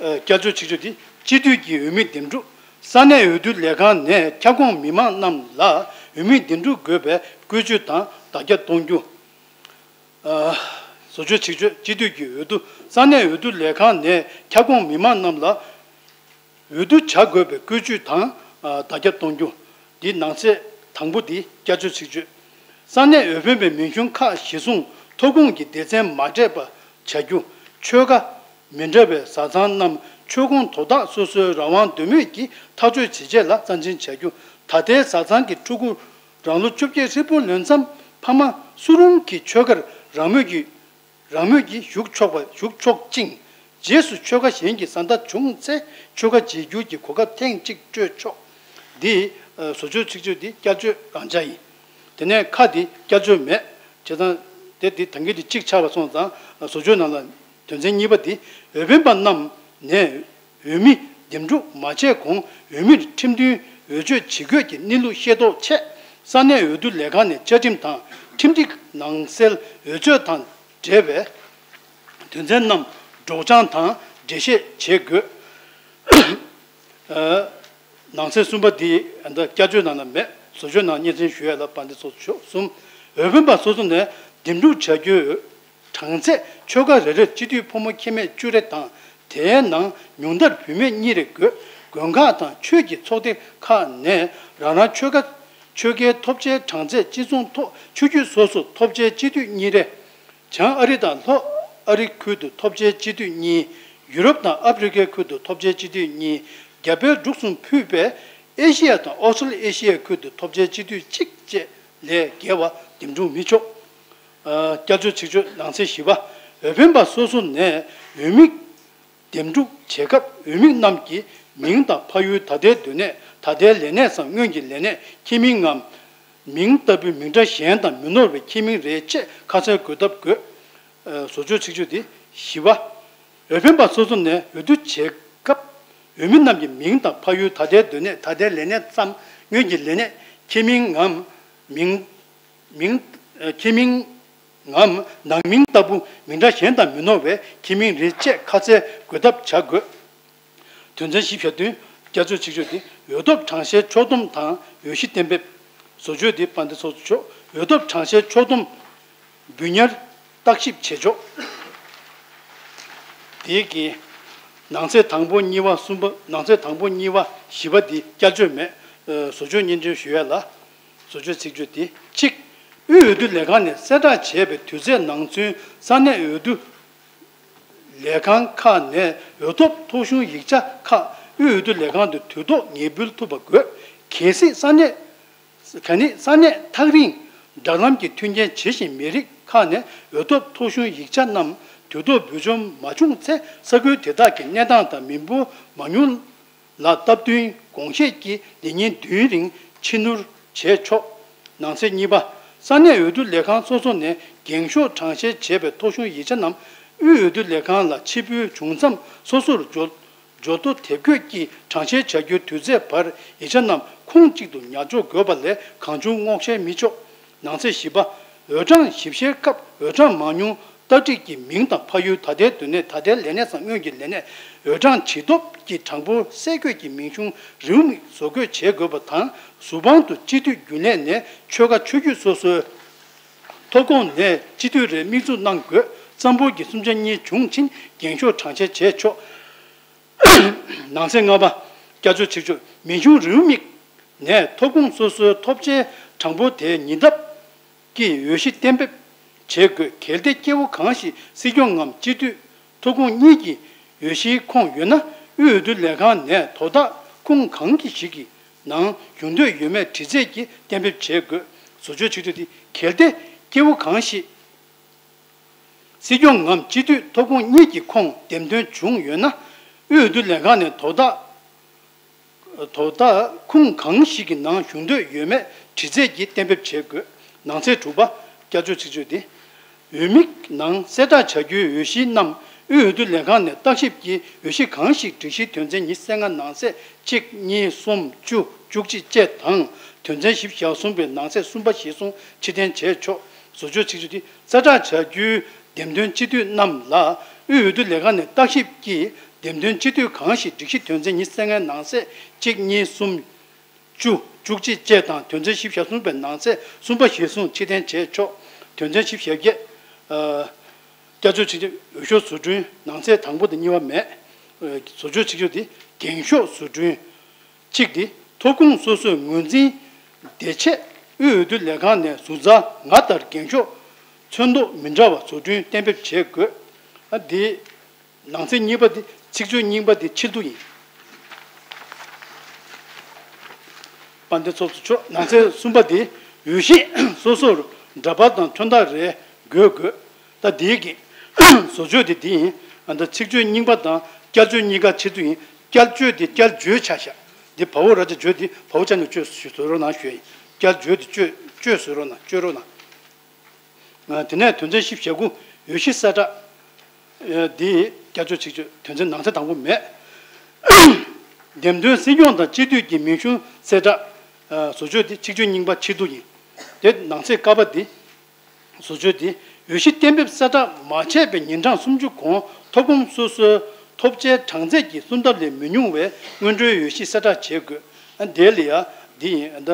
ཨ། བསྐྱར་བཅོས་ཚིག་སྦྱོར་འདི། སྤྱི་འཐུས་ཀྱི་འོས་མི་འདེམས་སྒྲུག་ས་གནས་འོས་བསྡུ་ལས་ཁང་ནས་ཁྱབ་ཁོངས་མི་མང་རྣམས་ལ་འོས་མི་འདེམས་སྒྲུག་དགོས་པའི་བཀོད་ཇུས་དང་བརྡ་ཁྱབ་གཏོང་རྒྱུ། ཨ། བཟོ་བཅོས་ཚིག་སྦྱོར། སྤྱི་འཐུས་ཀྱི་འོས་བསྡུ་ས་གནས་འོས་བསྡུ་ལས་ཁང་ནས་ཁྱབ་ཁོངས་མི་མང་རྣམས་ལ་འོས་བསྡུ་བྱ་དགོས་པའི་བཀོད་ཇུས་དང་ཨ། བརྡ་ཁྱབ་གཏོང་རྒྱུ། འདི་ནང་གསེས་དང་པོ་འདི་བསྐྱར་བཅོས་ཚིག་སྦྱོར། ས་གནས་འོས་འཕེན་པའི་མིང་གཞུང་ཁག་གཞིར་བཟུང་ཐོ་ཁུངས་ཀྱི་སྡེ་ཚན་མ་འདྲེས་པ་བྱ་རྒྱུ། ཆོལ་ཁ་མི་འདྲ་བའི་བཟའ་ཚང་རྣམས་ཆོལ་ཁོངས་དོ་བདག་སོ་སོའི་རང་དབང་འདོད་མོས་ཀྱིས་ཐག་གཅོད་བྱེད་ཆེད་ལ་རྩ་འཛིན་བྱ་རྒྱུ། ད་ལྟའི་བཟའ་ཚང་གི་ཕྲུ་གུ་རང་ལོ་བཅོ་བརྒྱད་ཧྲིལ་པོ་ལོན་མཚམས་ཕ་མ་སུ་རུང་གི་ཆོལ་ཁར་རང་མོས་ཀྱིས་རང་མོས་ཀྱིས་ཞུགས་ཆོག་པ་ཞུགས་ཆོག་ཅིང་། རྗེས་སུ་ཆོལ་ཁ་གཞན་གྱི་བཟའ་ཟླ་བྱུང་ཚེ་ཆོལ་ཁ་བརྗེ་བསྒྱུར་གྱི་གོ་སྐབས་ཐེངས་གཅིག་སྤྲོད་ཆོག་འདི་བཟོ་བཅོས་ཚིག་སྦྱོར་འདི་བསྐྱར་བཅོས་རང་འཇགས་ཡིན། དེ་ནས་ཁ་འདི་བསྐྱར་བཅོས་མེད། བྱས་ཙང་དེ་འདི་ད་གིན་དེ་གཅིག་ཆགས་པ་སོང་ཙང་བཟོ་བཅོས་ནང་ལ་དོན་ཚན་གཉིས་པ་འདི། འོས་འཕེན་པ་རྣམས་ནས་འོས་མི་འདེམས་སྒྲུག་མ་བྱས་གོང་འོས་མིར་ཁྲིམས་མཐུན་འོས་ཆོས་བྱེད་དགོས་ཀྱི་གནས་ལུགས་ཤེས་རྟོགས་ཆེད། ས་གནས་འོས་བསྡུ་ལས་ཁང་ནས་བཅའ་ཁྲིམས་དང་ ཁྲིམས་སྒྲིག་ནང་གསལ་འོས་ཆོས་དང་འབྲེལ་བའི་དོན་ཚན་རྣམས་སྒྲོག་སྦྱང་དང་འགྲེལ་བཤད་བྱེད་དགོས། ཨ། ནང་གསེས་གསུམ་པ་འདི་ཨ་ད་བསྐྱར་བཅོས་ནང་ལ་མེད། བཟོ་བཅོས་ནང་སྙན་སེང་ཞུ་ཡ་ལ་དཔལ་ལྡན་ཚོགས་གཙོ་མཆོག་གསུམ། འོས་འཕེན་པ་སོ་སོ་ནས་འདེམས་སྒྲུག་བྱ་རྒྱུའི་གྲངས་ཚད་ཆོལ་ཁ་རེ་རེར་སྤྱི་འཐུས་ཕོ་མོ་ཁྱད་མེད་བཅུ་རེ་དང་། དེའི་ནང་ཉུང་མཐར་བུད་མེད་གཉིས་རེ་དགོས། དགོན་ཁག་དང་ཆོས་ཀྱི་ཚོགས་སྡེ་ཁག་ནས་རང་རང་ཆོལ་ཁ་ཆོལ་ཁའི་ཐོབ་ཆའི་གྲངས་ཚད་སྤྱི་མཚུངས་ཐོག་ཆོས་བརྒྱུད་སོ་སོར་ཐོབ་ཆའི་སྤྱི་འཐུས་གཉིས་རེ། བྱང་ཨ་རི་དང་ལྷོ་ཨ་རི་ཁུལ་དུ་ཐོབ་ཆའི་སྤྱི་འཐུས་གཉིས། ཡུ་རོབ་དང་ཨ་ཕྲི་ཀའི་ཁུལ་དུ་ཐོབ་ཆའི་སྤྱི་འཐུས་གཉིས། རྒྱ་བལ་འབྲུག་གསུམ་ཕུད་པའི་ཨེ་ཤི་ཡ་དང་ཨོ་སི་ཊལ་ཨེ་ཤི་ཡའི་ཁུལ་དུ་ཐོབ་ཆའི་སྤྱི་འཐུས་གཅིག་བཅས་ལས་བརྒལ་བ་འདེམས་སྒྲུག་མི་ཆོག་ཨ། བསྐྱར་བཅོས་ཆིག་བརྗོད་ནང་གསེས་བཞི་པ། འོས་འཕེན་པ་སོ་སོ་ནས་འོས་མི་འདེམས་སྒྲུག་བྱེད་སྐབས་འོས་མི་རྣམས་ཀྱི་མིང་དང་ཕ་ཡུལ། ད་ལྟའི་སྡོད་གནས། ད་ལྟའི་ལས་གནས་སམ་སྔོན་གྱི་ལས་གནས། ཁྱིམ་མིང་ངམ་མིང་ལྟ་བུའི་མིང་སྒྲ་གཞན་དང་མི་ནོར་བའི་ཁྱིམ་མིང་རེད་ཅེས་ཁ་གསལ་འགོད་ཐབས་དགོས། ཨ། བཟོ་བཅོས་ཆིག་བརྗོད་འདི་བཞི་པ། འོས་འཕེན་པ་སོ་སོ་ནས་འོས་བསྡུ་བྱེད་སྐབས་འོས་མི་རྣམས་ཀྱི་མིང་དང་ཕ་ཡུལ། ད་ལྟའི་སྡོད་གནས། ད་ལྟའི་ལས་གནས་སམ་སྔོན་གྱི་ལས་གནས། ཁྱིམ་མིང་ངམ་མིང་། མིང་། ཨ། ཁྱིམ་མིང་ངམ་ནང་མིང་ལྟ་བུ་མིང་སྒྲ་གཞན་དང་མི་ནོར་བའི་ཁྱིམ་མིང་རེད་ཅེས་ཁ་གསལ་འགོད་ཐབས་བྱ་དགོས། དོན་ཚན་བཞི་བཞག་བདུན། བསྐྱར་བཅོས་ཆིག་བརྗོད་འདི། འོས་ཐོབ་གྲངས་བཤེར་ཕྱོགས་བསྡོམས་དང་འོས་གཞི་གཏན་འབེབས། བཟོ་བཅོས་འདི་དཔལ་ལྡན་ཚོགས་གཙོ་མཆོག་འོས་ཐོབ་གྲངས་བཤེར་ཕྱོགས་བསྡོམས་འབུལ་གཉེར་བརྟག་ཞིབ་བྱེད་ཕྱོགས། དེའི་གི་ནང་གསེས་དང་པོ་གཉིས་པ་གསུམ་པ། ནང་གསེས་དང་པོ་གཉིས་པ་བཞི་པ་འདི་བསྐྱར་བཅོས་མེད། ཨ། བཟོ་བཅོས་སྙན་སྒྲོན་ཞུ་ཡ་ལ། བཟོ་བཅོས་ཚིག་བརྗོད་འདི་གཅིག་དབུས་འོས་བསྡུ་ལས་ཁང་ནས་གསལ་བསྒྲགས་བྱས་པའི་དུས་ཚད་ནང་ཚུན་ས་གནས་འོས་བསྡུ་ལས་ཁང་ཁག་ནས་འོས་ཐོབ་ཐོ་གཞུང་ཡིག་ཆ་ཁག་དབུས་འོས་བསྡུ་ལས་ཁང་དུ་དུས་ཐོག་ངེས་འབུལ་ཐུབ་པ་དགོས། གལ་སྲིད་ས་གནས། གལ་སྲིད་ས་གནས་ཐག་རིང་། སྦྲག་ལམ་གྱི་མཐུན་རྐྱེན་ཇི་བཞིན་མེད་རིགས་ཁག་ནས་འོས་ཐོབ་ཐོ་གཞུང་ཡིག་ཆ་རྣམས་དུས་ཐོག་འབུལ་འབྱོར་མ་བྱུང་ཚེ། ས་ཁུལ་དེ་དག་གི་གནས་སྟངས་དང་མི་འབོར་མང་ཉུང་ལ་སྟབས་བསྟུན་དགོངས་བཞེས་ཀྱིས་ལས་ཉིན་བདུན་རིང་ཕྱིར་སྣུར་བྱས་ཆོག་ནང་གསེས་གཉིས་པ། ས་གནས་འོས་བསྡུ་ལས་ཁང་སོ་སོ་ནས་འགེངས་ཤོག་གྲངས་བཤེར་བྱས་པའི་ཐོ་གཞུང་ཡིག་ཆ་རྣམས་དབུས་འོས་བསྡུ་ལས་ཁང་ལ་ཕྱིར་འབུལ་བྱུང་མཚམས་སོ་སོར་འབྱོར། འབྱོར་ཐོ་དེབ་འགོད་ཀྱིས་གྲངས་བཤེར་བྱ་རྒྱུའི་དུས་ཚོད་བར་ཡིག་ཆ་རྣམས་ཁོངས་གཅིག་ཏུ་ཉར་འཇོག་དགོས་པ་ལས་གང་བྱུང་སྔོག་བཤེར་མི་ཆོག་ནང་གསེས་བཞི་པ། འོས་གྲངས་ཞིབ་བཤེར་སྐབས་འོས་གྲངས་མང་ཉུང་ལྟ་ཁྲིད་ཀྱི་མིང་དང་ཕ་ཡུལ། ད་ལྟའི་སྡོད་གནས། ད་ལྟའི་ལས་གནས་སམ་སྔོན་གྱི་ལས་གནས། འོས་གྲངས་ཇི་ཐོབ་ཀྱི་གྲངས་འབོར་གསལ་འགོད་ཀྱི་མིང་གཞུང་རེའུ་མིག་བཟོ་འགོད་བྱེད་དགོས་པ་དང་། གཟུ་དཔང་དུ་སྤྱི་འཐུས་རྒྱུན་ལས་ནས་ཆོལ་ཁ་ཆོས་བརྒྱུད་སོ་སོའི་ཐོ་ཁོངས་ནས་སྤྱི་འཐུས་རེ་དམིགས་འཛུགས་གནང་དགོས། རྩ་འབོར་གྱི་གསུམ་ཆ་གཉིས་བྱུང་ཕྱིན་འགེངས་ཤོག་གྲངས་བཤེར་བྱས་ཆོག་ནང་གསེས་ལྔ་པ། བསྐྱར་བཅོས་ཆིག་བརྗོད། མིང་གཞུང་རེའུ་མིག་ནས་ཐོ་ཁོངས་སོ་སོའི་ཐོབ་ཆའི་གྲངས་འབོར་དེའི་ཉེ་འདབས་ཀྱི་འོས་གཞི་གཏན་འབེབས་བྱེད་དགོས། གལ་ཏེ་སྐྱེ་བོ་གང་ཞིག་སྲིད་སྐྱོང་ངམ་སྤྱི་འཐུས་ཐོ་ཁོངས་གཉིས་ཀྱི་འོས་གཞིའི་ཁོངས་ཡོད་ན། དབུས་འོས་བསྡུ་ལས་ཁང་ནས་དོ་བདག་ཁུངས་གང་གི་ཞིག་གི་ནང་ཞུགས་འདོད་ཡོད་མེད་དྲི་རྩད་ཀྱིས་གཏན་འབེབས་བྱེད་དགོས། བཟོ་བཅོས་ཆིག་བརྗོད་འདི། གལ་ཏེ་སྐྱེ་བོ་གང་ཞིག་སྲིད་སྐྱོང་ངམ་སྤྱི་འཐུས་ཐོ་ཁོངས་གཉིས་ཀྱི་ཁོངས་འདེམས་ཐོན་བྱུང་ཡོད་ན། དབུས་འོས་བསྡུ་ལས་ཁང་ནས་དོ་བདག་དོ་བདག་ཁུངས་གང་ཞིག་གི་ནང་ཞུགས་འདོད་ཡོད་མེད་དྲི་རྩད་ཀྱིས་གཏན་འབེབས་བྱེད་དགོས། ནང་གསེས་དྲུག་པ། བསྐྱར་བཅོས་ཆིག་བརྗོད་འདི། འོས་མིའི་ནང་གསལ་བསྒྲགས་བྱ་རྒྱུའི་འོས་གཞི་རྣམས་དབུས་འོས་བསྡུ་ལས་ཁང་ནས་བརྟག་ཞིབ་ཀྱིས་འོས་གཞི་གང་ཞིག་སྒྲིག་གཞིའི་དོན་ཚན་ཉི་ཤུ་རྩ་ལྔ་ནང་གསེས་གཅིག་གཉིས་གསུམ་བཅུ་བཅུ་གཅིག་བཅས་དང་། དོན་ཚན་བཞི་བཞག་གསུམ་པའི་ནང་གསེས་གསུམ་པ་གཞིར་བཟུང་ཕྱིར་འཐེན་བྱས་ཆོག་བཟོ་བཅོས་ཆིག་བརྗོད་འདི། གསལ་བསྒྲགས་བྱ་རྒྱུའི་འདེམས་ཐོན་སྤྱི་འཐུས་རྣམས་ལ་དབུས་འོས་བསྡུ་ལས་ཁང་ནས་བརྟག་ཞིབ་ཀྱིས་འདེམས་ཐོན་སྤྱི་འཐུས་གང་ཞིག་སྒྲིག་གཞི་དོན་ཚན་ཉི་ཤུ་རྩ་ལྔའི་ནང་གསེས་གཅིག་གཉིས་གསུམ་བཅུ་བཅུ་གཅིག་བཅས་དང་། དོན་ཚན་བཞི་བཞག་གསུམ་པའི་ནང་གསེས་གསུམ་པ་གཞིར་བཟུང་ཕྱིར་འཐེན་བྱས་ཆོག་དོན་ཚན་བཞི་བཞག་བརྒྱད། ཨ། བསྐྱར་བཅོས་ཆིག་བརྗོད། འོས་ཤོག་བཟོ་སྐྲུན། ནང་གསེས་དང་པོ་དང་གཉིས་པ་མེད། ཨ། བཟོ་བཅོས་ཆིག་བརྗོད་འདི། འགེངས་ཤོག་བཟོ་སྐྲུན། གཅིག་འདི། ཐོ་ཁོངས་སོ་སོའི་ངོས་འཛིན་བདེ་ཆེད་དབུས་འོས་བསྡུ་ལས་ཁང་ནས་ཟུར་འཛར་ང་ལྟར་འགེངས་ཤོག་ཚོན་མདོག་མི་འདྲ་བ་བཟོ་སྐྲུན་གཏན་འབེབས་བྱེད་དགོས། ཨ། འདི། ནང་གསེས་གཉིས་པ་འདི། ཚིག་བརྗོད་རྙིང་པ་འདི་ཕྱིར་བསྡུ་ཡིན། དཔལ་ལྡན་ཚོགས་གཙོ་མཆོག་ནང་གསེས་གསུམ་པ་འདི། འོས་གཞི་སོ་སོར་འདྲ་པར་དང་མཚོན་རྟགས་རེ་འགོད་དགོས། ད་འདིའི་གི་བཟོ་བཅོས་འདི་འདི་ཡིན། ཨ། ད་ཚིག་བརྗོད་རྙིང་པ་དང་བསྐྱར་བཅོས་གཉིས་ཀ་ཕྱིར་བསྡུ་ཡིན། བསྐྱར་བཅོས་འདི་བསྐྱར་བརྗོད་ཆགས་ཤག་འདི་བ་འོ་ར་ཅ་བརྗོད་འདི་བ་འོ་ཅ་ནས་བཅོས་བཟོ་རོགས་གནང་ཞུ་ཡ་ཡིན། བསྐྱར་བརྗོད་འདི་བཅོས་བཅོས་བཟོ་རོགས་གནང་། བཅོས་རོགས་གནང་། ཨ། དེ་ནས་དོན་ཚན་བཞི་བཞག་དགུ། འོས་གཞི་གསལ་བསྒྲགས། ཨ། འདི་བསྐྱར་བཅོས་ཆིག་བརྗོད། དོན་ཚན་ནང་གསེས་དང་པོ་མེད། འདེམས་ཐོན་སྲིད་སྐྱོང་དང་སྤྱི་འཐུས་ཀྱི་མིང་གཞུང་གསལ་བསྒྲགས། ཨ། བཟོ་བཅོས་འདི་ཚིག་བརྗོད་རྙིང་པ་ཕྱིར་བསྡུ་ཡིན། དེ་ནང་གསེས་ཀ་པ་འདི། བཟོ་བཅོས་འདི་འོས་གཞི་གཏན་འབེབས་གསལ་བསྒྲགས་མ་བྱས་པའི་ཉིན་གྲངས་སུམ་ཅུ་གོང་ཐོབ་གོང་སོ་སོའི་ཐོབ་ཆའི་གྲངས་ཚད་ཀྱི་སུམ་ལྡབ་ལས་མི་ཉུང་བའི་སྔོན་འགྲོའི་འོས་གཞི་གསལ་བསྒྲགས་བྱེད་དགོས། ཨ་འདི་ལ་ཡ་འདི་ཡིན། ཨ་ད་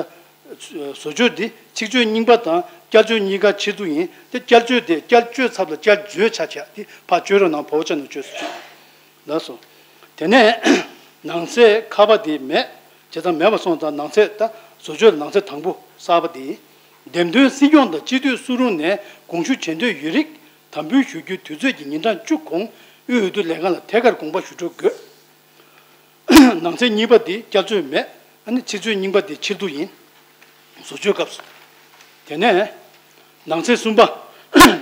བཟོ་བཅོས་འདི་ཚིག་བརྗོད་རྙིང་པ་དང་བསྐྱར་བཅོས་གཉིས་ཀ་ཕྱིར་བསྡུ་ཡིན། དེ་བསྐྱར་བཅོས་དེ་བསྐྱར་བཅོས་ཚབ་ལ་བསྐྱར་བརྗོད་ཆ་བྱས་ཏེ་ཕར་བཅོས་རོགས་གནང་། བོ་ཅ་ན་བཅོས་སུ་བཅོས། ལགས་སོ། དེ་ནས་ནང་གསེས་ཁ་པ་དེ་མེད། བྱས་ཙང་མེད་པ་སོང་ཙང་ནང་གསེས་ད་བཟོ་བཅོས་ནང་གསེས་དང་པོ་གསར་པ་དེ་ཡིན། འདེམས་ཐོན་སྲིད་སྐྱོང་དང་སྤྱི་འཐུས་སུ་རུང་ནས་དགོངས་ཞུ་བྱེད་འདོད་ཡོད་རིགས་དམ་འབུལ་ཞུ་རྒྱུའི་དུས་ཚོད་ཀྱི་ཉིན་གྲངས་བཅུ་གོང་དབུས་འོས་བསྡུ་ལས་ཁང་ལ་ཐད་ཀར་དགོངས་པ་ཞུ་འགྲོ་དགོས། ནང་གསེས་གཉིས་པ་འདི་བསྐྱར་བཅོས་མེད། ཨ་ནི་ཚིག་བརྗོད་རྙིང་པ་འདི་ཕྱིར་བསྡུ་ཡིན། བཟོ་བཅོས་སྐབས་སུ། དེ་ནས་ནང་གསེས་གསུམ་པ།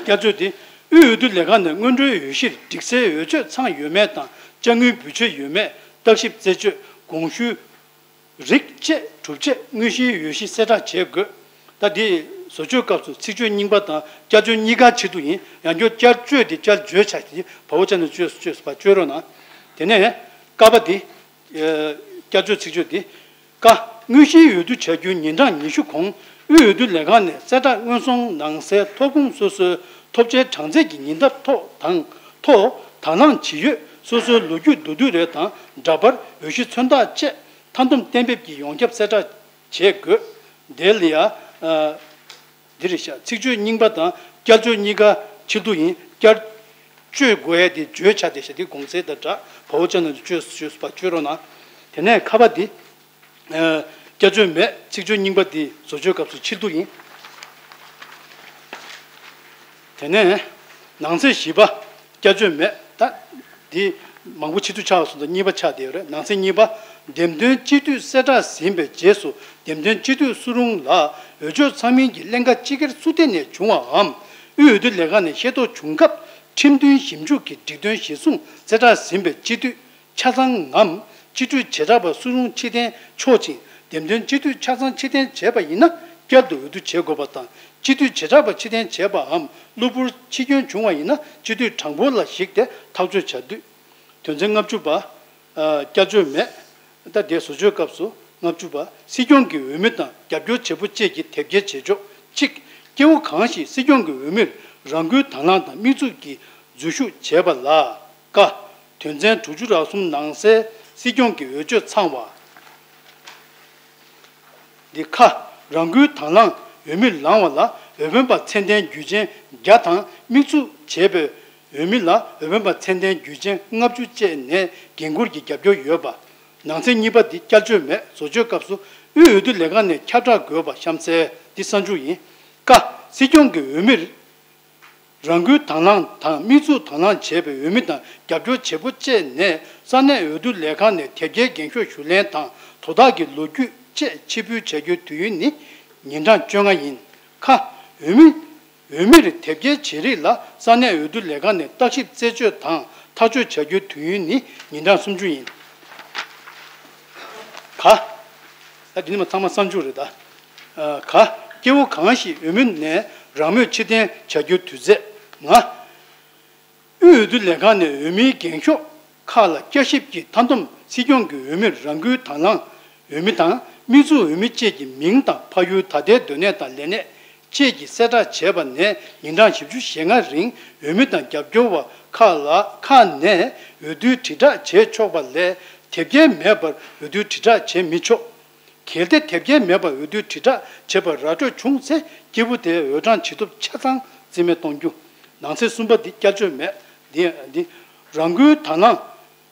བསྐྱར་བཅོས་འདི་དབུས་འོས་བསྡུ་ལས་ཁང་ནས་སྔོན་འགྲོའི་འོས་གཞིར་སྒྲིག་གསལ་འོས་ཆོས་ཚང་ཡོད་མེད་དང་། དཔྱ་དངུལ་འབུལ་ཆོད་ཡོད་མེད། བརྟག་ཞིབ་རྩད་གཅོད། དགོངས་ཞུའི་རིགས་བཅས་གྲུབ་ཆེད་དངོས་གཞིའི་འོས་གཞི་གསལ་བསྒྲགས་བྱེད་དགོས། ད་འདི་བཟོ་བཅོས་སྐབས་སུ་ཚིག་བརྗོད་རྙིང་པ་དང་བསྐྱར་བཅོས་གཉིས་ཀ་ཕྱིར་བསྡུ་ཡིན། ཡང་བསྐྱར་བསྐྱར་བཅོས་དེ་བསྐྱར་བརྗོད་བྱ་ཞིག་བ་བོ་ཅ་ན་བཅོས་སུ་བཅོས་སུ་བ་བཅོས་རོགས་གནང་། དེ་ནས་ཀ་པ་འདི། ཨ་བསྐྱར་བཅོས་ཚིག་བརྗོད་འདི། ཀ། དངོས་གཞིའི་འོས་བསྡུ་བྱ་རྒྱུའི་ཉིན་གྲངས་ཉི་ཤུ་གོང་དབུས་འོས་བསྡུ་ལས་ཁང་ནས་གསལ་བསྒྲགས་སྔོན་སོང་ནང་གསལ་ཐོབ་གོང་སོ་སོའི་ཐོབ་ཆའི་གྲངས་ཚད་ཀྱི་ཉིན་ལྡབ་ཐོག་དང་ཐོག་དང་བླངས་ཇི་ཡོད་སོ་སོའི་ལོ་རྒྱུས་མདོར་བསྡུས་རེ་དང་འདྲ་པར་འོས་གཞི་མཚོན་རྟགས་བཅས་མཐའ་བསྡོམས་གཏན་འབེབས་ཀྱི་ཡོངས་ཁྱབ་གསལ་བསྒྲགས་བྱེད་དགོས། དེ་ལ་ཡ། ཨ། འདི་རེད་ཤག་ཚིག་བརྗོད་རྙིང་པ་དང་བསྐྱར་བཅོས་གཉིས་ཀ་ཕྱིར་བསྡུ་ཡིན། བསྐྱར་བཅོས་དགོས་ཡ་དེ་བརྗོད་བྱ་དེ་ཤ་དེ་གོང་གསལ་དང་འདྲ་བ་བོ་ཅ་ན་བཅོས་བཅོས་སུ་བ་བཅོས་རོགས་གནང་། དེ་ནས་ཁ་པ་འདི། ཨ། བསྐྱར་བཅོས་མེད། ཚིག་བརྗོད་རྙིང་པ་འདི་བཟོ་བཅོས་སྐབས་སུ་ཕྱིར་བསྡུ་ཡིན། དེ་ནས་ནང་གསེས་བཞི་པ། བསྐྱར་བཅོས་མེད། ད་འདི་མང་པོ་ཕྱིར་བསྡུ་ཆགས་སོང་ཙང་གཉིས་པ་ཆགས་བསྡད་ཡོད་རེད། ནང་གསེས་གཉིས་པ། འདེམས་ཐོན་སྤྱི་འཐུས་གསལ་བསྒྲགས་ཟིན་པའི་རྗེས་སུ་འདེམས་ཐོན་སྤྱི་འཐུས་སུ་རུང་ལ་འོས་ཆོས་ཚང་མིན་གྱི་ཀླན་ཀ་སྤྱི་སྒེར་སུ་ཐད་ནས་བྱུང་བའམ་དབུས་འོས་བསྡུ་ལས་ཁང་ནས་ཤེས་རྟོགས་བྱུང་སྐབས་ཁྲིམས་མཐུན་ཞིབ་འཇུག་གི་སྒྲིག་དོན་གཞིར་བཟུང་གསལ་བསྒྲགས་ཟིན་པའི་སྤྱི་འཐུས་ཆ་ཚང་ངམ་སྤྱི་འཐུས་བྱེ་བྲག་པ་སུ་རུང་ཕྱིར་འཐེན་ཆོག་ཅིང་། འདེམས་ཐོན་སྤྱི་འཐུས་ཆ་ཚང་ཕྱིར་འཐེན་བྱས་པ་ཡིན་ན་བསྐྱར་དུ་འོས་བསྡུ་བྱེད་དགོས་པ་དང་། སྤྱི་འཐུས་བྱེ་བྲག་པ་ཕྱིར་འཐེན་བྱས་པའམ་གློ་བུར་ཕྱིར་སྐྱོན་བྱུང་བ་ཡིན་ན་སྤྱི་འཐུས་གྲངས་འབོར་ལ་གཞིགས་ཏེ་ཐག་གཅོད་བྱ་འཐུས། དོན་ཚན་ལྔ་བཅུ་པ། ཨ། བསྐྱར་བཅོས་མེད། ད་དེ་བཟོ་བཅོས་སྐབས་སུ་ལྔ་བཅུ་པ། སྲིད་སྐྱོང་གི་འོས་མི་དང་རྒྱབ་སྐྱོར་བྱེད་པོ་བཅས་ཀྱིས་དེབ་སྐྱེལ་བྱེད་ཆོག་གཅིག་སྐྱེ་བོ་གང་ཞིག་སྲིད་སྐྱོང་གི་འོས་མིར་རང་འཁུལ་དང་བླངས་དང་དམིགས་འཛུགས་ཀྱིས་འཛུལ་ཞུགས་བྱས་པ་ལ། ཀ། དོན་ཚན་དྲུག་ཅུ་རེ་གསུམ་ནང་གསལ་སྲིད་སྐྱོང་གི་འོས་ཆོས་ཚང་བ། འདི་ཁ། རང་འཁུལ་དང་བླངས་འོས་མིར་ལངས་པ་ལ་འོས་འཕེན་པ་ཚད་ལྡན་རྒྱུ་ཅན་བརྒྱ་དང་དམིགས་འཛུགས་བྱས་པའི་འོས་མི་ལ་འོས་འཕེན་པ་ཚད་ལྡན་རྒྱུ་ཅན་ལྔ་བཅུ་བཅས་ནས་འགན་འཁུར་གྱི་རྒྱབ་སྐྱོར་ཡོད་པ། ནང་གསེས་གཉིས་པ་འདི་བསྐྱར་བཅོས་མེད། བཟོ་བཅོས་སྐབས་སུ་དབུས་འོས་བསྡུ་ལས་ཁང་ནས་ཁྱབ་བསྒྲགས་དགོས་པ་གཤམ་གསལ་འདི་གསར་འཇུག་ཡིན། ཀ། སྲིད་སྐྱོང་གི་འོས་མིར་རང་འཁུལ་དང་བླངས་དང་དམིགས་འཛུགས་དང་བླངས་བྱས་པའི་འོས་མི་དང་རྒྱབ་སྐྱོར་བྱེད་པོ་བཅས་ནས་ས་གནས་འོས་བསྡུ་ལས་ཁང་ནས་དེབ་སྐྱེལ་འགེངས་ཤོག་ཞུ་ལེན་དང་དོ་བདག་གི་ལོ་རྒྱུས་བཅས་ཕྱིར་འབུལ་བྱ་རྒྱུའི་དུས་ཡུན་ནི་ཉིན་གྲངས་བཅོ་ལྔ་ཡིན། ཁ། འོས་མི། འོས་མིར་དེབ་སྐྱེལ་བྱེད་རིགས་ལ་ས་གནས་འོས་བསྡུ་ལས་ཁང་ནས་བརྟག་ཞིབ་རྩད་གཅོད་དང་ཐག་གཅོད་བྱ་རྒྱུའི་དུས་ཡུན་ནི་ཉིན་གྲངས་སུམ་ཅུ་ཡིན། ག། ད་འདི་ནི་མ་ཚང་མ་གསར་འཇུག་རེད་ད། ཨ། ག། སྐྱེ་བོ་གང་ཞིག་འོས་མི་ནས་རང་མོས་ཕྱིར་འཐེན་བྱ་རྒྱུའི་དུས་ཚོད། ང་། དབུས་འོས་བསྡུ་ལས་ཁང་ནས་འོས་མིའི་འགེངས་ཤོག་ཁག་ལ་བསྐྱར་ཞིབ་ཀྱིས་མཐའ་བསྡོམས་སྲིད་སྐྱོང་གི་འོས་མིར་རང་འཁུལ་དང་བླངས་འོས་མི་དང་དམིགས་འཛུགས་འོས་མི་བཅས་ཀྱི་མིང་དང་ཕ་ཡུལ། ད་ལྟའི་སྡོད་གནས་དང་ལས་གནས་བཅས་ཀྱི་གསལ་བསྒྲགས་བྱས་པ་ནས་ཉིན་གྲངས་བཞི་བཅུ་ཞེ་ལྔ་རིང་འོས་མི་དང་རྒྱབ་སྐྱོར་བ་ཁག་ལ་ཁག་ནས་འོས་བསྡུའི་དྲིལ་བསྒྲགས་བྱས་ཆོག་པ་ལས་དེབ་སྐྱེལ་མེད་པར་འོས་བསྡུའི་དྲིལ་བསྒྲགས་བྱེད་མི་ཆོག་གལ་ཏེ་དེབ་སྐྱེལ་མེད་པར་འོས་བསྡུའི་དྲིལ་བསྒྲགས་བྱས་པར་ར་སྤྲོད་བྱུང་ཚེ་སྐྱེས་བུ་དེའི་འོས་གྲངས་ཇི་ཐོབ་ཆ་ཚང་རྩིས་མེད་གཏོང་རྒྱུ། ནང་གསེས་གསུམ་པ་འདི་བསྐྱར་བཅོས་མེད། འདི་འདི་རང་འཁུལ་དང་བླངས།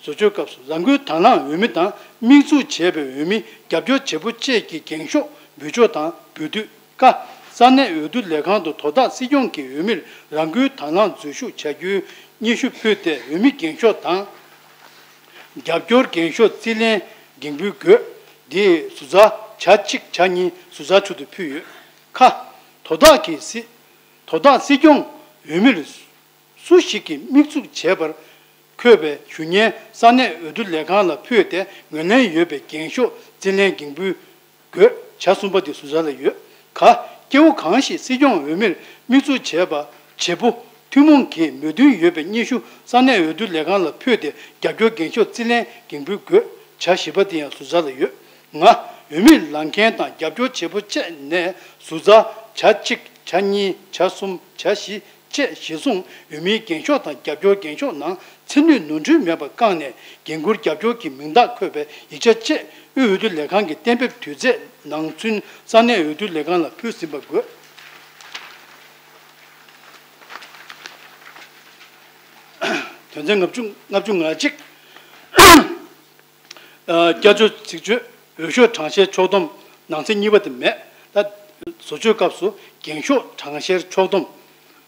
བཟོ་བཅོས་སྐབས་སུ་རང་འཁུལ་དང་བླངས་འོས་མི་དང་དམིགས་འཛུགས་བྱས་པའི་འོས་མི་རྒྱབ་སྐྱོར་བྱེད་པོ་བཅས་ཀྱི་འགེངས་ཤོག་འབུལ་ཕྱོགས་དང་འབུལ་དུས། ཀ། ས་གནས་འོས་བསྡུ་ལས་ཁང་དུ་དོ་བདག་སྲིད་སྐྱོང་གི་འོས་མིར་རང་འཁུལ་དང་བླངས་འཛུལ་ཞུགས་བྱ་རྒྱུའི་སྙན་ཞུ་ཕུལ་ཏེ་འོས་མི་འགེངས་ཤོག་དང་། རྒྱབ་སྐྱོར་འགེངས་ཤོག་རྩིས་ལེན་འགན་འབུལ་དགོས། འདི་ཟུར་ཟ་བྱ་གཅིག་བྱ་གཉིས་ཟུར་ཟ་ཚུལ་དུ་ཕུལ་ཡོད། ཁ། དོ་བདག་གིས་སྲིད། དོ་བདག་སྲིད་སྐྱོང་འོས་མིར་སུ་ཞིག་གིས་དམིགས་འཛུགས་བྱས་པར་འཁོད་པའི་ཞུ་སྙན་ས་གནས་འོས་བསྡུ་ལས་ཁང་ལ་ཕུལ་ཏེ་ངོས་ལེན་ཡོད་པའི་འགེངས་ཤོག་རྩིས་ལེན་འགན་འབུལ་དགོས། བྱ་གསུམ་པ་དེ་ཟུར་ཟ་ལ་ཡོད། ག། སྐྱེ་བོ་གང་ཞིག་སྲིད་སྐྱོང་འོས་མིར་དམིགས་འཛུགས་བྱས་པ་བྱེད་པོ་ཐུན་མོང་གི་མོས་མཐུན་ཡོད་པའི་སྙན་ཞུ་ས་གནས་འོས་བསྡུ་ལས་ཁང་ལ་ཕུལ་ཏེ་རྒྱབ་སྐྱོར་འགེངས་ཤོག་རྩིས་ལེན་འགན་འབུལ་དགོས། བྱ་བཞི་པ་དེ་ཡང་ཟུར་ཟ་ལ་ཡོད། ང་། འོས་མིར་ལངས་མཁན་དང་རྒྱབ་སྐྱོར་བྱེད་པོ་བཅས་ནས་ཟུར་ཟ་བྱ་གཅིག་བྱ་གཉིས། བྱ་གསུམ། བྱ་བཞི་བཅས་གཞིར་བཟུང་འོས་མིའི་འགེངས་ཤོག་དང་རྒྱབ་སྐྱོར་འགེངས་ཤོག་ནང་མཚན་ནུས་ནོར་འཁྲུལ་མེད་པར་བཀང་ནས། འགན་འཁུར་རྒྱབ་སྐྱོར་གྱི་མིང་རྟགས་འཁོད་པའི་ཡིག་ཆ་བཅས་དབུས་འོས་བསྡུ་ལས་ཁང་གི་གཏན་འབེབས་དུས་ཚད་ནང་ཚུན་ས་གནས་འོས་བསྡུ་ལས་ཁང་ལ་ཕུལ་ཟིན་པ་དགོས། དོན་ཚན་ལྔ་བཅུ་ལྔ་བཅུ་ང་གཅིག་བསྐྱར་བཅོས་ཚིག་བརྗོད། འོས་ཤོག་གྲངས་བཤེར་ཕྱོགས་བསྡོམས། ནང་གསེས་གཉིས་པ་དེ་མེད། ད་བཟོ་བཅོས་སྐབས་སུ་འགེངས་ཤོག་གྲངས་བཤེར་ཕྱོགས་བསྡོམས།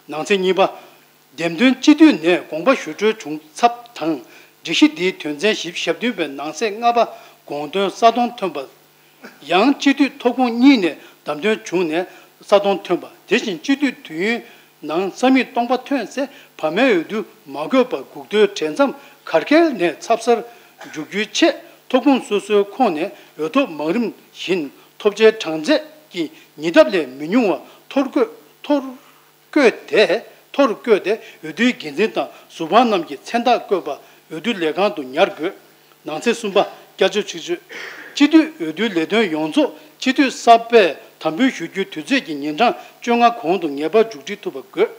ནང་གསེས་གཉིས་པ། འདེམས་ཐོན་སྤྱི་འཐུས་ནས་དགོངས་པ་ཞུ་སྲོལ་བྱུང་ཚབ་དང་། སྒྲིག་གཞི་འདིའི་དོན་ཚན་བཞི་བཅུ་ཞེ་བདུན་པའི་ནང་གསེས་ལྔ་པ་དགོངས་དོན་ས་མཐོང་ཐོན་པ། ཡང་སྤྱི་འཐུས་ཐོབ་ཁུངས་གཉིས་ནས་བདམས་ཐོན་བྱུང་ནས་ས་མཐོང་ཐོན་པ། དེ་བཞིན་སྤྱི་འཐུས་དུས་ཡུན་ནང་ས་མིག་སྟོང་པ་ཐོན་ཚེ་བར་མའི་འོས་བསྡུ་མ་དགོས་པར་འགོ་ཐོག་གྲོལ་མཚམས་གར་ཁེལ་ནས་ཚབ་གསར་འཇུག་རྒྱུའི་ཆེད། ཐོབ་ཁུངས་སོ་སོའི་ཁོངས་ནས་འོས་ཐོབ་མང་རིམ་བཞིན་ཐོབ་ཆའི་གྲངས་ཚད་ཀྱི་ཉིས་ལྡབ་ལས་མི་ཉུང་བ་འཐོར་བཀོད། འཐོར་བཀོད་དེ། འཐོར་བཀོད་དེ་འོས་བསྡུའི་འགན་འཛིན་དང་ཟུར་དཔང་རྣམས་ཀྱི་མཚན་རྟགས་བཀོད་པ་འོས་བསྡུ་ལས་ཁང་དུ་ཉར་དགོས། ནང་གསེས་གསུམ་པ། བསྐྱར་བཅོས་ཚིག་བརྗོད། སྤྱི་འཐུས་འོས་བསྡུའི་ལས་དོན་ཡོངས་རྫོགས་སྤྱི་འཐུས་གསར་པས་དམ་འབུལ་ཞུ་རྒྱུའི་དུས་ཚོད་ཀྱི་ཉིན་གྲངས་བཅོ་ལྔ་གོང་དུ་ངེས་པར་མཇུག་སྒྲིལ་ཐུབ་པ་དགོས།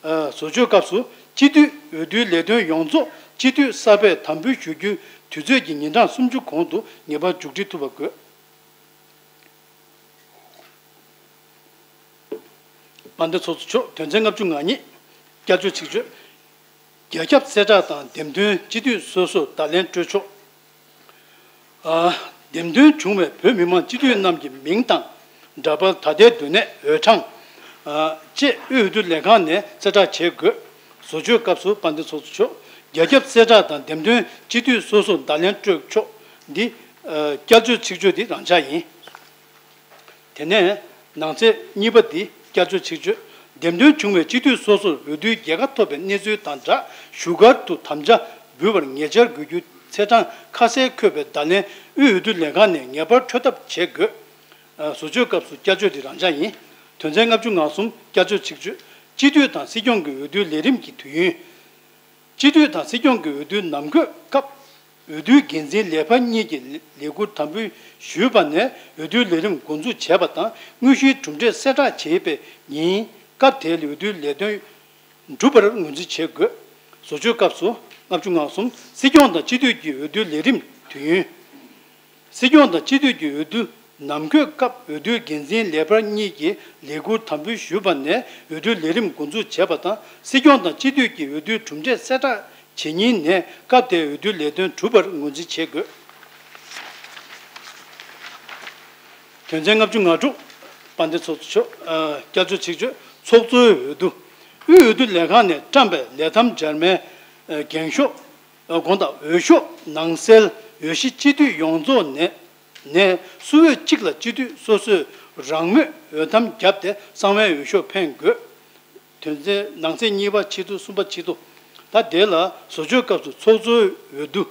ཨ། བཟོ་བཅོས་སྐབས་སུ་སྤྱི་འཐུས་འོས་བསྡུའི་ལས་དོན་ཡོངས་རྫོགས་སྤྱི་འཐུས་གསར་པས་དམ་འབུལ་ཞུ་རྒྱུའི་དུས་ཚོད་ཀྱི་ཉིན་གྲངས་སུམ་ཅུ་གོང་དུ་ངེས་པར་མཇུག་སྒྲིལ་ཐུབ་པ་དགོས། དཔལ་ལྡན་ཚོགས་གཙོ་མཆོག་དོན་ཚན་ལྔ་བཅུ་ང་གཉིས། བསྐྱར་བཅོས་ཚིག་བརྗོད། རྒྱ་ཁྱབ་གསལ་བསྒྲགས་དང་འདེམས་ཐོན་སྤྱི་འཐུས་སོ་སོར་བརྡ་ལན་སྤྲོད་ཕྱོགས། ཨ། འདེམས་ཐོན་བྱུང་བའི་བོད་མི་མང་སྤྱི་འཐུས་རྣམས་ཀྱི་མིང་དང་། འདྲ་པར། ད་ལྟའི་སྡོད་གནས། འོས་གྲངས། ཨ། བཅས་དབུས་འོས་བསྡུ་ལས་ཁང་ནས་གསལ་བསྒྲགས་བྱེད་དགོས། བཟོ་བཅོས་སྐབས་སུ་དཔལ་ལྡན་ཚོགས་གཙོ་མཆོག་རྒྱ་ཁྱབ་གསལ་བསྒྲགས་དང་འདེམས་ཐོན་སྤྱི་འཐུས་སོ་སོར་བརྡ་ལན་སྤྲོད་ཕྱོགས་འདི། ཨ། བསྐྱར་བཅོས་ཚིག་བརྗོད་འདི་རང་འཇགས་ཡིན། དེ་ནས་ནང་གསེས་གཉིས་པ་འདི་བསྐྱར་བཅོས་ཚིག་བརྗོད། འདེམས་ཐོན་བྱུང་བའི་སྤྱི་འཐུས་སོ་སོར་འོས་བསྡུའི་རྒྱལ་ཁ་ཐོབ་པའི་གནས་ཚུལ་དང་སྦྲགས་བཞུགས་སྒར་དུ་དམ་བཅའ་འབུལ་བར་ངེས་འཆར་དགོས་རྒྱུ་ཚེས་གྲངས་ཁ་གསལ་འཁོད་པའི་བརྡ་ལན་དབུས་འོས་བསྡུ་ལས་ཁང་ནས་ངེས་པར་འཕྲོད་ཐབས་བྱེད་དགོས། ཨ། བཟོ་བཅོས་སྐབས་སུ་བསྐྱར་བཅོས་འདི་རང་འཇགས་ཡིན། དོན་ཚན་ལྔ་བཅུ་ང་གསུམ། བསྐྱར་བཅོས་ཚིག་བརྗོད། སྤྱི་འཐུས་དང་སྲིད་སྐྱོང་གི་འོས་བསྡུའི་ལས་རིམ་གྱི་དུས་ཡུན། སྤྱི་འཐུས་དང་སྲིད་སྐྱོང་གི་འོས་བསྡུའི་ནང་འཁོད་སྐབས་འོས་བསྡུའི་འགན་འཛིན་ལས་འཕར་གཉིས་ཀྱིས་ལས་ཁུར་དམ་འབུལ་ཞུས་པ་ནས་འོས་བསྡུའི་ལས་རིམ་འགོ་འཛུགས་བྱས་པ་དང་། དངོས་གཞིའི་གྲུབ་འབྲས་གསལ་བསྒྲགས་བྱེད་པའི་ཉིན། སྐབས་དེའི་འོས་བསྡུའི་ལས་དོན་འགྲུབ་པར་ངོས་འཛིན་བྱེད་དགོས། བཟོ་བཅོས་སྐབས་སུ་ལྔ་བཅུ་ང་གསུམ། སྲིད་སྐྱོང་དང་སྤྱི་འཐུས་ཀྱི་འོས་བསྡུའི་ལས་རིམ་དུས་ཡུན། སྲིད་སྐྱོང་དང་སྤྱི་འཐུས་ཀྱི་འོས་བསྡུ་ནང་འཁོད་སྐབས་འོས་བསྡུའི་འགན་འཛིན་ལས་འཕར་གཉིས་ཀྱིས་ལས་ཁུར་དམ་འབུལ་ཞུས་པ་ནས་འོས་བསྡུའི་ལས་རིམ་འགོ་འཛུགས་བྱས་པ་དང་། སྲིད་སྐྱོང་དང་སྤྱི་འཐུས་ཀྱི་འོས་བསྡུའི་གྲུབ་འབྲས་གསལ་བསྒྲགས་བྱེད་ཉིན་ནས་སྐབས་དེའི་འོས་བསྡུའི་ལས་དོན་གྲུབ་པར་ངོས་འཛིན་བྱེད་དགོས། དོན་ཚན་ལྔ་བཅུ་ང་དྲུག། དཔལ་ལྡན་ཚོགས་གཙོ་མཆོག་ཨ། བསྐྱར་བཅོས་ཚིག་བརྗོད། ཚོགས་གཙོའི་འོས་བསྡུ། དབུས་འོས་བསྡུ་ལས་ཁང་ནས་བཀྲམ་པའི་ལས་ཐམ་སྦྱར་མའི་འགེངས་ཤོག་དགོངས་དག་འོས་ཤོག་ནང་གསལ། འོས་གཞི་སྤྱི་འཐུས་ཡོངས་རྫོགས་ནས་ནས་སུ་འོས་གཅིག་ལ་སྤྱི་འཐུས་སོ་སོས་རང་མོས་འོས་ཐམ་བརྒྱབ་སྟེ་གསང་བའི་འོས་ཤོག་འཕེན་དགོས། དོན་ཚན་ནང་གསེས་གཉིས་པ་ཕྱིར་བསྡུ། གསུམ་པ་ཕྱིར་བསྡུ། ད་དེ་ལ་བཟོ་བཅོས་སྐབས་སུ་ཚོགས་གཙོའི་འོས་བསྡུ།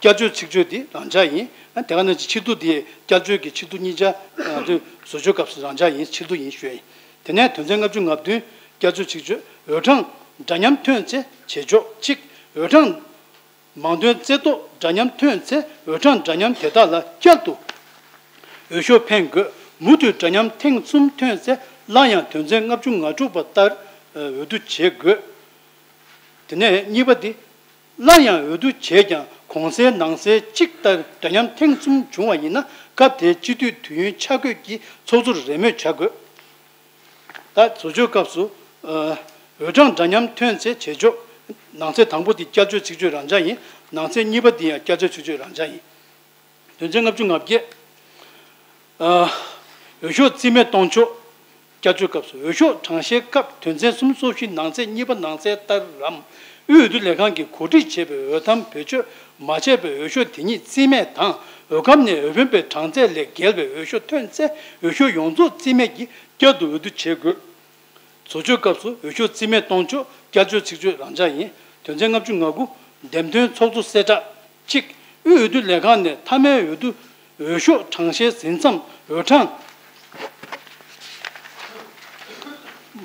བསྐྱར་བཅོས་ཚིག་བརྗོད་འདི་རང་འཇགས་ཡིན། དེ་ག་ནང་བཞིན་ཕྱིར་བསྡུ་འདི་བསྐྱར་བཅོས་ཀྱི་ཕྱིར་བསྡུ་གཉིས་ཆ། ཨ། དེ་བཟོ་བཅོས་སྐབས་སུ་རང་འཇགས་ཡིན། ཕྱིར་བསྡུ་ཡིན་ཞུ་ཡ་ཡིན། དེ་ནས་དོན་ཚན་ལྔ་བཅུ་ང་བདུན། བསྐྱར་བཅོས་ཚིག་བརྗོད། འོས་གྲངས་འདྲ་མཉམ་ཐོན་ཚེ་བྱེད་ཕྱོགས་གཅིག་འོས་གྲངས་མང་འདོན་རྩེ་བཏོག་འདྲ་མཉམ་ཐོན་ཚེ་འོས་གྲངས་འདྲ་མཉམ་དེ་དག་ལ་བསྐྱར་དུ་འོས་ཤོག་འཕེན་དགོས། མུ་མཐུད་འདྲ་མཉམ་ཐེངས་གསུམ་ཐོན་ཚེ་སླར་ཡང་དོན་ཚན་ལྔ་བཅུ་ང་དྲུག་པ་ལྟར་འོས་བསྡུ་བྱེད་དགོས། དེ་ནས་གཉིས་པ་འདི། སླར་ཡང་འོས་བསྡུ་བྱས་ཀྱང་གོང་གསལ་ནང་གསལ་གཅིག་ལྟར་འདྲ་མཉམ་ཐེངས་གསུམ་བྱུང་བ་ཡིན་ན། སྐབས་དེའི་སྤྱི་འཐུས་དུས་ཡུན་ཆ་བགོས་ཀྱིས་ཚོགས་གཙོར་རེས་མོས་བྱ་དགོས། ད་བཟོ་བཅོས་སྐབས་སུ། ཨ། འོས་གྲངས་འདྲ་མཉམ་ཐོན་ཚེ་བྱེད་ཕྱོགས། ནང་གསེས་དང་པོ་འདི་བསྐྱར་བཅོས་ཚིག་བརྗོད་རང་འཇགས་ཡིན། ནང་གསེས་གཉིས་པ་འདི་ཡང་བསྐྱར་བཅོས་ཚིག་བརྗོད་རང་འཇགས་ཡིན། དོན་ཚན་ལྔ་བཅུ་ང་བརྒྱད། ཨ། འོས་ཤོག་རྩིས་མེད་གཏོང་ཕྱོགས། བསྐྱར་བཅོས་སྐབས་སུ་འོས་ཤོག་གྲངས་བཤེར་སྐབས་དོན་ཚན་སུམ་ཅུ་སོ་བཞི་ནང་གསེས་གཉིས་པ་ནང་གསལ་ལྟར་རམ། དབུས་འོས་བསྡུ་ལས་ཁང་གིས་གོ་སྒྲིག་བྱས་པའི་འོས་ཐམ་བེད་སྤྱོད་མ་བྱས་པའི་འོས་ཤོག་དེ་ཉིད་རྩིས་མེད་དང་། འོས་ཁམས་ནས་འོས་འཕེན་པའི་གྲངས་ཚད་ལས་བརྒལ་བའི་འོས་ཤོག་ཐོན་ཚེ་འོས་ཤོག་ཡོངས་རྫོགས་རྩིས་མེད་ཀྱིས་བསྐྱར་དུ་འོས་བསྡུ་བྱེད་དགོས། བཟོ་བཅོས་སྐབས་སུ་འོས་ཤོག་རྩིས་མེད་གཏོང་ཕྱོགས། བསྐྱར་བཅོས་ཚིག་བརྗོད་རང་འཇགས་ཡིན། དོན་ཚན་ལྔ་བཅུ་ང་དགུ། འདེམས་ཐོན་ཚོགས་གཙོ་གསལ་བསྒྲགས། གཅིག་དབུས་འོས་བསྡུ་ལས་ཁང་ནས་མཐའ་མའི་འོས་བསྡུ་འོས་ཤོག་གྲངས་བཤེར་ཟིན་མཚམས་འོས་གྲངས་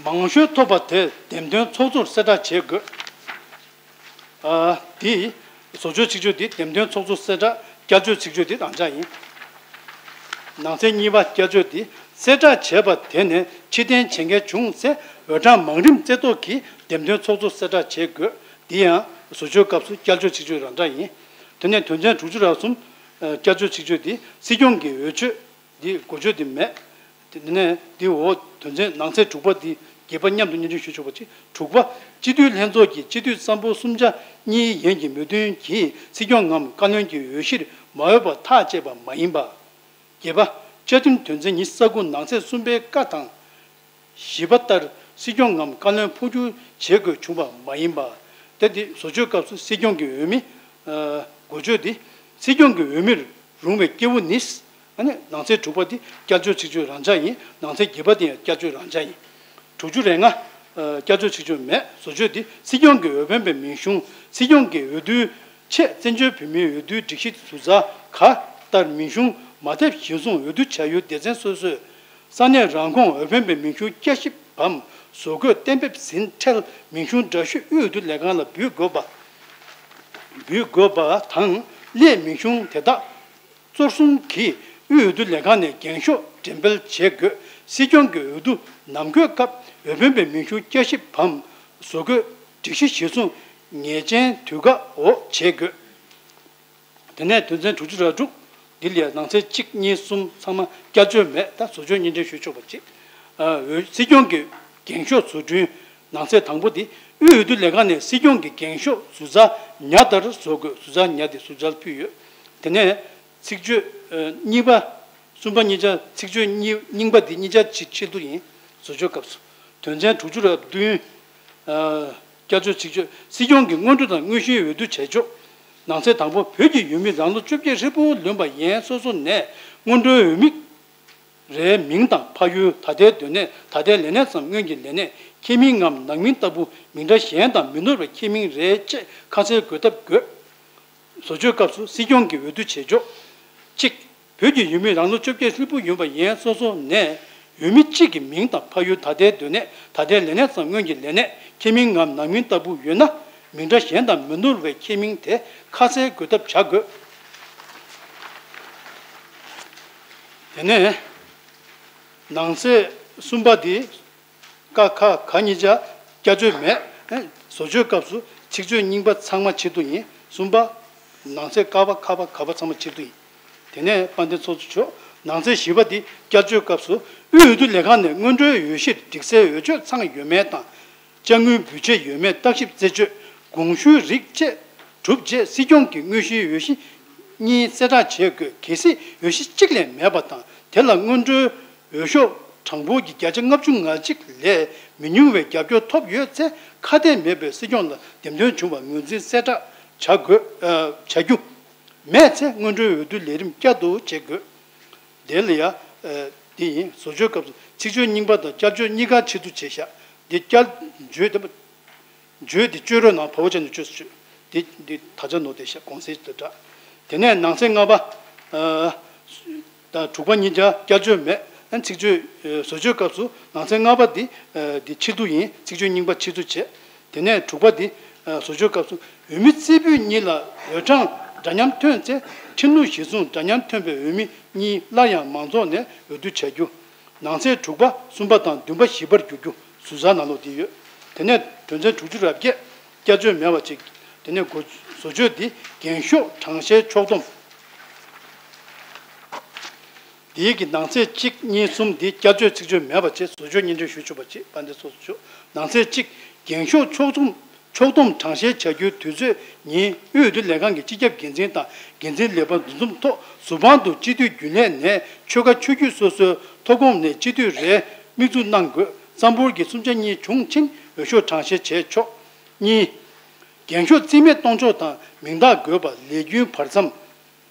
མང་ཤོས་ཐོབ་པ་དེ་འདེམས་ཐོན་ཚོགས་གཙོར་གསལ་བསྒྲགས་བྱེད་དགོས། ཨ། འདི། བཟོ་བཅོས་ཚིག་བརྗོད་འདི་འདེམས་ཐོན་ཚོགས་གཙོར་གསལ་བསྒྲགས། བསྐྱར་བཅོས་ཚིག་བརྗོད་འདི་རང་འཇགས་ཡིན། ནང་གསེས་གཉིས་པ་བསྐྱར་བཅོས་འདི་ གསལ་བསྒྲགས་བྱས་པ་དེ་ནས་ཕྱིར་འཐེན་བྱེད་མཁན་བྱུང་ཚེ། འོས་གྲངས་མང་རིམ་རྩེ་བཏོག་གིས་འདེམས་ཐོན་ཚོགས་གཙོ་གསལ་བསྒྲགས་བྱེད་དགོས། འདི་ཡང་བཟོ་བཅོས་སྐབས་སུ་བསྐྱར་བཅོས་ཆིག་བརྗོད་རང་འཇགས་ཡིན། དེ་ནས་དོན་ཚན་དྲུག་ཅུ་རེ་གསུམ། ཨ། བསྐྱར་བཅོས་ཆིག་བརྗོད་འདི་སྲིད་སྐྱོང་གི་འོས་ཆོས་འདི་འགོ་བརྗོད་འདི་མེད། དེ་ནས་འདི་འོག་དོན་ཚན་ནང་གསེས་དྲུག་པ་འདི་བརྒྱད་པ་མཉམ་དུ་སྙན་སྒྲོན་ཞུ་ཆོག་པ་ཅིག་དྲུག་པ། སྤྱི་འཐུས་ལྷན་ཚོགས་ཀྱིས་སྤྱི་འཐུས་སམ་བྷོ་སུམ་ཆ་གཉིས་ཡན་གྱི་མོས་མཐུན་གྱིས་སྲིད་སྐྱོང་ངམ་བཀའ་བློན་གྱི་འོས་གཞིར་མ་འོས་པ་ཐག་བཅད་པ་མ་ཡིན་པ། བརྒྱད་པ། བཅའ་ཁྲིམས་དོན་ཚན་ཉི་ཤུ་རྩ་དགུ་ནང་གསེས་གསུམ་པའི་ཀ་དང་། བཞི་པ་ལྟར་སྲིད་སྐྱོང་ངམ་བཀའ་བློན་འཕོ་འགྱུར་བྱེད་དགོས་བྱུང་བ་མ་ཡིན་པ། དེ་འདི་བཟོ་བཅོས་སྐབས་སུ་སྲིད་སྐྱོང་གི་འོས་མི། ཨ། འགོ་བརྗོད་འདི་སྲིད་སྐྱོང་གི་འོས་མིར་རུང་བའི་སྐྱེས་བུ་ནི། ཨ་ནི་ནང་གསེས་དྲུག་པ་འདི་བསྐྱར་བཅོས་ཆིག་བརྗོད་རང་འཇགས་ཡིན། ནང་གསེས་བརྒྱད་པ་འདི་ཡང་བསྐྱར་བཅོས་རང་འཇགས་ཡིན། དྲུག་ཅུ་རེ་ལྔ། ཨ། བསྐྱར་བཅོས་ཆིག་བརྗོད་མེད། བཟོ་བཅོས་འདི་སྲིད་སྐྱོང་གི་འོས་འཕེན་པའི་མིང་གཞུང་། སྲིད་སྐྱོང་གི་འོས་བསྡུའི་ཆེད་བཙན་བྱོལ་བོད་མིའི་འོས་བསྡུའི་སྒྲིག་གཞི་ཟུར་ཟ་ག་ལྟར་མིང་གཞུང་མ་ཐེབས་གཞིར་བཟུང་འོས་བསྡུ་བྱ་ཡུལ་སྡེ་ཚན་སོ་སོས་ས་གནས་རང་ཁོངས་འོས་འཕེན་པའི་མིང་གཞུང་བསྐྱར་ཞིབ་བམ་བཟོ་འགོད་གཏན་འབེབས་ཟིན་འཕྲལ་མིང་གཞུང་འདྲ་བཤུས་དབུས་འོས་བསྡུ་ལས་ཁང་ལ་འབུལ་དགོས་པ། འབུལ་དགོས་པ་དང་། སླད་མིང་གཞུང་དེ་དག་གཙོར་བཟུང་གིས་དབུས་འོས་བསྡུ་ལས་ཁང་ནས་འགེངས་ཤོག་འགྲེམས་སྤེལ་བྱེད་དགོས། སྲིད་སྐྱོང་གི་འོས་བསྡུ་ནམ་འགོད་སྐབས་འོས་འཕེན་པའི་མིང་གཞུང་བསྐྱར་ཞིབ་བམ་བཟོ་འགོད་སྒྲིག་གཞི་གཞིར་བཟུང་ངེས་ཅན་དུས་བཀག་འོག་བྱེད་དགོས། དེ་ནས་དོན་ཚན་དྲུག་ཅུ་རེ་དྲུག། འདི་ལ་ནང་གསེས་གཅིག་གཉིས་གསུམ་ཚང་མ་བསྐྱར་བཅོས་མེད། ད་བཟོ་བཅོས་སྙན་སྒྲོན་ཞུ་ཆོག་པ་གཅིག། ཨ། འོས། སྲིད་སྐྱོང་གི་འགེངས་ཤོག་བཟོ་སྐྲུན། ནང་གསེས་དང་པོ་འདི་དབུས་འོས་བསྡུ་ལས་ཁང་ནས་སྲིད་སྐྱོང་གི་འགེངས་ཤོག་ཟུར་ཟ་ཉ་ལྟར་བཟོ་དགོས། ཟུར་ཟ་ཉ་འདི་ཟུར་ཟ་ཕུལ་ཡོད། དེ་ནས་ཚིག་བརྗོད། ཨ། གཉིས་པ། གསུམ་པ་གཉིས་ཆ་ཚིག་བརྗོད་གཉིས། རྙིང་པ་འདི་གཉིས་ཆ་ཕྱི་ཕྱིར་བསྡུ་ཡིན། བཟོ་བཅོས་སྐབས་སུ། དོན་ཚན་དྲུག་ཅུ་རེ་བདུན། ཨ། བསྐྱར་བཅོས་ཚིག་བརྗོད། སྲིད་སྐྱོང་གི་སྔོན་འགྲོ་དང་དངོས་གཞིའི་འོས་བསྡུ་བྱེད་ཕྱོགས། ནང་གསེས་དང་པོ། བོད་ཀྱི་ཡུལ་མི་རང་ལོ་བཅོ་བརྒྱད་ཧྲིལ་པོ་ལོན་པ་ཡན་སོ་སོ་ནས་སྔོན་འགྲོའི་འོས་མི་རེའི་མིང་དང་ཕ་ཡུལ། ད་ལྟའི་སྡོད་གནས། ད་ལྟའི་ལས་གནས་སམ་སྔོན་གྱི་ལས་གནས། ཁྱེད་མིང་ངམ་ནང་མིང་ལྟ་བུ་མིང་སྒྲ་གཞན་དང་མི་ནོར་བའི་ཁྱེད་མིང་རེད་ཅེས་ཁ་གསལ་འགོད་ཐབས་དགོས། བཟོ་བཅོས་སྐབས་སུ་སྲིད་སྐྱོང་གི་འོས་བསྡུ་བྱེད་ཕྱོགས། གཅིག། བོད་ཀྱི་ཡུལ་མི་རང་ལོ་བཅོ་བརྒྱད་ཧྲིལ་པོ་ཡིན་པ་ཡན་སོ་སོ་ནས་འོས་མི་གཅིག་གི་མིང་དང་ཕ་ཡུལ། ད་ལྟའི་སྡོད་གནས། ད་ལྟའི་ལས་གནས་སམ་སྔོན་གྱི་ལས་གནས། ཁྱེད་མིང་ངམ་ནང་མིང་ལྟ་བུ་ཡོད་ན། མིང་སྒྲ་གཞན་དང་མི་ནོར་བའི་ཁྱེད་མིང་དེ་ཁ་གསལ་འགོད་ཐབས་བྱ་དགོས། དེ་ནས་ནང་གསེས་གསུམ་པ་འདི། ཀ་ཁ་ག་གཉིས་ཆ་བསྐྱར་བཅོས་མེད། བཟོ་བཅོས་སྐབས་སུ་ཚིག་བརྗོད་རྙིང་པ་ཚང་མ་ཕྱིར་བསྡུ་ཡིན། གསུམ་པ། ནང་གསེས་ཀ་པ་ཁ་པ་ག་པ་ཚང་མ་ཕྱིར་བསྡུ་ཡིན། དེ་ནས་དཔལ་ལྡན་ཚོགས་གཙོ་མཆོག། ནང་གསེས་བཞི་པ་འདི་བསྐྱར་བཅོས་སྐབས་སུ་དབུས་འོས་བསྡུ་ལས་ཁང་ནས་སྔོན་འགྲོའི་འོས་གཞིར་སྒྲིག་གསལ་འོས་ཆོས་ཚང་ཡོད་མེད་དང་། དཔྱ་དངུལ་བུ་ཆད་ཡོད་མེད་བརྟག་ཞིབ་རྩད་གཅོད། དགོངས་ཞུའི་རིགས་བཅས་གྲུབ་རྗེས་སྲིད་སྐྱོང་གི་དངོས་གཞིའི་འོས་གཞི་གཉིས་གསལ་བསྒྲགས་བྱེད་དགོས། གལ་སྲིད་འོས་གཞི་གཅིག་ལས་མེད་པ་དང་། དེ་ལ་སྔོན་འགྲོའི་འོས་ཤོག་གྲངས་འབོར་གྱི་བརྒྱ་ཆ་ལྔ་བཅུ་ང་གཅིག་ལས་མི་ཉུང་བའི་རྒྱབ་སྐྱོར་ཐོབ་ཡོད་ཚེ། ཁ་གཏད་མེད་པའི་སྲིད་སྐྱོང་ལ་འདེམས་ཐོན་བྱུང་བ་ངོས་འཛིན་གསལ་བསྒྲགས་བྱ་དགོས། ཨ། བྱ་རྒྱུ། མེད་ཚེ་སྔོན་འགྲོའི་འོས་བསྡུ་ལས་རིམ་བསྐྱར་དུ་བྱེད་དགོས། དེ་ལ་ཡ། ཨ། འདི་ཡིན། བཟོ་བཅོས་སྐབས་སུ་ཚིག་བརྗོད་རྙིང་པ་དང་བསྐྱར་བཅོས་གཉིས་ཀ་ཕྱིར་བསྡུ་བྱས་ཤག། འདི་བསྐྱར་བརྗོད་དེ། བརྗོད་དེ་བཅོས་རོགས་གནང་། བ་བོ་ཅན་དུ་བཅོས་སུ་བཅོས། དེ་འདི་ད་ཆ་ནོར་བསྡད་ཤག། གོང་གསལ་དུ་གྲགས། དེ་ནས་ནང་གསེས་ལྔ་པ། ཨ། དང་དྲུག་པ་གཉིས་ཆ་བསྐྱར་བཅོས་མེད། ཨ། ཚིག་བརྗོད། ཨ། བཟོ་བཅོས་སྐབས་སུ་ནང་གསེས་ལྔ་པ་འདི། ཨ། འདི་ཕྱིར་བསྡུ་ཡིན། ཚིག་བརྗོད་རྙིང་པ་ཕྱིར་བསྡུ་བྱས། དེ་ནས་དྲུག་པ་འདི། ཨ། བཟོ་བཅོས་སྐབས་སུ་འོས་མི་རྩེ་ཕུད་གཉིས་ལ་འོས་གྲངས་འདྲ་མཉམ་ཐོན་ཚེ། ཁྲིམས་ལུགས་གཞིར་བཟུང་འདྲ་མཉམ་ཐོན་པའི་འོས་མི་གཉིས་སླར་ཡང་མང་ཚོགས་ནས་འོས་བསྡུ་བྱ་རྒྱུ། ནང་གསེས་དྲུག་པ། གསུམ་པ་དང་བདུན་པ་བཞི་པར་བསྒྱུར་རྒྱུ། ཟུར་ཟ་ནང་ལོགས་འདི་ཡོད། དེ་ནས་དོན་ཚན་དྲུག་ཅུ་རེ་བརྒྱད། བསྐྱར་བཅོས་མེད་པ་ཅིག། དེ་ནས་འགོ། བཟོ་བཅོས་འདི་འགེངས་ཤོག་གྲངས་བཤེར་ཕྱོགས་བསྡོམས། འདིའི་གི་ནང་གསེས་གཅིག་གཉིས་གསུམ་འདི་བསྐྱར་བཅོས་ཚིག་བརྗོད་མེད་པ་བཅས་བཟོ་བཅོས་སྙན་སྒྲོན་ཞུ་ཆོག་པ་བཅས། དཔལ་ལྡན་ཚོགས་གཙོ་མཆོག། ནང་གསེས་གཅིག། འགེངས་ཤོག་ཕྱོགས་བསྡོམས། ཕྱོགས་བསྡོམས་གྲངས་བཤེར་བྱ་རྒྱུའི་དུས་ཚོད་ཉིན་དབུས་འོས་བསྡུ་ལས་ཁང་གི་སྤྱི་ཁྱབ་འགན་འཛིན་དང་འགན་འཛིན་ལས་བྱེད་འདུ་འཛོམས་ཐོག་ཟུར་དཔང་དུ་སྤྱི་འཐུས་རྒྱུན་ལས་ནས་ཆོལ་ཁ་ཆོས་བརྒྱུད་སོ་སོའི་ཐོབ་ཁོངས་ནས་སྤྱི་འཐུས་རེ་དམིགས་འཛུགས་གནང་དགོས། རྩ་འབོར་གྱི་གསུམ་ཆ་གཉིས་བྱུང་ཕྱིན་འོས་ཤོག་གྲངས་བཤེར་བྱས་ཆོག། གཉིས། འགེངས་ཤོག་རྩིས་མེད་གཏོང་ཕྱོགས་དང་མིང་རྟགས་འགོད་པ། ལས་རྒྱུན་བར་མཚམས།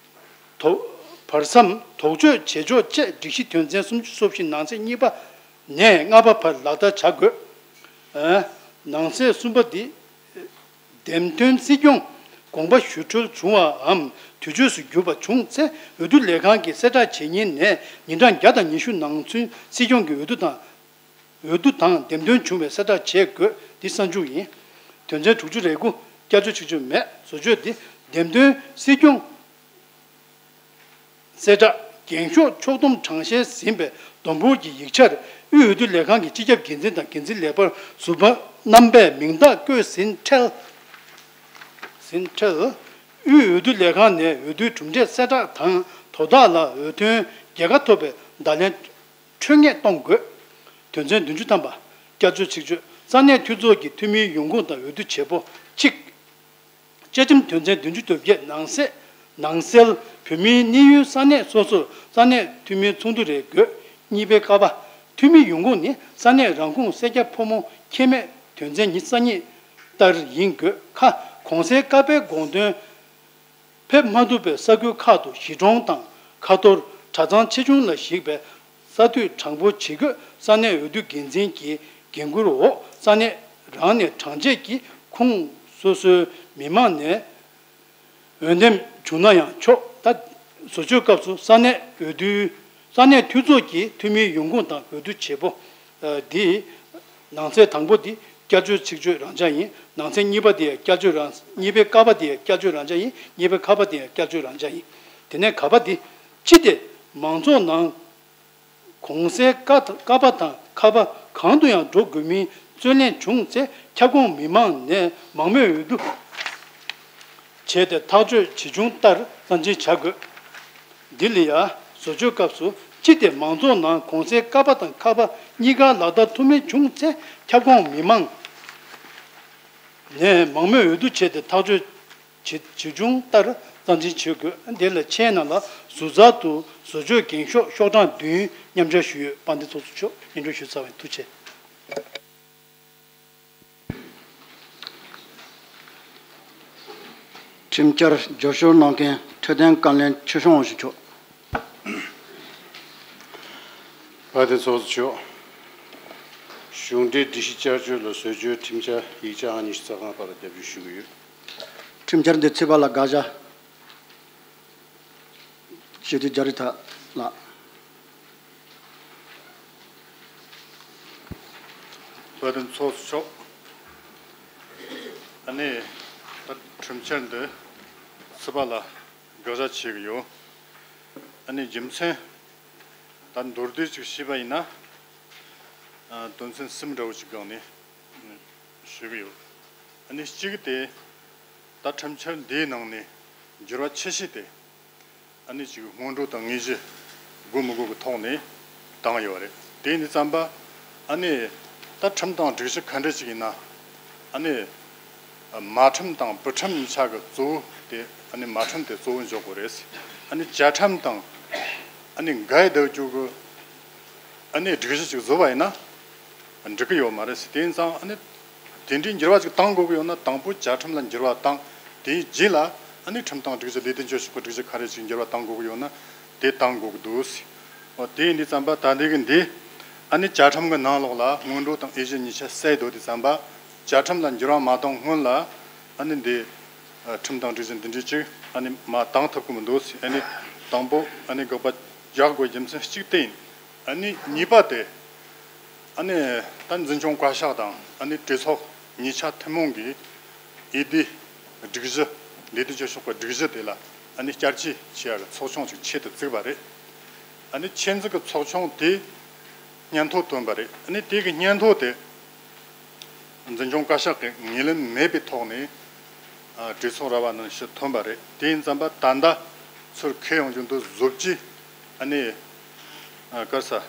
དོ། བར་མཚམས་དོགས་གཅོད་བྱེད་ཕྱོགས་བཅས་སྒྲིག་གཞི་དོན་ཚན་སུམ་ཅུ་སོ་བཞི་ནང་གསེས་གཉིས་པ་ནས་ལྔ་པ་བར་ལག་བསྟར་བྱ་དགོས། ཨ། ནང་གསེས་གསུམ་པ་འདི། འདེམས་ཐོན་སྲིད་སྐྱོང་དགོངས་པ་ཞུ་འཁྲོལ་བྱུང་བའམ་དུས་ཆོས་སུ་གྱུར་པ་བྱུང་ཚེ། འོས་བསྡུ་ལས་ཁང་གིས་གསལ་བསྒྲགས་བྱེད་ཉིན་ནས་ཉིན་གྲངས་བརྒྱ་དང་ཉི་ཤུ་ནང་ཚུན་སྲིད་སྐྱོང་གི་འོས་བསྡུ་དང་། འོས་བསྡུ་དང་འདེམས་ཐོན་བྱུང་བའི་གསལ་བསྒྲགས་བྱེད་དགོས། འདི་གསར་འཇུག་ཡིན། དོན་ཚན་དྲུག་ཅུ་རེ་དགུ། བསྐྱར་བཅོས་ཆིག་བརྗོད་མེད། བཟོ་བཅོས་འདི། འདེམས་ཐོན་སྲིད་སྐྱོང་གསལ་བསྒྲགས། འགེངས་ཤོག་ཕྱོགས་བསྡོམས་གྲངས་བཤེར་ཟིན་པའི་ འཛམ་བུ་གླིང་གི་ཡིག་ཆར་དབུས་འོས་བསྡུ་ལས་ཁང་གི་སྤྱི་ཁྱབ་འགན་འཛིན་དང་འགན་འཛིན་ལས་འཕར་ཟུར་པ་རྣམ་པས་མིང་རྟགས་བཀོད་ཟིན་འཕྲལ། ཟིན་འཕྲལ། དབུས་འོས་བསྡུ་ལས་ཁང་ནས་འོས་བསྡུའི་གྲུབ་འབྲས་གསལ་བསྒྲགས་དང་དོ་བདག་ལ་འོས་ཐོན་རྒྱལ་ཁ་ཐོབ་པའི་བརྡ་ལན་འཕྲོད་ངེས་གཏོང་དགོས། དོན་ཚན་བདུན་ཅུ་ཐམ་པ། བསྐྱར་བཅོས་ཆིག་བརྗོད། ས་གནས་འཐུས་ཚོགས་ཀྱི་འཐུས་མིའི་ཡོང་ཁུངས་དང་འོས་བསྡུ་བྱེད་པོ་གཅིག་བཅའ་ཁྲིམས་དོན་ཚན་བདུན་ཅུ་དོན་བརྒྱད་ནང་གསེས། ནང་གསལ། བོད་མིའི་གནས་ཡུལ་ས་གནས་སོ་སོར་ས་གནས་འཐུས་མིའི་ཚོགས་འདུ་རེ་དགོས། གཉིས་པའི་ཀ་པ། འཐུས་མི་ཡོང་ཁུངས་ནི་ས་གནས་རང་ཁོངས་སེར་སྐྱ་ཕོ་མོ་ཁྱད་མེད་དོན་ཚན་ཉི་ཤུ་རྩ་གཉིས་ལྟར་ཡིན་དགོས། ཁ། གོང་གསལ་ཀ་པའི་དགོངས་དོན་ཕེབས་མ་ཐུབ་པའི་ས་ཁུལ་ཁག་ཏུ་གཞིས་གྲོང་དང་ཁ་ཐོར་གྲྭ་ཚང་ཆེ་ཆུང་ལ་གཞིགས་པའི་ས་འཐུས་དྲང་པོ་བྱེད་དགོས། ས་གནས་འོས་བསྡུ་འགན་འཛིན་གྱི་འགན་འཁུར་འོག་ས་གནས་རང་ནས་གྲངས་བཅད་ཀྱིས་ཁོངས་སོ་སོའི་མི་མང་ནས་འོས་འདེམས་བྱུང་ན་ཡང་ཆོག་ད་བཟོ་བཅོས་སྐབས་སུ་ས་གནས་འོས་བསྡུ། ས་གནས་འཐུས་ཚོགས་ཀྱི་འཐུས་མིའི་ཡོང་ཁུངས་དང་འོས་བསྡུ་བྱེད་པོ། ཨ། འདི། ནང་གསེས་དང་པོ་འདི་བསྐྱར་བཅོས་ཆིག་བརྗོད་རང་འཇགས་ཡིན། ནང་གསེས་གཉིས་པ་འདི་ཡང་བསྐྱར་བཅོས་རང་། གཉིས་པའི་ཀ་པ་འདི་ཡང་བསྐྱར་བཅོས་རང་འཇགས་ཡིན། གཉིས་པའི་ཁ་པ་འདི་ཡང་བསྐྱར་བཅོས་རང་འཇགས་ཡིན། དེ་ནས་ག་པ་འདི། སྤྱི་དེ་མང་ཚོགས་ནང་གོང་གསལ་ཀ་ཀ་པ་དང་ཁ་པ་གང་དུ་ཡང་འགྲོ་དགོས་མིན་རྩོད་གླེང་བྱུང་ཚེ་ཁྱབ་ཁོངས་མི་མང་ནས་མང་མོས་འོས་བསྡུ་བྱས་ཏེ་ཐག་གཅོད་ཇི་བྱུང་ལྟར་རྩ་འཛིན་བྱ་དགོས། འདི་ལ་ཡང་བཟོ་བཅོས་སྐབས་སུ་སྤྱི་དེ་མང་ཚོགས་ནང་གོང་གསལ་ཀ་པ་དང་ཁ་པ་གཉིས་ཀ་ལག་བསྟར་ཐུབ་མིན་བྱུང་ཚེ་ཁྱབ་ཁོངས་མི་མང་ནས་མང་མོས་འོས་བསྡུ་བྱས་ཏེ་ཐག་གཅོད་ཇི་ཇི་བྱུང་ལྟར་རྩ་འཛིན་བྱེད་དགོས། འདི་ལ་ཆེད་ནང་ལ་ཟུར་ཟ་དུ་བཟོ་བཅོས་འགེངས་ཤོག་ཤོག་གྲངས་བདུན་མཉམ་སྦྱར་ཞུས་ཡོད། དཔལ་ལྡན་ཚོགས་གཙོ་མཆོག་སྙན་སྒྲོན་ཞུས་ཚར་བ་ཡིན། ཐུགས་རྗེ་ཆེ། ཁྲིམས་བསྐྱར་བསྒྱུར་བཅོས་གནང་མཁན་འཕྲོད་བསྟེན་བཀའ་བློན་ཆོས་སྐྱོང་དབང་ཕྱུག་མཆོག་དཔལ་ལྡན་ཚོགས་གཙོ་མཆོག་གཞུང་འབྲེལ་སྒྲིག་གཞི་བསྐྱར་བཅོས་ལ་བཟོ་བཅོས་ཁྲིམས་འཆར་ཡིག་ཆ་ཨང་ཉི་ཤུ་རྩ་ལྔ་པ་ལ་རྒྱབ་སྐྱོར་ཞུ་གི་ཡོད། ཁྲིམས་འཆར་འདི་ཚུད་པ་ལ་དགག་བྱ་ཞུ་དུས་རྒྱ་རི་ཐར་ལགས། དཔལ་ལྡན་ཚོགས་གཙོ་མཆོག་ཨ་ནི་ད་ཁྲིམས་འཆར་འདི་ཚུད་པ་ལ་དགག་བྱ་བྱེད་ཀྱི་ཡོད། ཨ་ནི་རྒྱུ་མཚན་ད་མདོར་བསྡུས་ཅིག་ཞུས་པ་ཡིན་ན། ཨ། དོན་ཚན་གསུམ་འདྲ་བོ་ཅིག་སྒང་ནས་ཞུ་གི་ཡོད། ཨ་ནི་གཅིག་དེ་ད་ཁྲིམས་འཆར་འདིའི་ནང་ནས་འགྱུར་བ་ཆེ་ཤོས་དེ་ཨ་ནི་ཅིག་སྔོན་འགྲོ་དང་དངོས་གཞི་དགོས་མི་དགོས་ཀྱི་ཐོག་ནས་བཏང་ཡོད་རེད། དེ་ཡིན་དུས་ཙམ་པ་ཨ་ནི་ད་ཁྲིམས་དང་སྒྲིག་གཞི་ག་འདྲ་ཅིག་ཡིན་ན་ཨ་ནི་མ་ཁྲིམས་དང་བུ་ཁྲིམས་གཉིས་ཆ་གི་གཙོ་བོ་དེ་ཨ་ནི་མ་ཁྲིམས་དེ་གཙོ་བོ་འཇོག་དགོས་རེད། ཨ་ནི་བཅའ་ཁྲིམས་དང་ཨ་ནི་འགལ་བསྡད་རྒྱུ་གི་ཨ་ནི་སྒྲིག་གཞི་ཅིག་བཟོ་བ་ཡིན་ན་འགྲིག་གི་ཡོད་མ་རེད། དེ་ཡིན་ཙང་ཨ་ནི་དེ་འདྲའི་འགྱུར་བ་ཅིག་བཏང་དགོས་ཀྱི་ཡོད་ན་དང་པོ་བཅའ་ཁྲིམས་ལ་འགྱུར་བ་བཏང་། དེའི་རྗེས་ལ་ཨ་ནི་ཁྲིམས་དང་སྒྲིག་གཞི་ལས་དོན་བྱེད་ཕྱོགས་ཀྱི་སྒྲིག་གཞི་ག་རེ་ཅིག་འགྱུར་བ་བཏང་དགོས་ཀྱི་ཡོད་ན་དེ་བཏང་དགོས་ཀྱི་འདུག། འོ། དེ་ཡིན་དུས་ཙམ་པ་ད་ལྟའི་གི་འདི་ཨ་ནི་བཅའ་ཁྲིམས་ཀྱི་ནང་ལོགས་ལ་སྔོན་འགྲོ་དང་དབྱེ་གཞི་གཉིས་ཆ་གསལ་འདུག་དུས་ཙམ་པ་བཅའ་ཁྲིམས་ལ་འགྱུར་བ་མ་བཏང་སྔོན་ལ་ཨ་ནི་འདི་ཁྲིམས་དང་སྒྲིག་གཞི་འདི་འདྲའི་ཅིག་ཨ་ནི་མ་བཏང་ཐུབ་ཀྱི་མི་འདུག། ཨ་ནི་དང་པོ་ཨ་ནི་དགག་པ་རྒྱག་དགོས་རྒྱུ་མཚན་གཅིག་དེ་ཡིན། ཨ་ནི་གཉིས་པ་དེ་ཨ་ནི་ད་འཛིན་སྐྱོང་བཀའ་ཤག་དང་ཨ་ནི་གྲོས་ཚོགས་གཉིས་ཆ་ཐུན་མོང་གི་འོས་བསྡུའི་སྒྲིག་གཞི་ལས་དོན་བྱེད་ཕྱོགས་ཀྱི་སྒྲིག་གཞི་དེ་ལ་ཨ་ནི་བསྐྱར་བཅོས་བྱེད་ཡག་གི་ཚོགས་ཆུང་ཅིག་ཆེད་དུ་བཙུགས་པ་རེད། ཨ་ནི་ཆེད་འཛུགས་ཀྱི་ཚོགས་ཆུང་དེས་སྙན་ཐོ་བཏོན་པ་རེད། ཨ་ནི་དེ་གི་སྙན་ཐོ་དེ་འཛིན་སྐྱོང་བཀའ་ཤག་གིས་ངོས་ལེན་མེད་པའི་ཐོག་ནས་ཨ་གྲོས་ཚོགས་ར་བ་ནང་ཞུ་ཐོན་པ་རེད། དེ་ཡིན་ཙམ་པ་ད་ལྟ་ཚུར་འཁྱེར་ཡོང་རྒྱུ་འདུག། བཟོ་བཅོས་ཨ་ནི་ཨ་ག་རེ་ཟེར།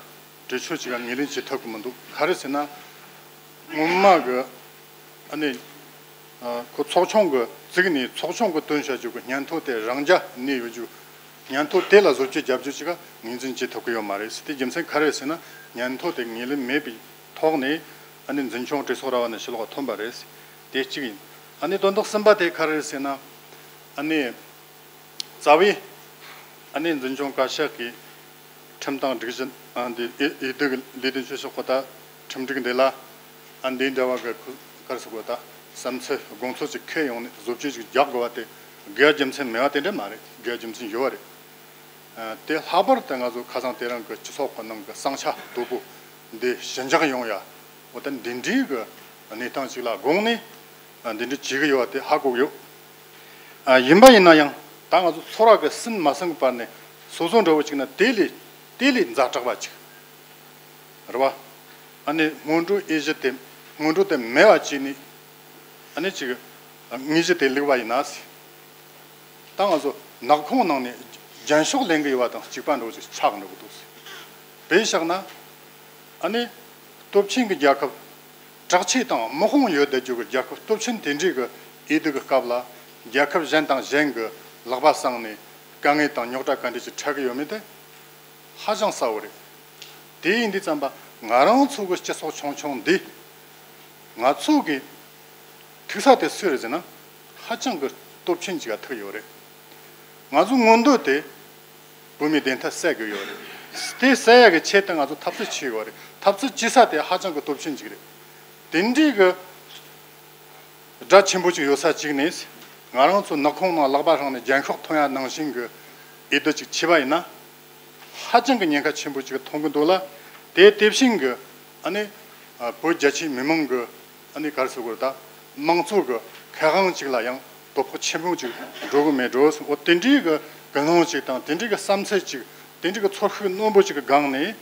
གྲོས་ཆོད་ཅིག་ལ་ངོས་ལེན་བྱེད་ཐུབ་ཀྱི་མི་འདུག། ག་རེ་ཟེར་ན། སྔོན་མ་གི་ཨ་ནི་ཨ་ཁོ་ཚོགས་ཆུང་གི་བཙུགས་ནས་ཚོགས་ཆུང་གི་བཏོན་བྱ་རྒྱུ་གི་སྙན་ཐོ་དེ་རང་འཇགས་གནས་ཡོད་རྒྱུ། སྙན་ཐོ་དེ་ལ་བཟོ་བཅོས་རྒྱབ་རྒྱུ་ཅིག་ངོས་འཛིན་བྱེད་ཐུབ་ཀྱི་ཡོད་མ་རེད་ཟེར། དེ་རྒྱུ་མཚན་ག་རེ་ཟེར་ན་སྙན་ཐོ་དེ་ངོས་ལེན་མེད་པའི་ཐོག་ནས་ཨ་ནི་འཛིན་སྐྱོང་གྲོས་ཚོགས་ར་བ་ནས་ཕྱི་ལོགས་ཐོན་པ་རེད། དེ་གཅིག་ཡིན། ཨ་ནི་དོན་དག་གསུམ་པ་དེ་ག་རེ་རེད་ཟེར་ན། ཨ་ནི་རྩ་བའི་ཨ་ནི་འཛིན་སྐྱོང་བཀའ་ཤག་གིས་ཁྲིམས་དང་སྒྲིག་གཞི་ཨ་འདི་འོས་འོས་བསྡུ་གི་ལས་དོན་བྱེད་ཕྱོགས་ཀྱི་ད་ཁྲིམས་སྒྲིག་འདི་ལ་ཨ་འདི་འདྲ་བ་གི་ག་རེ་ཟེར་དགོས། ད་བསམ་ཚུལ་དགོངས་ཚུལ་ཅིག་འཁྱེར་ཡོང་ནས་བཟོ་བཅོས་ཅིག་རྒྱག་དགོས་པ་དེ་དགོས་རྒྱུ་མཚན་མེད་པ་དེ་འདྲ་མ་རེད། དགོས་རྒྱུ་མཚན་ཡོད་པ་རེད། ཨ་དེ་ལྷག་པར་དུ་ང་ཚོ་ཁ་སང་དེ་རིང་གི་སྤྱི་ཚོགས་ཀྱི་ནང་གི་ཟིང་ཆ་དོད་པོ་འདི་ཞི་འཇགས་ཡོང་ཡ། འོ་ད་འདི་འདྲའི་གི་གནས་སྟངས་ཅིག་ལ་དགོངས་ནས་ཨ་འདི་འདྲ་བྱེད་ཀྱི་ཡོད་པ་དེ་ཧ་གོ་གི་ཡོད། ཨ་ཡིན་པ་ཡིན་ན་ཡང་ད་ང་ཚོ་ཚོར་བ་གི་ཟིན་མ་ཟིན་གི་བར་ནས་སོ་སོ་འདྲ་བོ་ཅིག་ན་དེ་ལས་དེ་ལས་ཛ་དྲག་པ་ཅིག་ རེད་བ། ཨ་ནི་སྔོན་འགྲོའི་དབྱེ་གཞི་དེ་སྔོན་འགྲོ་དེ་མེད་པ་བྱས་ནས་ཨ་ནི་ཅིག་དངོས་གཞི་དེ་བླུགས་པ་ཡིན་ན་ཟེར། ད་ང་ཚོ་ནག་ཁུང་ནང་ནས་རྒྱན་ཤོག་ལེན་གི་ཡོད་པ་དང་གཅིག་པ་འདྲ་བོ་ཅིག་ཆགས་འགྲོ་གི་འདུག་ཟེར། དཔེ་བཞག་ན་ཨ་ནི་སྟོབས་ཆེན་གྱི་རྒྱལ་ཁབ། དྲག་ཆས་དང་དམག་དཔུང་ཡོད་བསྡད་རྒྱུ་གི་རྒྱལ་ཁབ་སྟོབས་ཆེན་དེ་འདྲའི་གི་འོས་བསྡུ་གི་སྐབས་ལ་རྒྱལ་ཁབ་གཞན་དང་གཞན་གྱི་ལག་པ་བསྲིངས་ནས་དཀའ་ངལ་དང་རྙོག་དྲ་ག་འདྲ་ཞིག་འཕྲད་གི་ཡོད་མེད་དེ་ཧ་ཅང་གསལ་བོ་རེད། དེ་ཡིན་དུས་ཙམ་པ་ང་རང་ཚོ་གི་སྤྱི་ཚོགས་ཆུང་ཆུང་འདི་ང་ཚོ་གི་ཐུག་ས་དེ་སུ་རེད་ཟེར་ན་ཧ་ཅང་གི་སྟོབས་ཆེན་ཅིག་ག་ཐུག་ཡོད་རེད། ང་ཚོའི་མངོན་འདོད་དེ་བོད་མིའི་བདེན་མཐའ་གསལ་དགོས་ཡོད་རེད། དེ་གསལ་ཡག་གི་ཆེད་དུ་ང་ཚོ་འཐབ་རྩོད་བྱེད་དགོས་རེད། འཐབ་རྩོད་བྱེད་ས་དེ་ཧ་ཅང་གི་སྟོབས་ཆེན་ཅིག་རེད། དེ་འདྲའི་གི་དགྲ་ཆེན་པོ་ཅིག་ཡོད་ས་ཅིག་ནས་ང་རང་ཚོ་ནག་ཁུང་ནང་ལག་པ་བསྲིངས་ནས་རྒྱན་ཤོག་ཐོན་ཡ་ནང་བཞིན་གི་འོས་བསྡུ་ཅིག་བྱས་པ་ཡིན་ན་ཧ་ཅང་གི་ཉེན་ཁ་ཆེན་པོ་ཅིག་མཐོང་གི་འདུག་ལ། དེ་དེ་བཞིན་གི་ཨ་ནི་བོད་རྒྱ་ཆེའི་མི་མང་གི་ཨ་ནི་ག་རེ་ཟེར་དགོས་རེད། ད་དམངས་གཙོ་གི་ཁེ་དབང་ཅིག་ལ་ཡང་དོ་ཕོག་ཆེན་པོ་ཅིག་འགྲོ་གི་མེད་འགྲོ་ཟེར། འོ་དེ་འདྲའི་གི་ཀུན་སློང་ཅིག་དང་དེ་འདྲའི་གི་བསམ་ཚུལ་ཅིག་དེ་འདྲའི་གི་ཚོར་ཤུགས་རྣོན་པོ་ཅིག་གི་སྒང་ནས་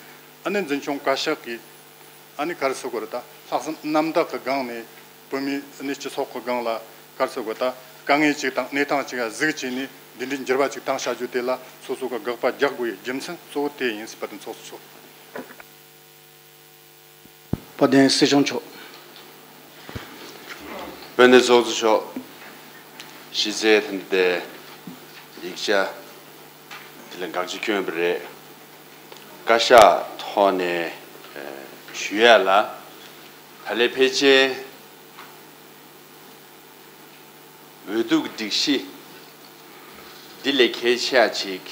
ཨ་ནི་འཛིན་སྐྱོང་བཀའ་ཤག་གིས་ཨ་ནི་ག་རེ་ཟེར་དགོས་རེད། ད་ལྷག་བསམ་རྣམ་དག་གི་སྒང་ནས་བོད་མིའི་ཨ་ནི་སྤྱི་ཚོགས་གི་སྒང་ལ་ག་རེ་ཟེར་དགོས། ད་དཀའ་ངལ་ཅིག་དང་གནས་སྟངས་ཅིག་ལ་གཟིགས་བྱས་ནས་འདི་འདྲའི་འགྱུར་བ་ཅིག་བཏང་བྱ་རྒྱུ་དེ་ལ་སོ་སོ་གི་དགག་པ་རྒྱག་དགོས་ཡའི་རྒྱུ་མཚན་གཙོ་བོ་དེ་ཡིན་ཟེར། དཔལ་ལྡན་ཚོགས་གཙོ་མཆོག་དཔལ་ལྡན་སྲིད་སྐྱོང་མཆོག་དཔལ་ལྡན་ཚོགས་གཙོ་མཆོག་གཞི་རྩའི་ཐད་དེ་ཡིག་ཆ་དེ་ལ་དགག་བྱ་བསྐྱོན་པ་རེད། བཀའ་ཤག་ཐོག་ནས་ཨ་ཞུ་ཡ་ལ་ད་ལན་ཕལ་ཆེར་འོས་བསྡུ་གི་སྒྲིག་གཞི་འདི་ལས་གལ་ཆེ་བ་ཅིག་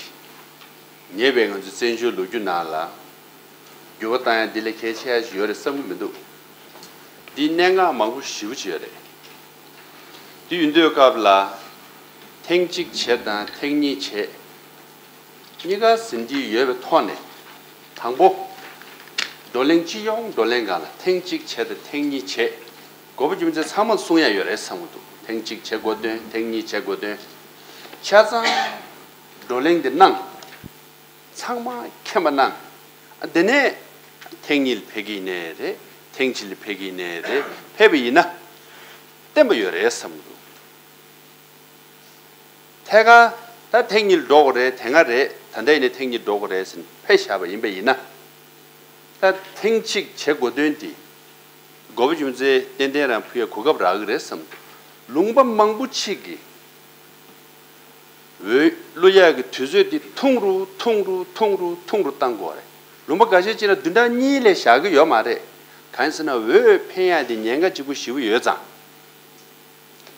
ཉེ་བའི་ང་ཚོའི་བཙན་བྱོལ་ལོ་རྒྱུས་ནང་ལ་འགྱུར་བ་བཏང་ཡ་འདི་ལས་གལ་ཆེ་བ་ཅིག་ཡོད་རེད་བསམ་གྱི་མི་འདུག་འདི་གནད་འགག་མང་པོ་ཞེ་པོ་ཅིག་ཡོད་རེད། འདི་ཡིན་དུས་སྐབས་ལ་ཐེངས་གཅིག་བྱས་དང་ཐེངས་གཉིས་བྱས། གཉིས་ཀ་ཟིན་བྲིས་ཡོད་པའི་ཐོག་ནས་དང་པོ། བགྲོ་གླེང་སྤྱི་ཡོངས་བགྲོ་གླེང་སྒང་ལ་ཐེངས་གཅིག་བྱས་དང་ཐེངས་གཉིས་བྱས། དགོས་པ་རྒྱུ་མཚན་ཚང་མ་གསུང་ཡ་ཡོད་རེད་བསམ་གྱི་འདུག་ཐེངས་གཅིག་བྱེད་དགོས་དོན། ཐེངས་གཉིས་བྱེད་དགོས་དོན། ཆ་ཚང་བགྲོ་གླེང་འདི་གནང་། ཚང་མ་མཁྱེན་པ་གནང་། དེ་ནས་ཐེངས་གཉིས་ལ་ཕེབས་ཀྱི་ཡིན་ནའི་རེད། ཐེངས་གཅིག་ལ་ཕེབས་ཀྱི་ཡིན་ནའི་རེད། ཕེབས་པ་ཡིན་ན་བརྟན་པ་ཡོད་རེད་བསམ་གྱི་འདུག་ཐད་ཀར་ད་ཐེངས་གཉིས་ལ་འགྲོ་དགོས་རེད། དེ་སྔ་རེད། ད་ལྟ་ཡིན་ནའི་ཐེངས་གཉིས་འགྲོ་དགོས་རེད་ཟེར་ནས་ཕེབས་བཞག་པ་ཡིན་པ་ཡིན་ན། ད་ཐེངས་གཅིག་བྱེད་དགོས་དོན་དེ་དགོས་པ་རྒྱུ་མཚན་ཏན་ཏན་རང་ཕུལ་ཡ་གོ་སྐབས་རག་གི་རེད་བསམ་འདུག་ལུང་པ་མང་པོ་ཅིག་གིས་འོས་བླུག་ཡ་གི་དུས་ཚོད་དེ་ཐུང་རུ་ཐུང་རུ་ཐུང་རུ་ཐུང་རུ་བཏང་དགོས་རེད། ལུང་པ་འགའ་ཤས་ཅིག་ལ་བདུན་ཕྲག་གཉིས་ལས་བཞག་གི་ཡོད་མ་རེད། གང་ཡིན་ཟེར་ན་འོས་འཕེན་ཡ་དེ་ཉེན་ཁ་ལྗིད་པོ་ཞེ་པོ་ཡོད་ཙང་།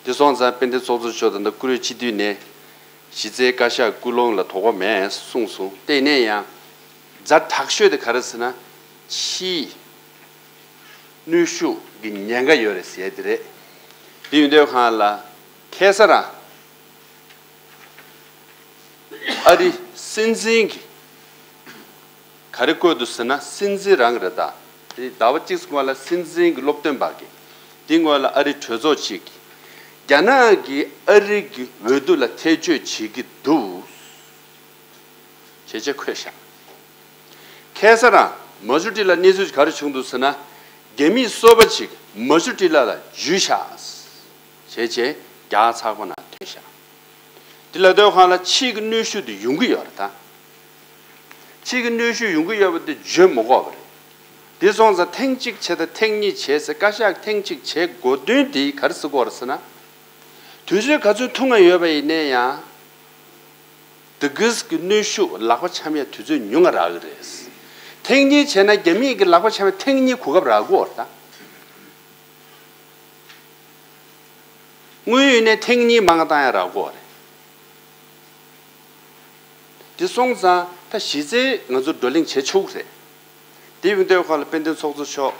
དེ་སོང་ཙང་དཔལ་ལྡན་ཚོགས་གཙོ་མཆོག་དང་ད་བཀུར་འོས་སྤྱི་འཐུས་ནས་གཞི་རྩའི་བཀའ་ཤག་སྐུལ་སློང་ལ་དོགས་པ་མེད་གསུངས་སོང་། དེ་ནས་ཡང་ཛ་དྲག་ཤོས་དེ་ག་རེ་ཟེར་ན་ཕྱིའི་གནོན་ཤུགས་ཀྱི་ཉེན་ཁ་ཡོད་རེད་ཟེར་ཡ་དེ་རེད། དེ་ཡིན་དུས་གང་ལ་ཁ་སང་རང་ཨ་རི་སྲིད་འཛིན་གྱི་ག་རེ་བཀོད་འདུག་ཟེར་ན་སྲིད་འཛིན་རང་རེད་ད། དེ་ཟླ་བ་གཅིག་སྔོན་ལ་སྲིད་འཛིན་གྱི་སློབ་སྟོན་པ་གིས་དེ་སྔོན་ལ་ཨ་རི་གྲོས་ཚོགས་ཅིག་གིས་རྒྱ་ནག་གིས་ཨ་རི་གི་འོས་བསྡུ་ལ་ཐེ་བྱུས་བྱེད་ཀྱི་འདུག་ཞེས་བྱས་འཁོད་བཞག་ཁ་སང་རང་མ་ཇུ་ཏི་ལ་གནས་ཚུལ་ག་རེ་བྱུང་འདུག་ཟེར་ན་རྒྱ་མིའི་སོ་པ་ཅིག་མ་ཇུ་ཏི་ལ་ལ་འཇུས་བཞག་ཞེས་བྱས་རྒྱ་གར་ཚགས་པར་ནང་ཐོན་བཞག་དེ་ལ་ལྟོས་གང་ལ་ཕྱིའི་གནོན་ཤུགས་དེ་ཡོང་གི་ཡོད་རེད་ད། ཕྱིའི་གནོན་ཤུགས་ཡོང་གི་ཡོད་པ་དེ་བརྗོད་མི་དགོས་པ་རེད། དེ་སོང་ཙང་ཐེངས་གཅིག་བྱས་དང་ཐེངས་གཉིས་བྱས་ཟེར་བཀའ་ཤག་ཐེངས་གཅིག་བྱེད་དགོས་དོན་དེ་ག་རེ་ཟེར་དགོས་རེད་ཟེར་ན། དུས་ཚོད་ག་ཚོད་ཐུང་ང་ཡོད་པ་ཡིན་ནའི་ཡང་། དེ་གིས་ཀྱི་གནོན་ཤུགས་ལག་པ་འཆང་ཡ་དུས་ཚོད་ཉུང་ང་རག་གི་རེད། ཐེངས་གཉིས་བྱས་ན་རྒྱ་མིས་ཀྱི་ལག་པ་འཆང་བའི་ཐེངས་གཉིས་གོ་སྐབས་རག་གི་ཡོད་རེད་ད། དངོས་ཡོད་ནས་ཐེངས་གཉིས་མང་བཏང་ཡ་རག་གོ་རེད། དེ་སོང་ཙང་ད་གཞི་རྩའི་ང་ཚོ་བགྲོ་གླེང་བྱེད་ཆོག་གི་རེད། དེ་ཡིན་དུས་ཁོ་ལ་དཔལ་ལྡན་ཚོགས་གཙོ་མཆོག་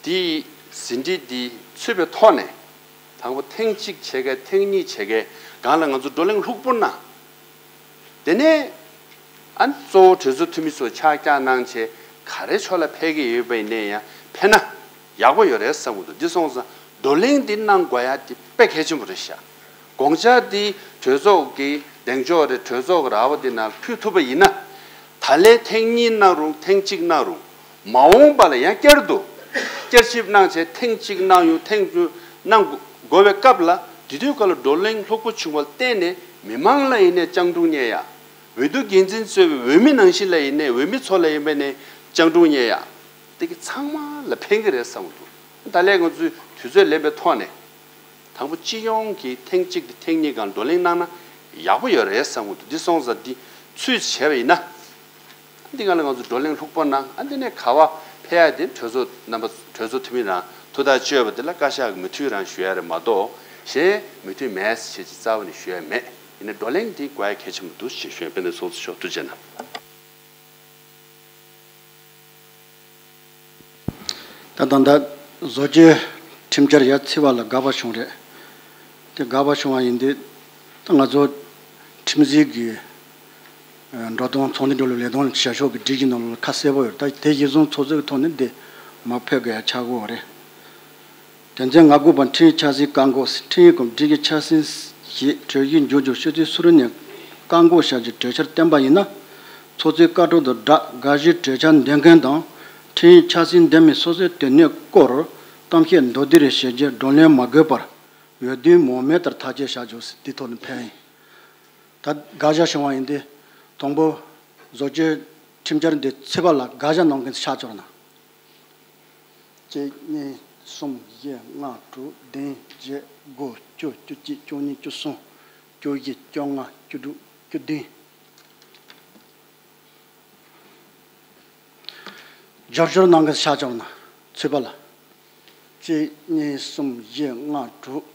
དེའི་ཟིན་བྲིས་འདི་ཚུད་པའི་ཐོག་ནས་དང་པོ་ཐེངས་གཅིག་བྱེད་མཁན་ཐེངས་གཉིས་བྱེད་མཁན་སྒང་ལ་ང་ཚོ་བགྲོ་གླེང་ལྷུག་པོ་གནང་། དེ་ནས་ཨ་ནི་གཙོ་བོ་གྲོས་ཚོགས་འཐུས་མི་ཚོ་ཕྱག་རྒྱ་གནང་བྱས་ག་རེ་ཕྱོགས་ལ་ཕེབས་ཀྱི་ཡོད་པ་ཡིན་ནའི་ཡང་ཕེབས་ན་ཡག་པོ་ཡོད་རེད་བསམ་གྱི་འདུག་འདི་སོང་ཙང་བགྲོ་གླེང་འདི་གནང་དགོས་ཡ་དེ་དཔེ་གལ་ཆེན་པོ་རེད་ཤག་དགོངས་འཆར་འདི་གྲོས་ཚོགས་ཀྱི་གདེང་འཇོག་རེད། གྲོས་ཚོགས་ཀྱི་ར་བ་འདི་ནང་ཕུལ་ཐུབ་པ་ཡིན་ན་ད་ལན་ཐེངས་གཉིས་གནང་རུང་ཐེངས་གཅིག་གནང་རུང་ མ་འོངས་པ་ལ་ཡང་བསྐྱར་དུ་བསྐྱར་ཞིབ་གནང་བྱས་ཐེངས་གཅིག་གནང་ཡོང་ཐེངས་བཅུ་གནང་དགོས་པའི་སྐབས་ལ་དེ་དུས་སྐབས་ལ་བགྲོ་གླེང་ལྷུག་པོ་བྱུང་བ་ལ་བརྟེན་ནས་མི་མང་ལ་ཡིན་ནའི་སྤྱང་གྲུང་རྙེད་ཡ། འོས་བསྡུ་འགན་འཛིན་གཙོས་པའི་འོས་མི་ནང་བཞིན་ལ་ཡིན་ནའི་འོས་མི་ཚོ་ལ་ཡིན་པ་ནས་སྤྱང་གྲུང་རྙེད་ཡ། དེ་གི་ཚང་མ་ལ་ཕན་གི་རེད་བསམ་གི་འདུག་ད་ལས་ང་ཚོའི་དུས་ཚོད་ལེན་པའི་ཐོག་ནས། དང་པོ་སྤྱི་ཡོངས་ཀྱི་ཐེངས་གཅིག་དེ་ཐེངས་གཉིས་སྒང་བགྲོ་གླེང་གནང་ན་ཡག་པོ་ཡོད་རེད་བསམ་གི་འདུག་འདི་སོང་ཙང་འདི་ཚུད་བྱས་པ་ཡིན་ན། འདི་སྒང་ལ་ང་ཚོ་བགྲོ་གླེང་ལྷུག་པོ་གནང་ཨ་འདི་ནས་ག་བ་ཕེབས་ཡ་དེ་གྲོས་ཚོགས་རྣམ་པ་གྲོས་ཚོགས་འཐུས་མི་རང་ཐུགས་ཐག་གཅོད་པ་དེ་ལ་བཀའ་ཤག་གི་མོས་མཐུན་རང་ཞུ་ཡ་རེད་མ་གཏོགས་གཞན་མོས་མཐུན་མེད་ཟེར་བྱས་ཀྱི་རྩ་བ་ནས་ཞུ་ཡ་མེད་ཡིན་ན་བགྲོ་གླེང་འདི་དགོས་ཡ་གལ་ཆེན་པོ་འདུག་ཞེས་ཞུ་ཡ་དཔལ་ལྡན་ཚོགས་གཙོ་མཆོག་ཐུགས་རྗེ་གནང་། ད་ད་ལྟ་བཟོ་བཅོས་ཁྲིམས་འཆར་ཡར་ཚུད་པ་ལ་དགག་པ་བྱུང་རེད། དེ་དགག་པ་བྱུང་བ་ཡིན་དུས་ད་ང་ཚོ་ཁྲིམས་འཛིན་གྱི་འགྲོ་སྟངས་ཚོགས་འདུ་འགྲོ་ལུགས་ལས་དོན་བྱ་ཕྱོགས་ཀྱི་སྒྲིག་གཞི་ནང་ལ་ཁ་གསལ་པོ་ཡོད་ད་དེ་གཞིར་བཟུང་ཚོགས་གཙོ་གི་ཐོག་ནས་འདི་མར་ཕེབས་དགོས་ཡ་ཆགས་ཀྱི་ཡོད་རེད། དོན་ཚན་ང་དགུ་པ་འཕྲིན་ཡིག་ཆ་ཚང་བཀག་འགོག །འཕྲིན་ཡིག་གམ་སྒྲིག་གཞི་ཆ་ཚང་ཞེས་གྲོས་གཞི་འཇུག་རྒྱུར་ཆུ་ཚོད་སུ་རུ་ནས་བཀག་འགོག་བྱ་རྒྱུའི་གྲོས་འཆར་བཏོན་པ་ཡིན་ན། ཚོགས་གཙོའི་བཀའ་འཁྲོལ་དང་སྦྲགས་དགག་གཞིའི་གྲོས་འཆར་འདོན་མཁན་དང་། འཕྲིན་ཡིག་ཆ་ཚང་འདོན་མི་སོ་སོའི་དོན་གནད་སྐོར་གཏམ་བཤད་མདོར་བསྡུས་རེ་བྱེད་རྒྱུར་བགྲོ་གླེང་མ་དགོས་པར་འོས་བསྡུའི་མང་མོས་ལྟར་ཐག་གཅོད་བྱ་རྒྱུ་འདི་ཐོག་ནས་ཕེབས་ཡིན། ད་དགག་བྱ་བྱུང་བ་ཡིན་ཏེ། དང་པོ། བཟོ་བཅོས་ཁྲིམས་འཆར་འདི་ཚུད་པ་ལ་དགག་བྱ་གནང་མཁན་ཤར་ཕྱོགས་ན། གཅིག་གཉིས་གསུམ་བཞི་ལྔ་དྲུག་བདུན་བརྒྱད་དགུ་བཅུ་བཅུ་གཅིག་བཅུ་གཉིས་བཅུ་གསུམ་བཅུ་བཞི་བཅོ་ལྔ་བཅུ་དྲུག་བཅུ་བདུན། སྦྱོར་སྦྱོར་གནང་གི་ཤར་ཕྱོགས་ན་ཚུད་པ་ལ། གཅིག་གཉིས་གསུམ་བཞི་ལྔ་དྲུག་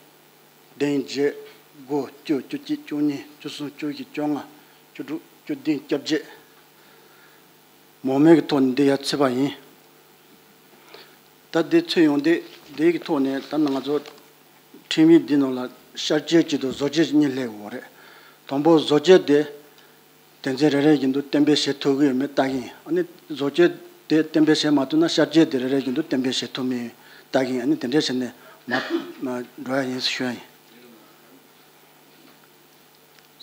བདུན་བརྒྱད་དགུ་བཅུ་བཅུ་གཅིག་བཅུ་གཉིས་བཅུ་གསུམ་བཅུ་བཞི་བཅོ་ལྔ་བཅུ་དྲུག་བཅུ་བདུན་བཅོ་བརྒྱད། མང་མོས་ཀྱི་ཐོག་ནས་འདི་ཡར་ཚུད་པ་ཡིན། ད་འདི་ཚུད་ཡོང་དུས་འདི་གི་ཐོག་ནས་ད་ང་ཚོ་ཁྲིམས་ཡིག་འདི་ནང་ལ་བསྐྱར་བཅོས་གཅིག་དང་བཟོ་བཅོས་གཉིས་སླེབས་ཡོད་རེད། དང་པོ་བཟོ་བཅོས་དེ་དོན་ཚན་རེ་རེ་བཞིན་དུ་གཏན་འབེབས་བྱེད་ཐུབ་ཀྱི་ཡོད་མེད་ལྟ་གི་ཡིན། ཨ་ནི་བཟོ་བཅོས་དེ་གཏན་འབེབས་བྱེད་མ་ཐུབ་ན་བསྐྱར་བཅོས་དེ་རེ་རེ་བཞིན་དུ་གཏན་འབེབས་བྱེད་ཐུབ་མིན་ལྟ་གི་ཡིན། ཨ་ནི་དེ་འདྲ་བྱས་ནས་མ་མ་འགྲོ་ཡ་ཡིན་ཞུ་ཡ་ཡིན།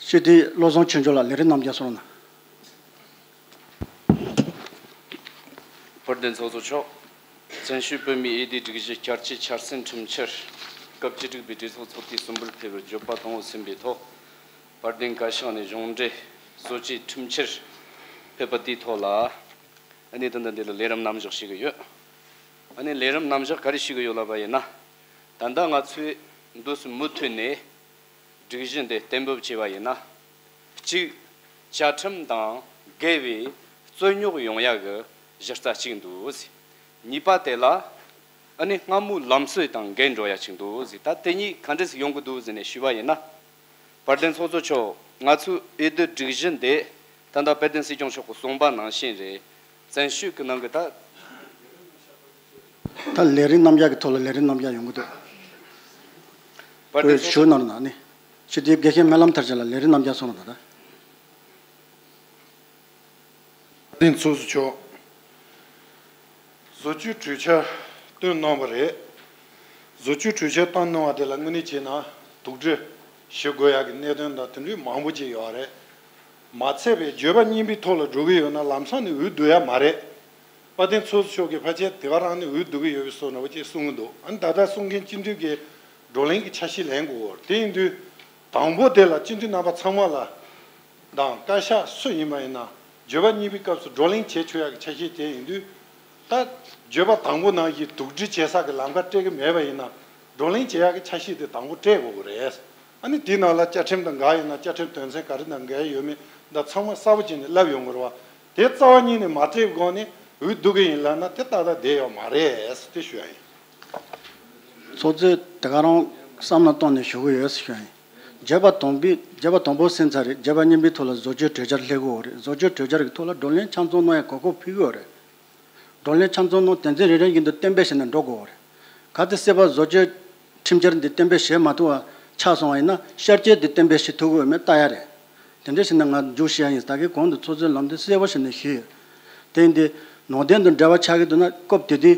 སྤྱི་འཐུས་བློ་བཟང་ཆོས་འབྱོར་ལགས་ལས་རིམ་རྣམ་གཞག་གསུང་རོགས་གནང་། དཔལ་ལྡན་ཚོགས་གཙོ་མཆོག་བཙན་བྱོལ་བོད་མིའི་འོས་བསྡུའི་སྒྲིག་གཞི་བསྐྱར་བཅོས་འཆར་ཟིན་ཁྲིམས་འཆར་སྐབས་བཅུ་དྲུག་པའི་གྲོས་ཚོགས་ཚོགས་དུས་གསུམ་པར་ཕེབས་པར་བརྗོད་པ་དང་པོ་ཟིན་པའི་ཐོག་དཔལ་ལྡན་བཀའ་ཤག་ནས་གཞུང་འབྲེལ་བཟོ་བཅོས་ཁྲིམས་འཆར་ཕེབས་པ་དེའི་ཐོག་ལ་ཨ་ནི་ད་ལྟ་འདི་ལ་ལས་རིམ་རྣམ་གཞག་ཞུ་གི་ཡོད། ཨ་ནི་ལས་རིམ་རྣམ་གཞག་ག་རེ་ཞུ་གི་ཡོད་ལབ་པ་ཡིན་ན། ད་ལྟ་ང་ཚོས་འདུག་སེ་མུ་མཐུད་ནས་སྒྲིག་གཞི་འདི་གཏན་འབེབས་བྱས་པ་ཡིན་ན། གཅིག་བཅའ་ཁྲིམས་དང་འགལ་བའི་རྩོད་རྙོག་ཡོང་ཡག་གི་གཞི་རྩ་གཅིག་འདུག་ཟེར། གཉིས་པ་དེ་ལ་ཨ་ནི་སྔ་མོའི་ལམ་སྲོལ་དང་འགལ་འགྲོ་ཡ་གཅིག་འདུག་ཟེར། ད་དེ་གཉིས་ག་འདྲ་ཞིག་ཡོང་གི་འདུག་ཟེར་ནས་ཞུས་པ་ཡིན་ན། དཔལ་ལྡན་ཚོགས་གཙོ་མཆོག་ང་ཚོའི་འོས་བསྡུ་སྒྲིག་གཞི་འདི་ད་ལྟ་དཔལ་ལྡན་སྲིད་སྐྱོང་མཆོག་གིས་གསུངས་པ་ནང་བཞིན་རེད། བཙན་བྱོལ་གྱི་ནང་གི་ད། ད་ལས་རིམ་རྣམ་གཞག་གི་ཐོག་ལ་ལས་རིམ་རྣམ་གཞག་ཡོང་གི་འདུག་དཔལ་ལྡན་ཚོགས་གཙོ། ཞུ་གནང་རོགས་གནང་ནི། སྤྱི་འཐུས་དགེ་བཤེས་སྨོན་ལམ་མཐར་ཕྱིན་ལགས་ལས་རིམ་རྣམ་གཞག་གསུང་རོགས་གནང་ད། དེ་ཚོགས་གཙོ་མཆོག་བཟོ་བཅོས་གྲོས་འཆར་བཏོན་གནང་བ་རེད། བཟོ་བཅོས་གྲོས་འཆར་བཏོན་གནང་བ་དེ་ལ་དངོས་གནས་བྱས་ན་དོགས་འདྲི་ཞུ་དགོས་ཡག་གི་གནད་དོན་དང་དེ་འདྲའི་མང་པོ་ཅིག་ཡོད་རེད། མ་ཚད་པའི་བརྗོད་པ་རྙིང་པའི་ཐོག་ལ་འགྲོ་གི་ཡོད་ན་ལམ་སང་ནས་འོས་བསྡུ་ཡ་མ་རེད། དཔལ་ལྡན་ཚོགས་གཙོ་མཆོག་གིས་ཕལ་ཆེར་དེ་ག་རང་ནས་འོས་བསྡུ་གི་ཡོད་པའི་བཟོ་འདྲ་བོ་ཅིག་གསུང་གི་འདུག་ཨ་ནི་ད་ལྟ་གསུང་མཁན་སྤྱི་འཐུས་ཀྱི་བགྲོ་གླེང་གི་ཆ་ཤས་ལེན་དགོས། དེ་ཡིན་དུས་དང་པོ་དེ་ལ་སྤྱི་འཐུས་རྣམ་པ་ཚང་མ་ལ་དང་བཀའ་ཤག་སུ་ཡིན་པ་ཡིན་ན་བརྗོད་པ་རྙིང་པའི་སྐབས་སུ་བགྲོ་གླེང་བྱེད་ཆོག་ཡག་གི་ཆ་ཤས་དེ་ཡིན་དུས། ད་བརྗོད་པ་དང་པོ་ནང་བཞིན་དོགས་འདྲི་བྱེད་ས་གི་ལམ་ཁ་སྤྲད་གི་མེད་པ་ཡིན་ན་བགྲོ་གླེང་བྱེད་ཡག་གི་ཆ་ཤས་དེ་དང་པོ་སྤྲད་དགོས་གི་རེད། ཨ་ནི་དེའི་ནང་ལ་བཅའ་ཁྲིམས་དང་འགལ་ཡོད་ན་བཅའ་ཁྲིམས་དོན་ཚན་ག་རེ་དང་འགལ་ཡོད་མེད་འདི་ཚང་མ་གསལ་པོ་བྱས་ནས་ལབ་ཡོང་གི་རེད་བ། དེ་རྩ་བ་ཉིད་ནས་མ་སྤྲད་སྒང་ནས་འོས་བསྡུ་གི་ཡིན་ལབ་ན་དེ་ཏག་ཏག་བསྡད་ཡོད་མ་རེད་ཟེར་དེ་ཞུ་ཡ་ཡིན། ཚོགས་གཙོས་དེ་ག་རང་བསམ་བློ་བཏང་ནས་ཞུ་གི་ཡོད་ཟེར་ཞུ་ཡ་ཡིན། བརྗོད་པ་དང་པོའི་བརྗོད་པ་དང་པོ་ཟིན་ཚར་རེད། བརྗོད་པ་རྙིང་པའི་ཐོག་ལ་བཟོ་བཅོས་གྲོས་འཆར་སླེབས་ཀྱི་ཡོད་རེད། བཟོ་བཅོས་གྲོས་འཆར་གྱི་ཐོག་ལ་བགྲོ་གླེང་ཆ་ཚང་གནང་ཡ་གོ་སྐབས་ཕུལ་གྱི་ཡོད་རེད། བགྲོ་གླེང་ཆ་ཚང་ནང་དོན་ཚན་རེ་རེ་བཞིན་དུ་གཏན་འབེབས་བྱས་ནས་འགྲོ་དགོས་པ་རེད། གལ་ཏེ་སྲིད་པ་བཟོ་བཅོས་ཁྲིམས་འཆར་འདི་གཏན་འབེབས་བྱེད་མ་ཐུབ་པ་ཆགས་སོང་བ་ཡིན་ན་བསྐྱར་བཅོས་འདི་གཏན་འབེབས་བྱེད་ཐུབ་ཀྱི་ཡོད་མེད་ལྟ་ཡ་རེད། དེ་འདྲ་བྱས་ན་ང་མཇུག་བཤད་ཡ་ཡིན། ད་གིན་གོང་དུ་ཚོགས་གཙོས་ལམ་སྟོན་གསལ་པོ་བྱས་ནས་ཞུས་ཡོད། དེ་ཡིན་དུས་ནང་དོན་དང་འབྲེལ་བ་ཆགས་ཀྱི་འདུག་ན་སྐབས་དེ་དུས་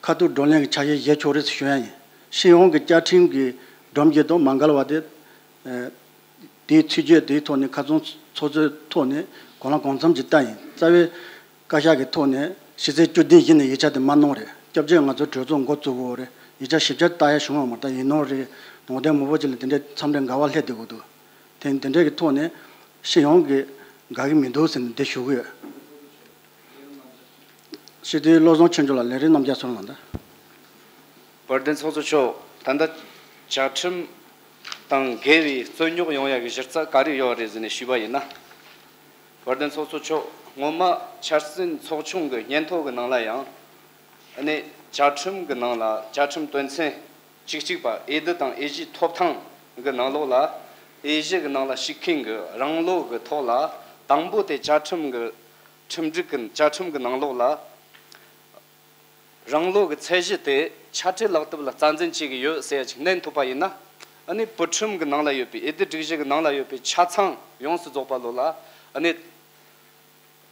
ཁ་ཐུག་བགྲོ་གླེང་གི་ཆ་ཤས་བཞེས་ཆོག་རེད་ཞུ་ཡ་ཡིན། སྤྱི་ཡོངས་ཀྱི་བཅའ་ཁྲིམས་ཀྱི་སྒྲོམ་གཞི་དང་མ་འགལ་བ་དེ། དེའི་ཚིག་བརྗོད་དེའི་ཐོག་ནས་ཁ་སང་ཚོགས་གཙོའི་ཐོག་ནས་གང་ལ་གང་འཚམ་ཅིག་བལྟ་ཡིན། རྩ་བའི་བཀའ་ཤག་གི་ཐོག་ནས་ ཕྱི་ཚེས་བཅུ་བདུན་བཞི་ནས་ཡིག་ཆ་དེ་མ་གནང་རེད། སྐྱབས་རྗེ་ང་ཚོའི་གྲོས་ཚོགས་འགོ་བཙུགས་ཡོད་རེད། ཡིག་ཆ་ཞིབ་ཆ་ལྟ་ཡ་བྱུང་ཡོད་མ་རེད། ད་ཡིན་ནོ་རེད། ནང་བསྟན་མང་པོ་ཅིག་ལ་དེ་འདྲའི་འཚམས་འདྲི་འགལ་བ་སླེབས་བསྡད་ཡོད་འདུག་དེ་དེ་འདྲའི་གི་ཐོག་ནས་སྤྱི་ཡོངས་ཀྱི་དགའ་གི་མི་འདུག་ཟེར་ནས་འདི་ཞུ་གི་ཡོད། སྤྱི་འཐུས་བློ་བཟང་ཆོས་འབྱོར་ལགས། ལས་རིམ་རྣམ་རྒྱལ་སོང་ལ་འདི། དཔལ་ལྡན་ཚོགས་གཙོ་མཆོག་ད་ལྟ་བཅའ་ཁྲིམས་དང་འགལ་བའི་རྩོད་རྙོག་ཡོང་ཡ་གི་གཞི་རྩ་ག་རེ་ཡོད་རེད་ཟེར་ནས་ཞུས་པ་ཡིན་ན། དཔལ་ལྡན་ཚོགས་གཙོ་མཆོག་སྔོན་མ་འཆར་ཟིན་ཚོགས་ཆུང་གི་སྙན་ཐོ་གི་ནང་ལ་ཡང་། ཨ་ནི་བཅའ་ཁྲིམས་གི་ནང་ལ་བཅའ་ཁྲིམས་དོན་ཚན་བཅུ་གཅིག་པ་འོས་བསྡུ་དང་འོས་གཞིའི་ཐོབ་ཐང་གི་ནང་ལོགས་ལ། འོས་གཞི་གི་ནང་ལ་ཞུགས་མཁན་གྱི་རང་ལོ་གི་ཐོག་ལ་དང་པོ་དེ་བཅའ་ཁྲིམས་གི་ཁྲིམས་སྒྲིག་གི་བཅའ་ཁྲིམས་གི་ནང་ལོགས་ལ། རང་ལོ་གི་ཚད་གཞི་དེ་ཆ་འཕྲུལ་ལག་དེབ་ལ་རྩ་འཛིན་བྱེད་ཀྱི་ཡོད་ཟེར་ཡ་ཅིག་བསྣན་ཐུབ་པ་ཡིན་ན། ཨ་ནི་བུ་ཁྲིམས་ཀྱི་ནང་ལ་ཡོད་པའི་འོས་བསྡུ་སྒྲིག་གཞི་གི་ནང་ལ་ཡོད་པའི་ཆ་ཚང་ཡོངས་སུ་རྫོགས་པ་ལོ་ལ། ཨ་ནི་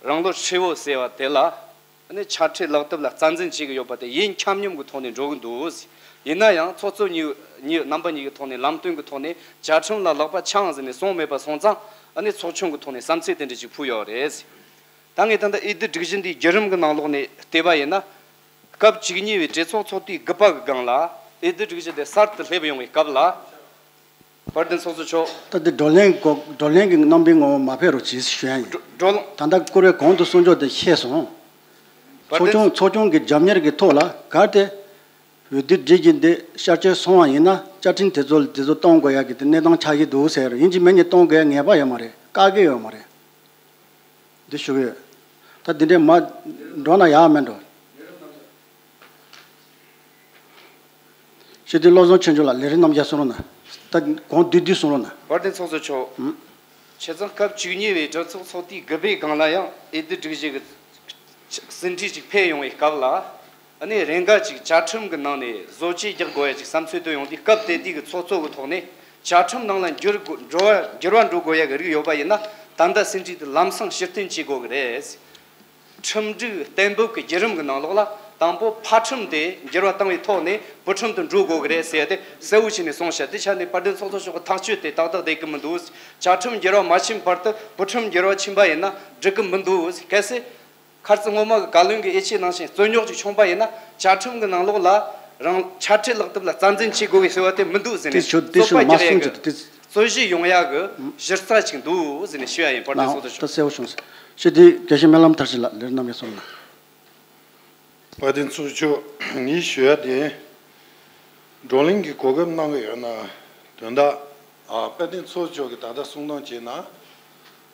རང་ལོ་ཧྲིལ་བོ་ཟེར་བ་དེ་ལ། ཨ་ནི་ཆ་འཕྲུལ་ལག་དེབ་ལ་རྩ་འཛིན་བྱེད་ཀྱི་ཡོད་པ་དེ་ཡིན་ཁྱབ་མཉམ་གྱི་ཐོག་ནས་འགྲོ་གི་འདུག་ཡིན་ན་ཡང་ཚོགས་གཙོ་གཉིས་གཉིས་རྣམ་པ་གཉིས་ཀྱི་ཐོག་ནས་ལམ་སྟོན་གྱི་ཐོག་ནས་བཅའ་ཁྲིམས་ལ་ལག་པ་འཆང་ཟེར་ནས་གསུངས་མེད་པ་སོང་ཙང་། ཨ་ནི་ཚོགས་ཆུང་གི་ཐོག་ནས་བསམ་ཚུལ་དེ་འདྲ་ཅིག་ཕུལ་ཡོད་རེད། ད་ངས་ད་ལྟ་འོས་བསྡུ་སྒྲིག་གཞི་འདིའི་བརྒྱུད་རིམ་གྱི་ནང་ལོགས་ནས་བལྟས་པ་ཡིན་ན། སྐབས་བཅུ་གཉིས་པའི་གྲོས་ཚོགས་ཚོགས་དུས་དགུ་པ་གི་སྒང་ལ་འོས་བསྡུ་སྒྲིག་གཞི་དེ་གསར་དུ་སླེབས་ཡོང་བའི་སྐབས་ལ། དཔལ་ལྡན་ཚོགས་གཙོ་མཆོག་ད་ལྟ་བགྲོ་གླེང་གོ་བགྲོ་གླེང་གི་རྣམ་པའི་ངོ་བོ་མ་ཕེབས་རོགས་གྱིས་ཞུ་ཡ་ཡིན། བགྲོ་བགྲོ་གླེང་། ད་ལྟ་བཀུར་འོས་གོང་དུ་གསུང་ཕྱོགས་དེ་ཤེས་སོང་། དཔལ་ལྡན། ཚོགས་ཆུང་ཚོགས་ཆུང་གི་རྒྱབ་གཉེར་གྱི་ཐོག་ལ་གལ་ཏེ། འོས་བསྡུ་སྒྲིག་གཞི་འདི་བསྐྱར་བཅོས་སོང་བ་ཡིན་ན་བཅའ་ཁྲིམས་དེ་ཚོ་དེ་ཚོ་གཏོང་དགོས་ཡ་གི་དེ་གནས་སྟངས་ཆགས་ཀྱི་འདུག་ཟེར། ཡིན་གཅིག་མིན་གཉིས་གཏོང་དགོས་ཡ་ངེས་པ་ཡོད་མ་རེད། བཀག་གི་ཡོད་མ་རེད། འདི་ཞུ་གི་ཡོད། ད་འདི་འདྲའི་མ་འགྲོ་ན་ཡག་མེད་འགྲོ། སྤྱི་འཐུས་བློ་བཟང་ཆོས་འབྱོར་ལགས། ལས་རིམ་རྣམ་རྒྱལ་གསུང་རོགས་གནང་། ད་གོང་བསྡུས་བསྡུས་གསུང་རོགས་གནང་། དཔལ་ལྡན་ཚོགས་གཙོ་མཆོག་ཨུམ། བྱས་ཙང་སྐབས་བཅུ་གཉིས་པའི་གྲོས་ཚོགས་ཚོགས་དུས་དགུ་པའི་སྒང་ལ་ཡང་འོས་བསྡུ་སྒྲིག་གཞི་གི་ཟིན་བྲིས་ཅིག་ཕེབས་ཡོང་བའི་སྐབས་ལ། ཨ་ནི་རེ་འགའ་ཅིག་བཅའ་ཁྲིམས་ཀྱི་ནང་ནས་བཟོ་བཅོས་རྒྱག་དགོས་ཡ་ཅིག་བསམ་ཚུལ་བཏོན་ཡོང་དུས། སྐབས་དེ་དུས་ཀྱི་ཚོགས་གཙོ་གི་ཐོག་ནས་བཅའ་ཁྲིམས་ནང་ལ་འགྱུར་དགོས་འགྲོ་བ་འགྱུར་བ་འགྲོ་དགོས་ཡ་གི་རིགས་ཡོད་པ་ཡིན་ན། ད་ལྟ་ཟིན་བྲིས་དེ་ལམ་སང་ཕྱིར་འཐེན་བྱེད་དགོས་ཀྱི་རེད། ཁྲིམས་སྒྲིག་གཏན་འབེབས་ཀྱི་བརྒྱུད་རིམ་གྱི་ནང་ལོགས་ལ་དང་པོ་ཕ་ཁྲིམས་དེ་འགྱུར་བ་བཏང་བའི་ཐོག་ནས་བུ་ཁྲིམས་དུ་འགྲོ་དགོས་ཀྱི་རེད་ཟེར་ཏེ་གསལ་བོ་བྱས་ནས་གསུངས་ཤག་དེ་ཆ་ནས་དཔལ་ལྡན་ཚོགས་གཙོ་མཆོག་གི་ཐག་གཅོད་དེ་ཏག་ཏག་བསྡད་ཀྱི་མི་འདུག་བཅའ་ཁྲིམས་འགྱུར་བ་མ་ཕྱིན་བར་དུ་བུ་ཁྲིམས་འགྱུར་བ་ཕྱིན་པ་ཡིན་ན་འགྲིག་གི་མི་འདུག་གལ་སྲིད། ཁར་རྩི་སྔོན་མ་གི་བཀའ་བློན་གྱི་དབྱེ་ཆ་ནང་བཞིན་རྩོད་རྙོག་ཅིག་བྱུང་པ་ཡིན་ན། བཅའ་ཁྲིམས་ཀྱི་ནང་ལོགས་ལ་རང་ཆ་འཕྲུལ་ལག་དེབ་ལ་རྩ་འཛིན་བྱེད་དགོས་ཀྱི་ཟེར་བ་དེ་མི་འདུག་ཟེར་ནས། དེ་ཆོ་དེ་རྩོད་ཆོ་པ་མ་རྒྱག་ཡ་གསུང་གི་གི་དེ། རྩོད་གཞི་ཡོང་ཡ་གི་གཞི་རྩ་ཅིག་འདུག་ཟེར་ནས་ཞུ་ཡ་ཡིན། དཔལ་ལྡན་ལགས། ཚོགས་གཙོ་ད་མཆོག་གསལ་བོ་བྱུང་ཟེར། ཞུ་དེ་དགེ་བཤེས་སྨོན་ལམ་མཐར་ཕྱིན་ལགས། ལས་རིམ་རྣམ་པའི་གསུང་ལ། དཔལ་ལྡན་ཚོགས་གཙོ་མཆོག་ངས་ཞུ་ཡ་དེ། བགྲོ་གླེང་གི་གོ་སྐབས་གནང་གི་ཡོད་ན། དོན་དག་ཨ་དཔལ་ལྡན་ཚོགས་གཙོ་མཆོག་གིས་ད་ལྟ་གསུང་སྟངས་བྱས་ན།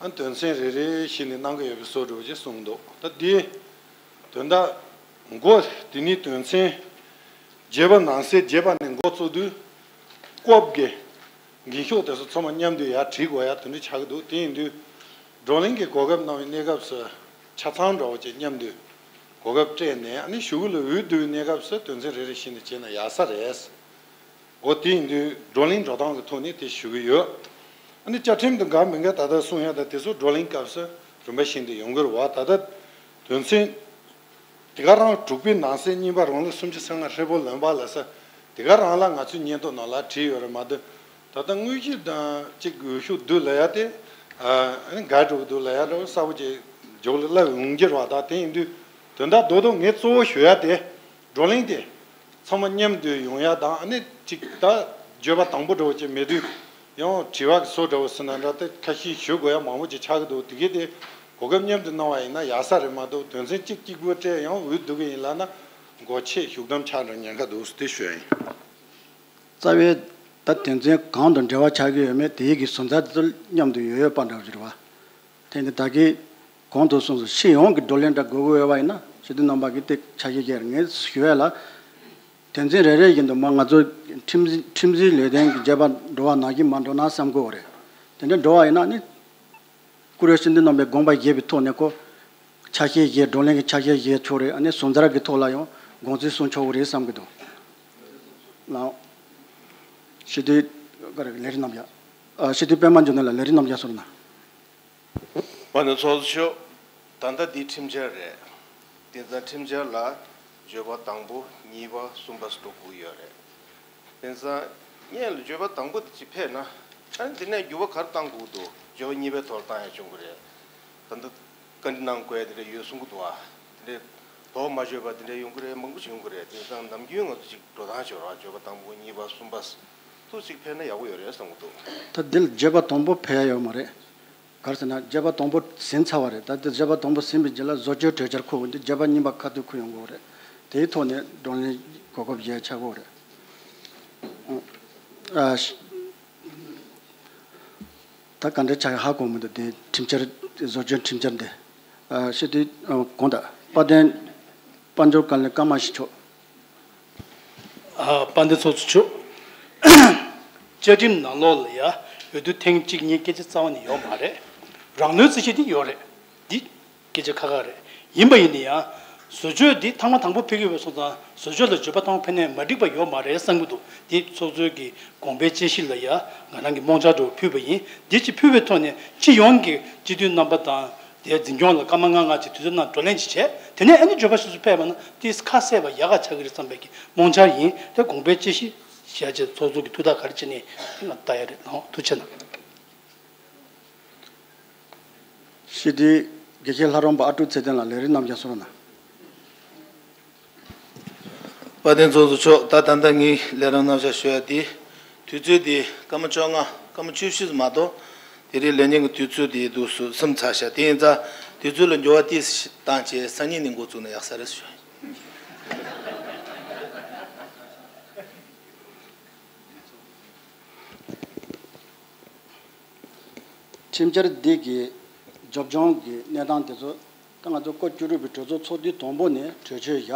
ཨ་དོན་ཚན་རེ་རེ་བཞིན་ནས་གནང་གི་ཡོད་པའི་བཟོ་འདྲ་བོ་ཅིག་གསུངས་འདུག་ད་འདི་དོན་དག་འགོ་དེ་ནི་དོན་ཚན་བརྒྱད་པ་ནང་གསེས་བརྒྱད་པ་ནས་འགོ་བཙུགས་དུས། སྐབས་ཀྱི་འགེངས་ཤོག་དེ་ཚོ་ཚང་མ་མཉམ་དུ་ཡར་བྲིས་དགོས་ཡ་དེ་འདྲ་ཆགས་ཀྱི་འདུག་དེ་ཡིན་དུས་བགྲོ་གླེང་གི་གོ་སྐབས་གནང་བའི་གནས་སྐབས་སུ་ཆ་ཚང་འདྲ་བོ་ཅིག་མཉམ་དུ་གོ་སྐབས་སྤྲད་ནས། ཨ་ནི་གཞུག་ལ་འོས་བསྡུ་བའི་གནས་སྐབས་སུ་དོན་ཚན་རེ་རེ་བཞིན་དུ་བྱས་ན་ཡག་ས་རེད། འོ་དེ་ཡིན་དུས་བགྲོ་གླེང་འགྲོ་སྟངས་ཀྱི་ཐོག་ནས་དེ་ཞུ་གི་ཡོད། ཨ་ནི་བཅའ་ཁྲིམས་དང་འགལ་མི་འགལ་ད་ལྟ་གསུང་ཡ་ད་དེ་ཚོ་བགྲོ་གླེང་སྐབས་སུ་རིམ་པ་བཞིན་དུ་ཡོང་གི་རེད་བ། ད་ལྟ་དོན་ཚན་དེ་ག་རང་དྲུག་པའི་ནང་གསེས་གཉིས་པ། རང་ལོ་སུམ་ཅུ་སོ་ལྔ་ཧྲིལ་པོ་ལོན་པ་ལ་ས། དེ་ག་རང་ལ་ང་ཚོའི་སྙན་ཐོ་ནང་ལ་བྲིས་ཡོད་རེད་མ་གཏོགས། ད་ལྟ་དངོས་གཞི་དང་གཅིག་འོས་ཤོག་བསྡུ་ལབ་ཡ་དེ། ཨ་ནི་འགལ་འགྲོ་གི་འདུག་ལབ་ཡ་འདྲ་བོ་གསལ་པོ་ཅིག་མཇུག་ལ་སླེབས་ཡོང་གི་རེད་བ། ད་དེ་ཡིན་དུས་དོན་དག་རྡོག་རྡོག་ངས་གཙོ་བོ་ཞུ་ཡ་དེ། བགྲོ་གླེང་དེ་ཚང་མ་མཉམ་དུ་ཡོང་ཡ་དང་། ཨ་ནི་གཅིག་ད་བརྗོད་པ་དང་པོ་འདྲ་བོ་ཅིག་མེད་དུས་ཡང་དྲི་བ་གི་བཟོ་འདྲ་བོ་ཟེར་ན་འདྲ། དེ་ཁ་ཤས་ཞུ་དགོས་ཡ་མང་པོ་ཅིག་ཆགས་ཀྱི་འདུག་དེ་གས་དེ་གོ་སྐབས་མཉམ་དུ་གནང་བ་ཡིན་ན་ཡག་ས་རེད་མ་གཏོགས། དོན་ཚན་གཅིག་གཅིག་པོ་སྤྲད་ཡང་འོས་བསྡུ་གི་ཡིན་ལབ་ན་མགོ་ཆེ་ཤུགས་བསྡམ་ཆགས་འདྲ་ཉེན་ཁ་འདུག་ཟེར་དེ་ཞུ་ཡ་ཡིན། རྩ་བའི་ད་དོན་ཚན་གང་དང་འབྲེལ་བ་ཆགས་ཀྱི་ཡོད་མེད་དེའི་གི་བཟོ་འཛར་དེ་ཚོ་མཉམ་དུ་ཡོད་ཡོད་པ་འདྲ་བོ་ཅིག་རེད་བ། དེ་ནི་ད་གིན་གོང་དུ་གསུངས་སོང་། སྤྱི་ཡོངས་ཀྱི་བགྲོ་གླེང་འདྲ་དགོས་ཀྱི་ཡོད་པ་ཡིན་ན་སྤྱི་འཐུས་རྣམ་པ་གིས་དེ་ཆ་ཤས་བརྒྱད་ངས་ཞུ་ཡ་ལ། དོན་ཚན་རེ་རེ་བཞིན་དུ་མ་ང་ཚོ་ཁྲིམས་ཁྲིམས་སྒྲིག་ལས་དོན་གྱི་བརྗེ་པ་འགྲོ་བ་ནང་བཞིན་མ་འགྲོ་ན་བསམ་གྱི་ཡོད་རེད། དེ་འདྲ་འགྲོ་བ་ཡིན་ན་ནི་བཀུར་འོས་སྤྱི་འཐུས་རྣམ་པས་དགོངས་པ་བཞེས་པའི་ཐོག་ནས་ཁོ་ཆ་ཤས་བཞེས། བགྲོ་གླེང་གི་ཆ་ཤས་བཞེས་ཆོག་རེད། ཨ་ནི་བཟོ་འཛར་གྱི་ཐོག་ལ་ཡང་དགོངས་ཚུལ་གསུང་ཆོག་གི་རེད་བསམ་གྱི་འདུག་ལགས། སྤྱི་འཐུས་ག་རེ་ལས་རིམ་རྣམ་རྒྱལ། ཨ་སྤྱི་འཐུས་པད་མ་འབྱུང་གནས་ལགས། ལས་རིམ་རྣམ་རྒྱལ་གསུང་རོགས་གནང་། དཔལ་ལྡན་ཚོགས་གཙོ་མཆོག་ད་ལྟ་འདི་ཁྲིམས་འཆར་རེད། དེ་ཙང་ཁྲིམས་འཆར་ལ་བརྗོད་པ་དང་པོ་གཉིས་པ་གསུམ་པ་སོགས་དགུ་ཡོད་རེད། དེ་ཙང་སྔོན་ལ་བརྗོད་པ་དང་པོ་དེ་ཅིག་ཕེབས་ན། ཨ་ནི་དེ་ནས་འགྱུར་བ་ག་རེ་བཏང་དགོས་འདུག་བརྗོད་པ་གཉིས་པའི་ཐོག་ལ་བཏང་ཡ་བྱུང་གི་རེད། ད་ལྟ་བཀའ་འདྲི་གནང་དགོས་ཡ་དེ་འདྲ་ཡོད་གསུང་གི་འདུག་ཨ། དེ་འདྲའི་ དོགས་མ་ཆོད་པ་དེ་འདྲ་ཡོང་གི་རེད། མང་པོ་ཞིག་ཡོང་གི་རེད། དེ་ཙང་ནམ་རྒྱུན་ང་ཚོ་ཅིག་འགྲོ་སྟངས་ཤོར་བ། བརྗོད་པ་དང་པོ་གཉིས་པ་གསུམ་པ་ཏུ་ཅིག་ཕེབས་ན་ཡག་པོ་ཡོད་རེད་བསམ་གི་འདུག་ད་འདི་ལ་བརྗོད་པ་དང་པོ་ཕེབས་ཡ་ཡོད་མ་རེད། ག་རེ་ཟེར་ན་བརྗོད་པ་དང་པོ་ཟིན་ཚར་བ་རེད། ད་དེ་བརྗོད་པ་དང་པོ་ཟིན་པའི་རྗེས་ལ་བཟོ་བཅོས་གྲོས་འཆར་འཁོད་འོང་དུས་བརྗོད་པ་གཉིས་པ་ཁ་ཐུག་འཁོད་ཡོང་གི་རེད། དེའི་ཐོག་ནས་བགྲོ་གླེང་གོ་སྐབས་བཞེས་ཆགས་ཀྱི་རེད། ཨ། ད་ག་འདྲ་ཆགས་ཡོད་ཧ་གོ་མི་འདུག་དེ་ཁྲིམས་འཆར། བཟོ་བཅོས་ཁྲིམས་འཆར་འདི། ཨ། ཤེས་དུས། ཨ། དགོངས་དག་དཔལ་ལྡན་དཔལ་འབྱོར་བཀའ་བློན་ཀརྨ་ཞིག་མཆོག་ཨ། དཔལ་ལྡན་ཚོགས་གཙོ་མཆོག་བཅའ་ཁྲིམས་ནང་ལོགས་ལ་ཡ་འོས་བསྡུ་ཐེངས་གཅིག་གཉིས་སྐད་ཆ་རྩ་བ་ནས་ཡོད་མ་རེད། རང་ནུས་རྩིས་བཤེར་དེ་ཡོད་རེད། འདི་སྐད་ཆ་ཁག་ཁག་རེད། ཡིན་པ་ཡིན་ན་ཡང་བཟོ་བཅོས་འདི་ཐེངས་མ་དང་པོ་ཕེབས་ཀྱི་ཡོད་པ་སོང་ཙང་བཟོ་བཅོས་ལ་བརྗོད་པ་གཏོང་ཕེབས་ནས་མ་འགྲིག་པ་ཡོད་མ་རེད་བསམ་གྱི་འདུག་འདི་ཚོགས་གཙོའི་གི་དགོངས་པའི་དཔྱད་གཞི་ལ་ཡ་ང་རང་གི་རྨོངས་འཆར་འདྲ་བོ་ཕུལ་བ་ཡིན། འདི་ཅིག་ཕུལ་བའི་ཐོག་ནས་སྤྱི་ཡོངས་ཀྱི་སྤྱི་འཐུས་རྣམ་པ་དང་དེའི་འཛིན་སྐྱོང་ལ་སྐར་མ་ལྔ་ལྔ་ཅིག་དུས་ཚོད་གནང་བགྲོ་གླེང་ཅིག་བྱས། དེ་ནས་ཨ་ནི་བརྗོད་པ་སོ་སོ་ཕེབས་པ་ན་ཏིས་ཁ་གསལ་བ་ཡག་ག་ཆགས་ཀྱི་རེད་བསམ་པའི་གི་རྨོངས་འཆར་ཡིན། དེ་དགོངས་པའི་དཔྱད་གཞི་བཞག་བྱས་ཚོགས་གཙོ་གི་ཐུགས་ཐག་ག་རེ་བྱས་ནས་ང་ལྟ་ཡ་རེད། ཐུགས་རྗེ་གནང་། སྤྱི་འཐུས་དགེ་བཤེས་ལྷ་རམས་པ་ཨ་ཀྲུག་ཚེ་བརྟན་ལགས་ལས་རིམ་རྣམ་གཞག་གསུང་རོགས་གནང་། དཔལ་ལྡན་ཚོགས་གཙོ་མཆོག་ད་ད་ལྟ་ངས་ལས་རིམ་རྣམ་གཞག་ཞུ་ཡ་དེ། དུས་ཚོད་དེ་སྐར་མ་བཅོ་ལྔ་སྐར་མ་བཅུ་བཞི་ཙམ་མ་གཏོགས། དེ་རིང་ལས་ཉིན་གྱི་དུས་ཚོད་དེ་འདུག་སུ་ཟིན་ཚར་ཤག་དེ་ཡིན་ཙང་དུས་ཚོད་ལ་འགྱུར་བ་ཏོག་ཙམ་བཏང་བྱས་སང་ཉིན་ནས་འགོ་བཙུགས་ན་ཡག་ས་རེད་ཞུ་ཡ་ཡིན། ཁྲིམས་འཆར་འདི་གི་སྦྱོར་སྦྱོང་གི་གནས་སྟངས་དེ་ཚོ་ད་ང་ཚོ་སྐོར་བཅུ་དྲུག་པའི་གྲོས་ཚོགས་ཚོགས་དུས་དང་པོ་ནས་གྲོས་ཆོད་བཞག་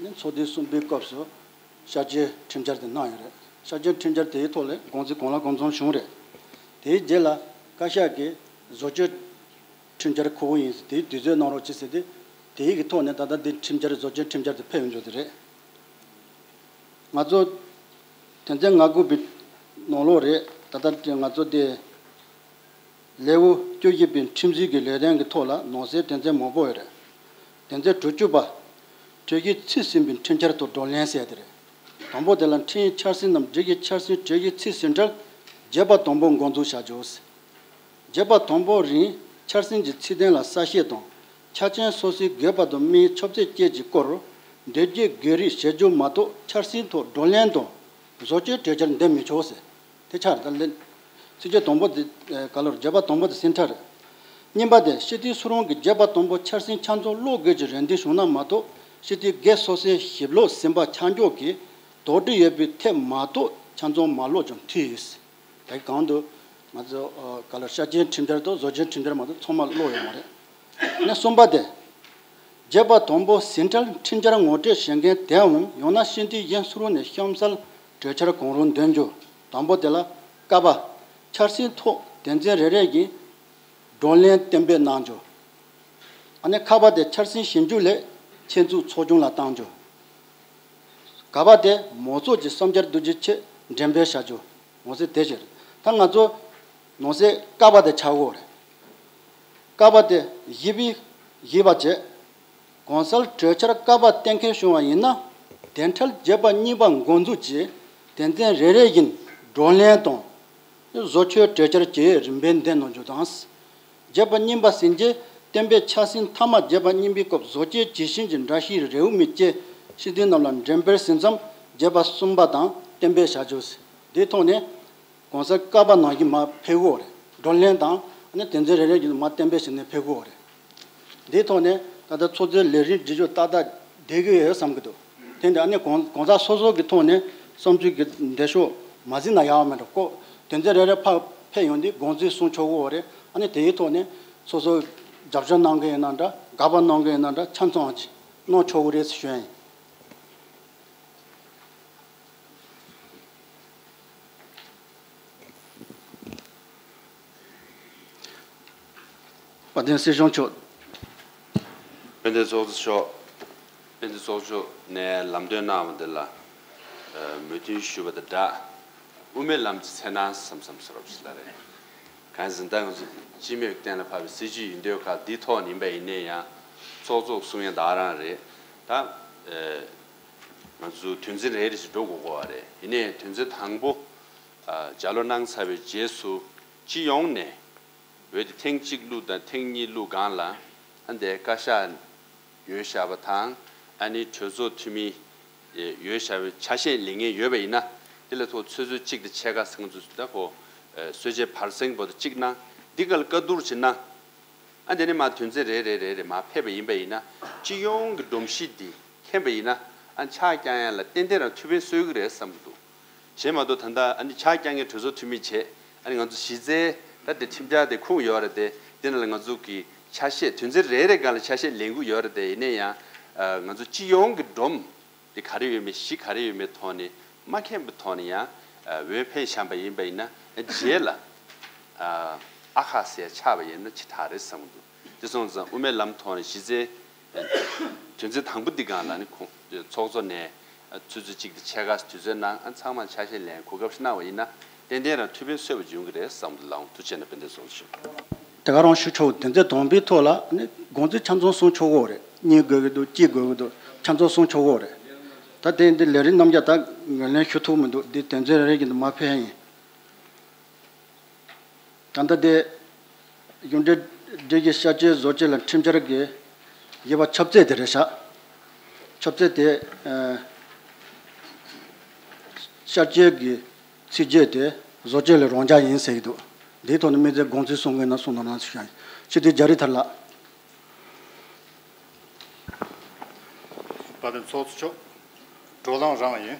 ནས་ཚོགས་དུས་གསུམ་པའི་སྐབས་སུ་ཤར་བསྐྱོད་ཁྲིམས་འཆར་དེ་གནང་ཡོད་རེད། ཤར་བསྐྱོད་ཁྲིམས་འཆར་དེའི་ཐོག་ལ་དགོངས་ཚུལ་གང་ལ་གང་འཚམ་བྱུང་རེད། དེའི་རྗེས་ལ་བཀའ་ཤག་གིས་བཟོ་བཅོས་ཁྲིམས་འཆར་ཁུར་པོ་ཡིན་ཟེར་དེའི་དུས་ཚོད་གནང་རོགས་བྱེད་ཟེར་ཏེ། དེའི་གི་ཐོག་ནས་ད་ལྟ་འདི་ཁྲིམས་འཆར་བཟོ་བཅོས་ཁྲིམས་འཆར་དེ་ཕེབས་ཡོང་རྒྱུ་དེ་རེད། ང་ཚོ་དོན་ཚན་ང་དགུ་པའི་ནང་ལོགས་རེད། ད་ལྟ་ང་ཚོ་དེ་ལེའུ་བཅུ་བཞི་པའི་ཁྲིམས་སྲིད་ཀྱི་ལས་དོན་གྱི་ཐོག་ལ་ནང་གསེས་དོན་ཚན་མང་པོ་ཡོད་རེད། དོན་ཚན་དྲུག་ཅུ་པ། གྲོས་གཞི་ཚུད་ཟིན་པའི་ཁྲིམས་འཆར་ཐོག་བགྲོ་གླེང་ཟེར་དེ་རེད། དང་པོ་དེ་ལ་འཕྲིན་ཡིག་འཆར་ཟིན་ནམ་སྒྲིག་གཞི་འཆར་ཟིན་གྲོས་གཞི་ཚུད་ཟིན་འཕྲལ་བརྗོད་པ་དང་པོ་འགོ་འཛུགས་བྱ་རྒྱུ། བརྗོད་པ་དང་པོ་རིང་འཆར་ཟིན་གྱི་ཚིག་དོན་ལ་གསལ་བཤད་དང་། ཆ་རྐྱེན་སོ་སོའི་དགོས་པ་དང་དམིགས་ཡུལ་ཆོག་ཚད་བཅས་ཀྱི་སྐོར། འགྲེལ་བརྗོད་དགོས་རིགས་བྱེད་རྒྱུ་མ་གཏོགས་འཆར་ཟིན་ཐོག་བགྲོ་གླེང་དང་། བཟོ་བཅོས་གྲོས་འཆར་འདེམས་མི་ཆོག་ཟེར། དེ་ཆགས་རེད་ད་ལན། ཚིག་བརྗོད་དང་པོ་དེ། ག་ལོར་བརྗོད་པ་དང་པོ་དེ་ཟིན་འཕྲལ་རེད། གཉིས་པ་དེ་སྤྱི་འཐུས་སུ་རུང་གིས་བརྗོད་པ་དང་པོ་འཆར་ཟིན་ཆ་ཚང་ཀློག་དགོས་ཀྱི་རེ་འདུན་བྱུང་ན་མ་གཏོགས་སྤྱི་འཐུས་སྒེར་སོ་སོའི་ཞིབ་ཀློག་ཟིན་པ་ཆ་འཇོག་གིས་དོགས་འདྲི་ཡོད་པའི་ཐད་མ་གཏོགས་ཆ་ཚང་མ་ཀློག་ཀྱང་འཐུས་ཡོད། ད་གང་དུ་ང་ཚོ་ག་ལ་ཤར་བསྐྱོད་ཁྲིམས་འཆར་དང་བཟོ་བཅོས་ཁྲིམས་འཆར་མ་གཏོགས་ཚང་མ་ཀློག་ཡོད་མ་རེད། ནས་གསུམ་པ་དེ། བརྗོད་པ་དང་པོ་ཟིན་འཕྲལ་ཁྲིམས་འཆར་ངོ་སྤྲོད་བྱེད་མཁན་དེའམ་ཡང་ན་སྤྱི་འཐུས་གཞན་སུ་རུང་ནས་གཤམ་གསལ་གྲོས་འཆར་གང་རུང་འདོན་རྒྱུ། དང་པོ་དེ་ལ་ཀ་པ། འཆར་ཟིན་ཐོག་དོན་ཚན་རེ་རེ་བཞིན་བགྲོ་གླེང་གཏན་འབེབས་གནང་རྒྱུ། ཨ་ནི་ཁ་པ་དེ་འཆར་ཟིན་ཞིབ་འཇུག་ལས་ཆེད་འཛུགས་ཚོགས་ཆུང་ལ་བཏང་རྒྱུ། ག་པ་དེ་མང་ཚོགས་ཀྱི་བསམ་འཆར་བསྡུ་རྒྱུའི་ཆེད་འགྲེམས་སྤེལ་བྱ་རྒྱུ། ནང་གསེས་དེ་བཞིན་རེད། ད་ང་ཚོ་ནང་གསེས་ཀ་པ་དེ་ཆགས་ཡོད་རེད། ཀ་པ་དེ་བཞི་པའི་བཞི་པ་བྱས། གོང་གསལ་གྲོས་འཆར་ཀ་པ་གཏན་འཁེལ་བྱུང་བ་ཡིན་ན། དེ་འཕྲལ་བརྗོད་པ་གཉིས་པ་འགོ་འཛུགས་ཀྱིས་དོན་ཚན་རེ་རེ་བཞིན་བགྲོ་གླེང་དང་། བཟོ་བཅོས་གྲོས་འཆར་བཅས་རིམ་པས་འདེམས་གནང་རྒྱུ་དང་། བརྗོད་པ་གཉིས་པ་ཟིན་རྗེས་གཏན་འབེབས་འཆར་ཟིན་མཐའ་མ་བརྗོད་པ་གཉིས་པའི་སྐབས་བཟོ་བཅོས་ཇི་བཞིན་གྱི་འདྲ་བཤུས་རེའུ་མིག་བཅས་སྤྱི་འཐུས་རྣམས་ལ་འགྲེམས་སྤེལ་ཟིན་མཚམས་བརྗོད་པ་གསུམ་པ་དང་གཏན་འབེབས་བྱ་རྒྱུ། དེའི་ཐོག་ནས། གོང་གསལ་ཀ་པ་ནང་བཞིན་མར་ཕེབས་ཀྱི་ཡོད་རེད། བགྲོ་གླེང་དང་ཨ་ནི་དོན་ཚན་རེ་རེ་བཞིན་མར་གཏན་འབེབས་བྱས་ནས་ཕེབས་ཀྱི་ཡོད་རེད། འདིའི་ཐོག་ནས་ད་ལྟ་ཚོགས་གཙོའི་ལས་རིམ་སྒྲིག་གཞི་ཏག་ཏག་བསྡད་ཀྱི་ཡོད་བསམ་གྱི་འདུག་དེ་འདྲ་ཨ་ནི་གོང་གོང་ས་སོ་སོ་གི་ཐོག་ནས་བསམ་ཚུལ་གྱི་འགྲེལ་ཤོག་མ་གཟིགས་ན་ཡག་པ་མེད་འགྲོ་ཀོ། དོན་ཚན་རེ་རེ་ཕར་ཕེབས་ཡོང་དུས་དགོངས་ཚུལ་གསུང་ཆོག་གི་ཡོད་རེད། ཨ་ནི་དེའི་ཐོག་ནས་སོ་སོ་རྒྱབ་སྐྱོར་གནང་གི་ཡིན་ན་འདྲ་དགག་པ་གནང་གི་ཡིན་ན་འདྲ་ཆ་ཚང་གིས་གནང་ཆོག་གི་རེད་ཟེར་ཞུ་ཡ་ཡིན། དཔལ་ལྡན་སྲིད་སྐྱོང་མཆོག་དཔལ་ལྡན་ཚོགས་གཙོ་མཆོག་དཔལ་ལྡན་ཚོགས་གཙོ་མཆོག་ནས་ལམ་སྟོན་གནང་བ་འདི་ལ་མོས་མཐུན་ཞུ་བ་དང་སྦྲགས། དབུ་མའི་ལམ་གྱི་འཚེར་སྣང་བསམ་བསམ་ཟེར་བ་ཞིག་ལ་རེད། གང་ཡིན་ཟེར་ན་ད་ང་ཚོ་སྤྱི་མོས་གཏན་ལ་ཕབ་པའི་སྲིད་བྱུས་ཡིན་དུས་ཁག་འདིའི་ཐོག་ནས་ཡིན་པ་ཡིན་ན་ཡང་ཚོགས་གཙོ་གསུང་ཡ་ད་རང་རེད། ད་ང་ཚོ་དོན་ཚན་རེ་རེ་བཞིན་འགྲོ་དགོས་ཀྱི་ཡོད་རེད། ཡིན་ནའི་དོན་ཚན་དང་པོ་ལྗགས་ཀློག་གནང་ཚར་བའི་རྗེས་སུ་སྤྱི་ཡོངས་ནས་འོས་དེ་ཐེངས་གཅིག་བླུགས་དང་ཐེངས་གཉིས་བླུགས་སྒང་ལ་ཨ་འདས་བཀའ་ཤག་ ཡོད་བཞག་པ་དང་། ཨ་ནི་གྲོས་ཚོགས་འཐུས་མི་ཡོད་བཞག་པའི་ཆ་ཤས་ལེན་མཁན་ཡོད་པ་ཡིན་ན། དེ་ལ་ཐོག་ཆུ་ཚོད་གཅིག་དང་ཕྱེད་ཀ་ཟེར་མཁན་ཚོ་ད་ཁོ་གསོལ་ཇའི་བར་གསེང་བར་དུ་གཅིག་གནང་། འདི་ག་ལ་བཀའ་བསྡུར་ཅིག་གནང་། ཨ་དེ་ནས་མར་དོན་ཚན་རེ་རེ་རེ་རེ་མར་ཕེབས་པ་ཡིན་པ་ཡིན་ན། སྤྱི་ཡོངས་ཀྱི་སྒྲོམ་གཞི་འདི་མཁྱེན་པ་ཡིན་ན། ཨ་ཕྱག་བརྐྱང་ཡ་ལ་ཏན་ཏན་རང་ཐུགས་ཕན་གསོས་ཀྱི་རེད་བསམ་གྱི་འདུག་གཞན་མ་གཏོགས་ད་ལྟ་ཨ་ནི་ཕྱག་བརྐྱང་མཁན་གྲོས་ཚོགས་འཐུས་མི་བྱས། ཨ་ནི་ང་ཚོ་གཞི་རྩའི་ད་དེ་ཁྲིམས་འཆར་དེ་ཁུངས་ཡོད་རེད་དེ། དེ་ནང་ལ་ང་ཚོ་གི་ཆ་ཤས་དོན་ཚན་རེ་རེ་སྒང་ལ་ཆ་ཤས་ལེན་དགོས་ཡོད་རེད་དེ། ཡིན་ན་ཡང་ང་ཚོ་སྤྱི་ཡོངས་ཀྱི་སྒྲོམ་དེ་ག་རེ་ཡོད་མེད། གཞི་ག་རེ་ཡོད་མེད་ཐོག་ནས་མ་མཁྱེན་པའི་ཐོག་ནས་ཡང་འོས་འཕེན་བཞག་པ་ཡིན་པ་ཡིན་ན། རྗེས་ལ་ཨ་ཁ་ཟེར་ཆགས་པ་ཡིན་ན་ཅི་དྲག་རེད་བསམ་གྱི་འདུག་དེ་སོང་ཙང་དབུ་མའི་ལམ་ཐོག་ནས་གཞི་རྩའི་དོན་ཚན་དང་པོ་འདི་སྒང་ལ་ནི་ཁོང་ཚོགས་གཙོ་ནས་ཆུ་ཚོད་གཅིག་དང་ཕྱེད་ཀ་དུས་ཚོད་གནང་། ཨ་ཚང་མ་ཆ་ཤས་ལེན་གོ་སྐབས་ཤིག་གནང་བ་ཡིན་ན། ཏན་ཏན་རང་ཐུགས་ཕན་གསོས་པ་འབྱུང་གི་རེད་བསམ་གྱི་འདུག་ལགས་འོང་། ཐུགས་རྗེ་ཆེ་གནང་། དཔེ་འདི་སོང་ཞུ། དེ་ག་རང་ཞུ་ཆོག་དོན་ཚན་དང་པོའི་ཐོག་ལ་ནི་དགོངས་ཚུལ་ཆ་ཚང་གསུང་ཆོག་གོ་རེད། གཉིས་དགོས་ཀྱི་འདུག་གཅིག་དགོས་ཀྱི་འདུག་ཆ་ཚང་གསུང་ཆོག་གོ་རེད། ད་དེ་འདི་ལས་རིམ་རྣམ་གཞག་ད་ངོས་ལེན་ཞུ་ཐུབ་མི་འདུག་འདི་དོན་ཚན་རེ་རེ་བཞིན་དུ་མར་ཕེབས་ཡིན། ད་ལྟ་དེ་གཞུང་འབྲེལ་སྒྲིག་གཞི་བསྐྱར་བཅོས་བཟོ་བཅོས་ལ་ཁྲིམས་འཆར་གྱི་དབྱེ་བ་ཆབ་ཚད་དེ་རེད་ཤག་ཆབ་ཚད་དེ་ཨ་བསྐྱར་བཅོས་ཀྱི་ཚིག་བརྗོད་དེ་བཟོ་བཅོས་ལས་རང་འཇགས་ཡིན་ཟེར་གྱི་འདུག་འདིའི་ཐོག་ནས་དམིགས་བསལ་དགོངས་ཚུལ་གསུང་དགོས་ན་གསུང་དང་གནང་ཞུ་ཡ་ཡིན། སྤྱི་འཐུས་རྒྱ་རི་ཐར་ལགས། དཔལ་ལྡན་ཚོགས་གཙོ་མཆོག་བགྲོ་གླེང་རང་ཡིན།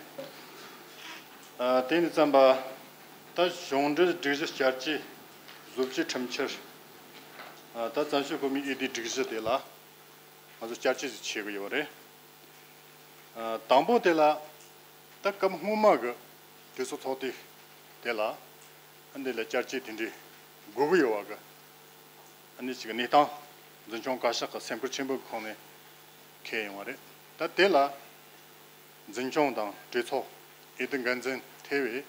ཨ་དེ་ནི་བརྩམས་པ་ད་གཞུང་འབྲེལ་སྒྲིག་གཞི་བསྐྱར་བཅོས་བཟོ་བཅོས་ཁྲིམས་འཆར། ཨ་ད་བཙན་བྱོལ་བོད་མིའི་འོས་བསྡུའི་སྒྲིག་གཞི་དེ་ལ་ང་ཚོ་བསྐྱར་བཅོས་ཞིག་བྱེད་ཀྱི་ཡོད་རེད། ཨ་དང་པོ་དེ་ལ་ད་སྐབས་སྔོན་མ་གི་གྲོས་ཚོགས་ཚོགས་དུས་དེ་ལ་ཨ་འདི་ལ་བསྐྱར་བཅོས་དེ་འདྲའི་དགོས་ཀྱི་ཡོད་པ་གི་ཨ་ནི་ཅིག་གནས་སྟངས་འཛིན་སྐྱོང་བཀའ་ཤག་གི་སེམས་ཁུར་ཆེན་པོའི་ཁོངས་ནས་འཁེལ་ཡོང་བ་རེད། ད་དེ་ལ་འཛིན་སྐྱོང་དང་གྲོས་ཚོགས་འོས་བསྡུ་འགན་འཛིན་ཐེ་བའི་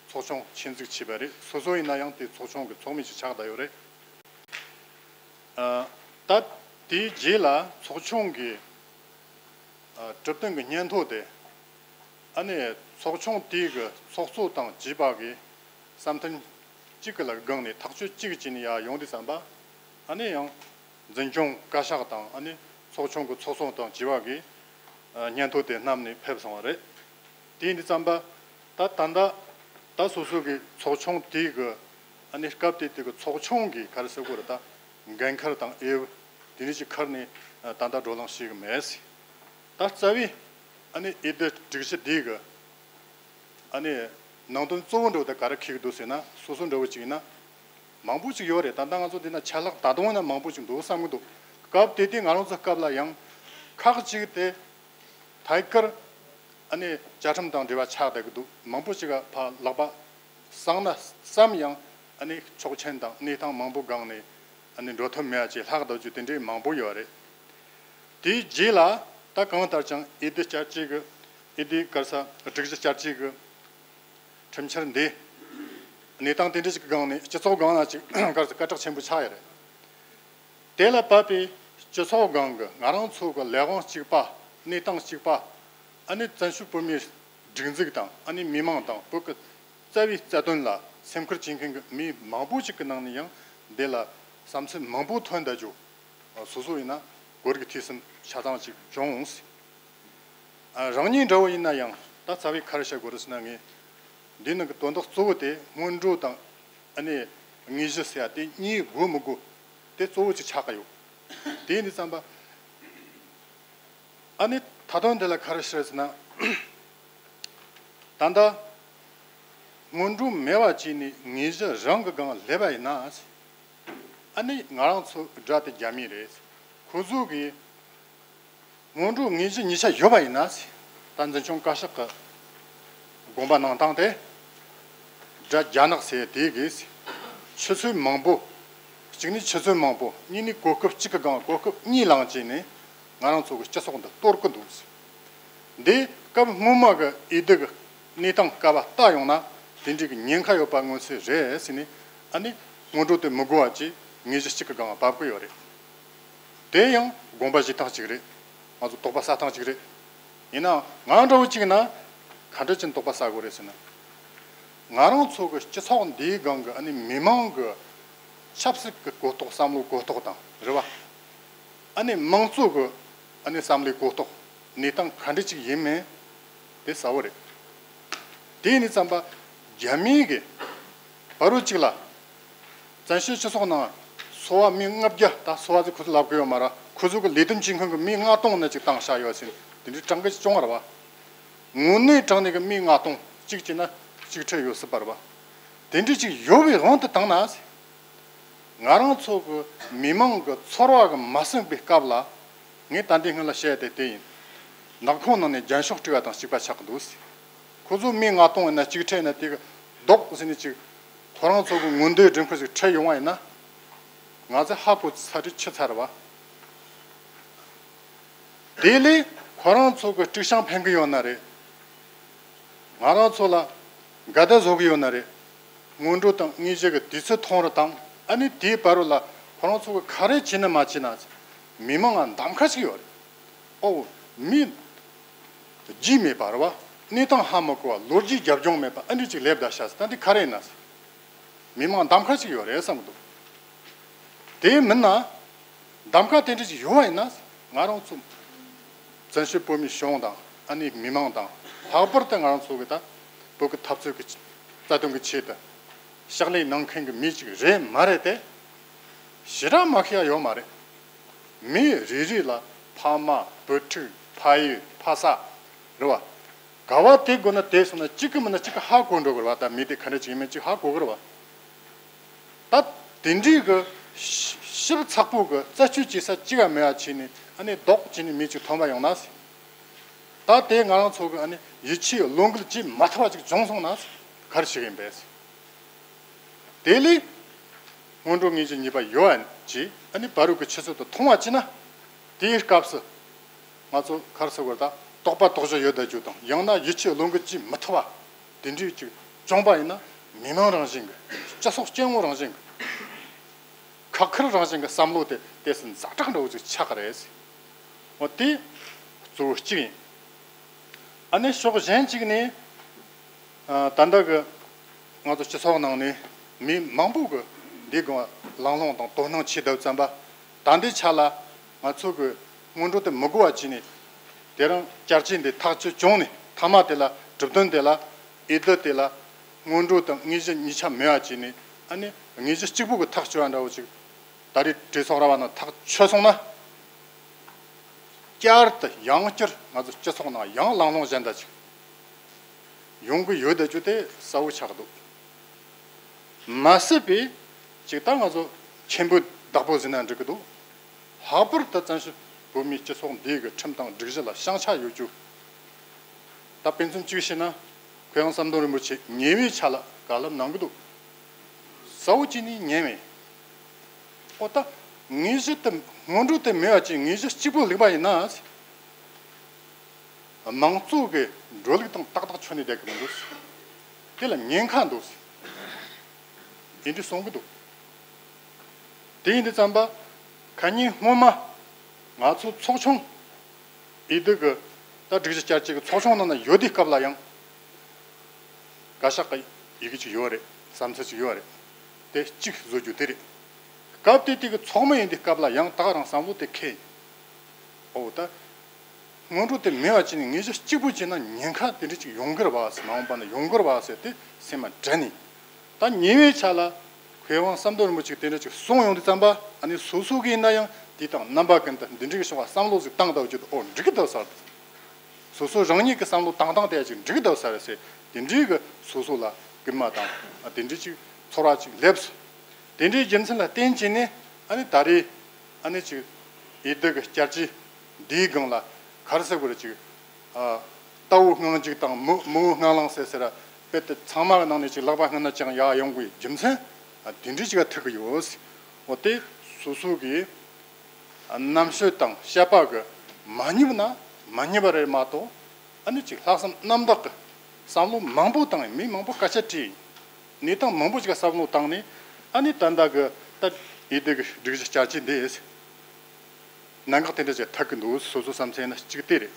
ཚོགས་ཆུང་ཆེད་འཛུགས་བྱས་པ་རེད། སོ་སོ་ཡིན་ན་ཡང་དེ་ཚོགས་ཆུང་གི་ཚོགས་མི་ཞིག་ཆགས་བསྡད་ཡོད་རེད། ཨ་ད་དེའི་རྗེས་ལ་ཚོགས་ཆུང་གི་ཨ་གྲུབ་དོན་གྱི་སྙན་ཐོ་དེ་ཨ་ནི་ཚོགས་ཆུང་དེའི་གི་ཚོགས་གཙོ་དང་བཅས་པ་གི་བསམ་འཐེན་གཅིག་གི་ལ་སྒང་ནས་ཐག་གཅོད་གཅིག་བྱས་ནས་ཡར་ཡོང་དུས་ཙམ་པ། ཨ་ནི་ཡང་འཛིན་སྐྱོང་བཀའ་ཤག་དང་ཨ་ནི་ཚོགས་ཆུང་གི་ཚོགས་གཙོ་དང་བཅས་པ་གི་ཨ་སྙན་ཐོ་དེ་བསྣམས་ནས་ཕེབས་སོང་བ་རེད། དེ་ཡིན་དུས་ཙམ་པ་ད་ད་ལྟ་ད་སོ་སོ་གི་ཚོགས་ཆུང་དེའི་གི་ཨ་ནི་སྐབས་དེ་དེ་གི་ཚོགས་ཆུང་གི་ག་རེ་ཟེར་དགོས་རེད། ད་འགན་ཁུར་དང་འོས་བབ་དེ་འདྲ་ཞིག་ཁུར་ནས་ད་ལྟ་བགྲོ་གླེང་བྱེད་གི་མེད། ད་རྩ་བའི་ཨ་ནི་འོས་བསྡུ་སྒྲིག་གཞི་དེ་གི་ཨ་ནི་ནང་དོན་གཙོ་བོ་འདྲ་བོ་དེ་ག་རེ་འཁེལ་གི་འདུག་ཟེར་ན། སོ་སོ་འདྲ་བོ་ཅིག་ཡིན་ན་མང་པོ་ཅིག་ཡོད་རེད། ད་ལྟ་ང་ཚོ་འདི་ན་ཆ་ལག་ད་དུང་ཡིན་ན་མང་པོ་ཅིག་འདུག་བསམ་གི་འདུག་སྐབས་དེ་དུས་ང་རང་ཚོ་སྐབས་ལ་ཡང་ཁག་ཅིག་དེ་ཐད་ཀར་ཨ་ནི་བཅའ་ཁྲིམས་དང་འབྲེལ་བ་ཆགས་བསྡད་ཀྱི་འདུག་མང་པོ་ཅིག་ག་ཕར་ལག་པ་བསྲིངས་ན་བསམ་ཡང་ཨ་ནི་ཆོག་མཆན་དང་གནས་སྟངས་མང་པོ་སྒང་ནས་ཨ་ནི་འགྲོ་ཐབས་མེད་པ་ཅིག་ལྷག་བསྡད་རྒྱུ་དེ་འདྲའི་མང་པོ་ཡོད་རེད། དེའི་རྗེས་ལ་ད་གང་ལྟར་ཀྱང་འོས་བསྡུ་བསྐྱར་བཅོས་ཀྱི་འོས་བསྡུའི་ག་རེ་ཟེར་སྒྲིག་གཞི་བསྐྱར་བཅོས་ཀྱི་ཁྲིམས་འཆར་འདི་གནས་སྟངས་དེ་འདྲ་ཞིག་གི་སྒང་ནས་སྤྱི་ཚོགས་སྒང་ལ་ཅིག་ག་རེ་ཟེར་སྐད་གྲགས་ཆེན་པོ་ཆགས་ཡོད་རེད། དེ་ལ་བབས་པའི་སྤྱི་ཚོགས་སྒང་གི་ང་རང་ཚོ་གི་ལས་དབང་གཅིག་པ། གནས་སྟངས་གཅིག་པ། ཨ་ནི་བཙན་བྱོལ་བོད་མིའི་སྒྲིག་འཛུགས་དང་ཨ་ནི་མི་མང་དང་བོད་ཀྱི་རྩ་བའི་རྩ་དོན་ལ་སེམས་ཁུར་བྱེད་མཁན་གྱི་མི་མང་པོ་ཞིག་གི་ནང་ནས་ཡང་འདི་ལ་བསམ་ཚུལ་མང་པོ་ཐོན་བསྡད་རྒྱུ། སོ་སོ་ཡིན་ན་གོ་རིག་ཐོས་བསམ་ཆ་ཚང་ཅིག་བྱུང་། ཨ་རང་ཉིད་འདྲ་བོ་ཡིན་ན་ཡང་ད་རྩ་བའི་ག་རེ་བཤད་དགོས་རེད་ཟེར་ན། ངས་འདི་ནང་གི་དོན་དག་གཙོ་བོ་དེ་སྔོན་འགྲོ་དང་ཨ་ནི་དངོས་གཞི་ཟེར་ཡ་དེ་གཉིས་དགོས་མི་དགོས་དེ་གཙོ་བོ་ཅིག་ཆགས་ཀྱི་ཡོད། དེ་ཡིན་དུས་ཙམ་པ་ཨ་ནི་མཐའ་དོན་དེ་ལ་ག་རེ་ཟེར་ཟེར་ན། ད་ལྟ་སྔོན་འགྲོ་མེད་པ་བྱས་ནས་དངོས་གཞི་རང་གི་སྒང་སླེབས་པ་ཡིན་ན། ཨ་ནི་ང་རང་ཚོ་དགྲ་དེ་རྒྱ་མི་རེད། ཁོ་ཚོ་གིས་སྔོན་འགྲོ་དངོས་གཞི་གཉིས་ཆ་ཡོད་པ་ཡིན་ན། ད་འཛིན་སྐྱོང་བཀའ་ཤག་གི་དགོངས་པ་གནང་སྟངས་དེ། དགྲ་རྒྱ་ནག་ཟེར་དེ་གིས་ཆུ་ཚོད་མང་པོ། གཅིག་ནས་ཆུ་ཚོད་མང་པོ། གཉིས་ནས་གོ་སྐབས་གཅིག་གི་སྒང་གོ་སྐབས་གཉིས་བླངས་བྱས་ནས་ང་རང་ཚོ་གི་སྤྱི་ཚོགས་འདི་གཏོར་གི་འདུག་འདི་སྐབས་སྔོན་མ་གི་འོས་བསྡུ་གི་གནས་སྟངས་སྐབས་བལྟ་ཡོང་ན་དེ་འདྲའི་གི་ཉེན་ཁ་ཡོད་པ་མངོན་གསལ་རེད་ཟེར་ནས། ཨ་ནི་སྔོན་འགྲོ་དེ་མི་དགོས་པ་བྱས་དངོས་གཞི་གཅིག་གི་སྒང་བབས་གི་ཡོད་རེད། དེ་ཡང་དགོངས་པ་བཞེས་སྟངས་གཅིག་རེད། ང་ཚོ་དོགས་པ་ཟ་སྟངས་གཅིག་རེད། ཡིན་ནའང་ང་འདྲ་བོ་གཅིག་ན་ག་འདྲ་ཅིག་དོགས་པ་ཟ་དགོས་རེད་ཟེར་ན། ང་རང་ཚོ་གི་སྤྱི་ཚོགས་འདིའི་སྒང་གི་ཨ་ནི་མི་མང་གི་ཆབ་སྲིད་ཀྱི་གོ་རྟོགས། བསམ་བློ་གོ་རྟོགས་དང་རེད་བ། ཨ་ནི་མང་གཙོ་གི་ ཨ་ནི་བསམ་བློའི་གོ་རྟོགས་གནས་སྟངས་ག་འདྲ་ཅིག་ཡིན་མིན་དེ་གསལ་བོ་རེད། དེ་ཡིན་དུས་ཙམ་པ་རྒྱ་མིའི་གི་བར་རུ་གཅིག་ལ། བཙན་བྱོལ་སྤྱི་ཚོགས་ནང་འཚོ་བ་མི་ལྔ་བརྒྱ། ད་འཚོ་བ་ཟེར་ཁོ་ཚོ་ལབ་གི་ཡོད་མ་རེད། ཁོ་ཚོ་གི་ལས་དོན་བྱེད་མཁན་གི་མི་ལྔ་སྟོང་ནས་ཅིག་བཏང་བཞག་ཡོད་ཟེར། དེ་འདྲའི་གྲངས་ཀ་ཅིག་བྱུང་བ་རེད་བ། དངོས་གནས་དྲང་གནས་ཀྱི་མི་ལྔ་སྟོང་གཅིག་བྱས་ན་གཅིག་ཁྲི་ཡོད་སྲིད་པ་རེད་བ། དེ་འདྲ་ཅིག་ཡོད་པའི་དབང་དུ་བཏང་ན། ང་རང་ཚོ་གི་མི་མང་གི་ཚོར་བ་གི་མ་ཟིན་པའི་སྐབས་ལ། ངས་ད་ལྟའི་སྔོན་ལ་བཤད་དེ་དེ་ཡིན། ནག་ཁུང་ནང་ནས་རྒྱན་ཤོག་བྲིས་པ་དང་གཅིག་པ་ཆགས་ཀྱི་འདུག། ཁོ་ཚོ་མི་ལྔ་སྟོང་ཡིན་ན་གཅིག་ཁྲི་ཡིན་ན་དེ་གི་རྡོག་ཟེར་ནས་ཅིག་ཁོ་རང་ཚོ་གི་མངོན་འདོད་སྒྲུབ་མཁན་ཞིག་ཁྲིད་ཡོང་བ་ཡིན་ན། ང་ཚོས་ཧ་གོ་ཚར་རེད། ཆི་ཚར་བ། དེ་ལས་ཁོ་རང་ཚོ་གི་སྐྲུག་ཤིང་འཕེན་གི་ཡོད་ན་རེད། ང་རང་ཚོ་ལ་འགལ་ཟླ་བཟོ་གི་ཡོད་ན་རེད། སྔོན་འགྲོ་དང་དངོས་གཞི་གི་དུས་ཚོད་མཐོང་རུ་དང་། ཨ་ནི་དེའི་བར་རུ་ལ་ཁོ་རང་ཚོ་གི་ག་རེ་བྱས་ན་མ་བྱས་ན། མི་མང་ང་གདམ་ཁ་ཞིག་ཡོད་རེད། ཨོ། མི་རྒྱུས་མེད་པ་རེད་བ། གནས་སྟངས་ཧ་མ་གོ་བ། ལོ་རྒྱུས་རྒྱབ་ལྗོངས་མེད་པ། ཨ་འདྲ་ཅིག་སླེབས་བསྡད་ཤག་ཟེར། ད་འདི་ག་རེ་ཡིན་ན་ཟེར། མི་མང་གདམ་ཁ་ཞིག་ཡོད་རེད་བསམ་གི་འདུག། དེ་མིན་ན། གདམ་ཁ་དེ་འདྲ་ཞིག་ཡོད་པ་ཡིན་ན། ང་རང་ཚོ་བཙན་བྱོལ་བོད་མིའི་གཞུང་དང་། ཨ་ནི་མི་མང་དང་། ལྷག་པར་དུ་ང་རང་ཚོ་གི་ད་བོད་ཀྱི་འཐབ་རྩོད་ཀྱི་རྩ་དོན་གྱི་ཆེད་དུ་ཕྱག་ལས་གནང་མཁན་གྱི་མི་ཅིག་རེད་མ་རེད་དེ། ཞེ་དྲག་མ་ཤེས་ཡ་ཡོད་མ་རེད། མི་རེ་རེ་ལ་ཕ་མ། བུ་ཕྲུག། ཕ་ཡུལ། ཕ་ས་རེད་བ། ག་བ་དེ་དགོས་ན་དེ་སོང་ན་གཅིག་གི་མིན་ན་གཅིག་གི་ཧ་གོ་འགྲོ་གི་རེད་བ། ད་མི་དེ་ག་འདྲ་ཅིག་ཡིན་མིན་གཅིག་ཧ་གོ་གི་རེད་བ། ད་དེ་འདྲའི་གི་ཞིབ་ཚགས་པོ་གི་རྩད་གཅོད་བྱེད་ས་གཅིག་ག་མེད་པ་བྱས་ནས། ཨ་ནི་རྡོག་བྱས་ནས་མི་གཅིག་ཐོན་པ་ཡོང་ན་ཟེར། ད་དེ་ང་རང་ཚོ་གི་ཨ་ནི་ཡིད་ཆེས་བློ་འགེལ་བྱེད་མ་ཐུབ་པ་ཅིག་བྱུང་སོང་ན་ཟེར། ག་རེ་བྱེད་གི་ཡིན་པས་ཟེར། དེ་ལས་སྔོན་འགྲོ་དངོས་གཞི་གཉིས་པ་ཡོད་པ་ཅིག། ཨ་ནི་བར་རུ་གི་ཆུ་ཚོད་དུ་མཐོང་བ་ཅིག་ན། དེའི་སྐབས་སུ་ང་ཚོ་ག་རེ་ཟེར་དགོས་རེད། ད་དོགས་པ་དོགས་གཞི་ཡོད་བསྡད་རྒྱུ་དང་། ཡང་ན་ཡིད་ཆེས་བློ་འགེལ་བྱེད་མི་ཐུབ་པ་དེ་འདྲའི་ཅིག་བྱུང་པ་ཡིན་ན། མི་མང་རང་བཞིན་གི། སྤྱི་ཚོགས་སྐྱོ་བོ་རང་བཞིན་གི། ཁག་ཁུར་རང་བཞིན་གི་བསམ་བློ་དེ་དེ་སུ་ཛ་དྲག་འདྲ་བོ་ཅིག་ཆགས་ཀྱི་རེད་ཟེར། འོ། དེ་གཙོ་བོ་གཅིག་ཡིན། ཨ་ནི་ཕྱོགས་གཞན་གཅིག་ནས། ཨ། ད་ལྟ་གི་ང་ཚོ་སྤྱི་ཚོགས་ནང་ནས་མི་མང་པོ་གི་འདི་གི་ལང་ལོང་དང་དོ་སྣང་བྱེད་བསྡད་ཙམ་པ། ད་ལྟའི་ཆ་ལ་ང་ཚོ་གི་སྔོན་འགྲོ་དེ་མི་དགོས་པ་བྱས་ནས། དེ་རིང་བསྐྱར་བཅོས་འདི་ཐག་གཅོད་བྱུང་ནས། མཐའ་མ་དེ་ལ། གྲུབ་དོན་དེ་ལ། འོས་བསྡུ་དེ་ལ་སྔོན་འགྲོ་དང་དངོས་གཞི་གཉིས་ཆ་མེད་པ་བྱས་ནས། ཨ་ནི་དངོས་གཞི་གཅིག་པོ་གི་ཐག་གཅོད་པ་འདྲ་བོ་ཅིག་ད་རེས་གྲོས་ཚོགས་ར་བ་ནང་ཐག་ཆོད་སོང་ན། བསྐྱར་དུ་ཡང་བསྐྱར་ང་ཚོ་སྤྱི་ཚོགས་ནང་ཡང་ལང་ལོང་གཞན་དག་ཅིག་ཡོང་གི་ཡོད་བསྡད་རྒྱུ་དེ་གསལ་བོ་ཆགས་འདུག། མ་ཟད་པའི་ཅིག་ད་ང་ཚོ་མཆན་བུ་བདག་པོ་ཟེར་ན་འགྲིག་གི་འདུག། ལྷག་པར་དུ་བཙན་བྱོལ་བོད་མིའི་སྤྱི་ཚོགས་འདི་གི་ཁྲིམས་དང་སྒྲིག་གཞི་ལ་བྱང་ཆ་ཡོད་རྒྱུ། ད་དཔེ་མཚོན་གཅིག་བཤད་ན། མཁས་དབང་ཟམ་གདོང་རིན་པོ་ཆེ་ཉེ་བའི་ཆ་ལ་བཀའ་སློབ་གནང་གི་འདུག། གསལ་བོ་བྱས་ནས་ཉན་མེད། ཨོ། ད་དངོས་གཞི་དེ། སྔོན་འགྲོ་དེ་མེད་པ་ཅིག། དངོས་གཞི་གཅིག་པོ་ལུགས་པ་ཡིན་ན། དམངས་གཙོ་གི་འགྲོ་ལུགས་དང་ཏག་ཏག་ཆོད་ནས་བསྡད་གི་མི་འདུག། དེ་ལ་ཉེན་ཁ་འདུག། འདི་འདྲ་གསུང་གི་འདུག། དེ་ཡིན་དུས་ཙམ་པ། ཁ་ཉིན་སྔོན་མ་ང་ཚོ་ཚོགས་ཆུང་། འོས་བསྡུ་གི་ད་སྒྲིག་གཞི་བསྐྱར་བཅོས་ཀྱི་ཚོགས་ཆུང་ནང་ན་ཡོད་དུས་སྐབས་ལ་ཡང་། བཀའ་ཤག་གི་ཡི་གེ་ཅིག་ཡོད་རེད། བསམ་ཚུལ་ཅིག་ཡོད་རེད། དེ་གཅིག་བཟོ་རྒྱུ་དེ་རེད། སྐབས་དེ་དུས་ཀྱི་ཚོགས་མི་ཡིན་དུས་སྐབས་ལ་ཡང་ད་ག་རང་བསམ་བློ་དེ་འཁྱེར། ཨོ། ད་སྔོན་འགྲོ་དེ་མེད་པ་བྱས་ནས་དངོས་གཞི་གཅིག་པུ་བྱས་ན་ཉེན་ཁ་དེ་འདྲ་ཅིག་ཡོང་གི་རེད་བ་ཟེར། མ་འོངས་པ་ན་ཡོང་གི་རེད་བ་ཟེར་དེ་སེམས་མ་དྲན་ནས། ད་ཉེ་བའི་ཆ་ལ་མཁས་དབང་ཟམ་གདོང་རིན་པོ་ཆེ་དེ་འདྲ་ཅིག་གསུངས་ཡོང་དུས་ཙམ་པ། ཨ་ནི་སོ་སོ་གིས་ཡིན་ན་ཡང་དེ་དང་རྣམ་པ་ཀུན་ཏུ་འདི་འདྲ་གི་བྱུང་བ་བསམ་བློ་ཟིག་བཏང་བསྡད་རྒྱུ་དེ། ཨོ། འགྲིག་གི་འདུག་ཟེར། སོ་སོ་རང་ཉིད་ཀྱི་བསམ་བློ་བཏང་སྟངས་དེ་ཅིག་འགྲིག་གི་འདུག་ཟེར་ཟེར། དེ་འདྲའི་གི་སོ་སོ་ལ་སྐུལ་མ་དང་། ཨ། དེ་འདྲའི་ཅིག་ཚོར་བ་ཅིག་སླེབས་སོང་། དེ་འདྲའི་རྒྱུ་མཚན་ལ་བརྟེན་བྱས་ནས། ཨ་ནི་ད་རེས། ཨ་ནི་ཅིག་འོས་བསྡུ་གི་བསྐྱར་བཅོས་འདིའི་སྒང་ལ་ག་རེ་ཟེར་དགོས་རེད། ཅིག། ཨ། རྟ་བོ་སྔོན་འཇུག་དང་། མི། མི་བོ་སྔོན་ལངས་ཟེར་ཟེར། རྦད་དེ་ཚང་མ་གི་ནང་ནས་ཅིག་ལག་པ་སྔོན་ན་བཅངས་ཡར་ཡོང་དགོས་རྒྱུ་མཚན། ཨ། དེ་འདྲའི་ཅིག་ལ་ཐུག་གི་ཡོད། འོ། དེ་སོ་སོ་གི་རྣམ་དཔྱོད་དང་དཔྱད་པ་གི་མ་ཉེས་པ་ན་མ་ཉེས་པ་རེད་མ་གཏོགས། ཨ་ནི་ཅིག་ལྷག་བསམ་རྣམ་དག་གི་བསམ་བློ་མང་པོ་བཏང་། མི་མང་པོ་སྐད་ཆ་དྲིས། གནས་སྟངས་མང་པོ་ཅིག་བསམ་བློ་བཏང་ནས། ཨ་ནི་ད་ལྟ་གི་ད་འོས་བསྡུ་གི་སྒྲིག་གཞི་བསྐྱར་བཅོས་འདི་གནད་འགག་དེ་འདྲ་ཅིག་ཐུག་གི་འདུག། སོ་སོ་བསམ་ཚུལ་ན་གཅིག་དེ་རེད།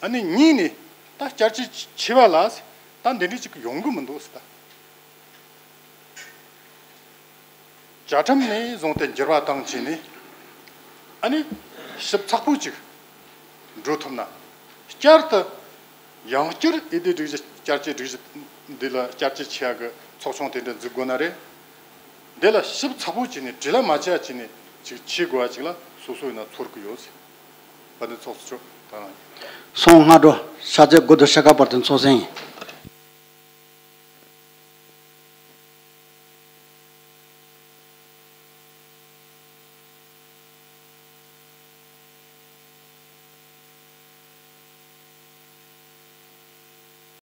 ཨ་ནི་གཉིས་ནས་ད་བསྐྱར་བཅོས་བྱས་པ་ལ་ད་འདི་འདྲ་ཅིག་ཡོང་གི་མི་འདུག་ཟེར། ད་བཅའ་ཁྲིམས་ནས་བཟུང་སྟེ་འགྱུར་བ་བཏང་བྱས་ནས། ཨ་ནི་ཞིབ་ཚགས་པོ་ཅིག་ འགྲོ་ཐུབ་ན། བསྐྱར་དུ་ཡང་བསྐྱར་ཨེ་ཏི་སྒྲིག་གཞི་བསྐྱར་བཅོས་སྒྲིག་གཞི་འདི་ལ་བསྐྱར་བཅོས་བྱེད་ཡག་གི་ཚོགས་ཆུང་དེ་འདྲ་འཛུགས་དགོས་ན་རེད། འདི་ལ་ཞིབ་ཚགས་པོ་བྱས་ནས་འབྲེལ་ལ་མ་བྱས་བྱས་ནས་ཅིག་བྱེད་དགོས་པ་ཅིག་ལ་སོ་སོ་ཡིན་ན་ཚོར་གི་ཡོད་ཟེར། བ་དེ་ཚོགས་གཙོ་མཆོག་དང་། སོང་སྔ་དྲོ་ཤ་ཚའི་དགུ་དུ་ཤ་ཁ་བར་དུ་ཚོགས་ཟིན་ཡིན།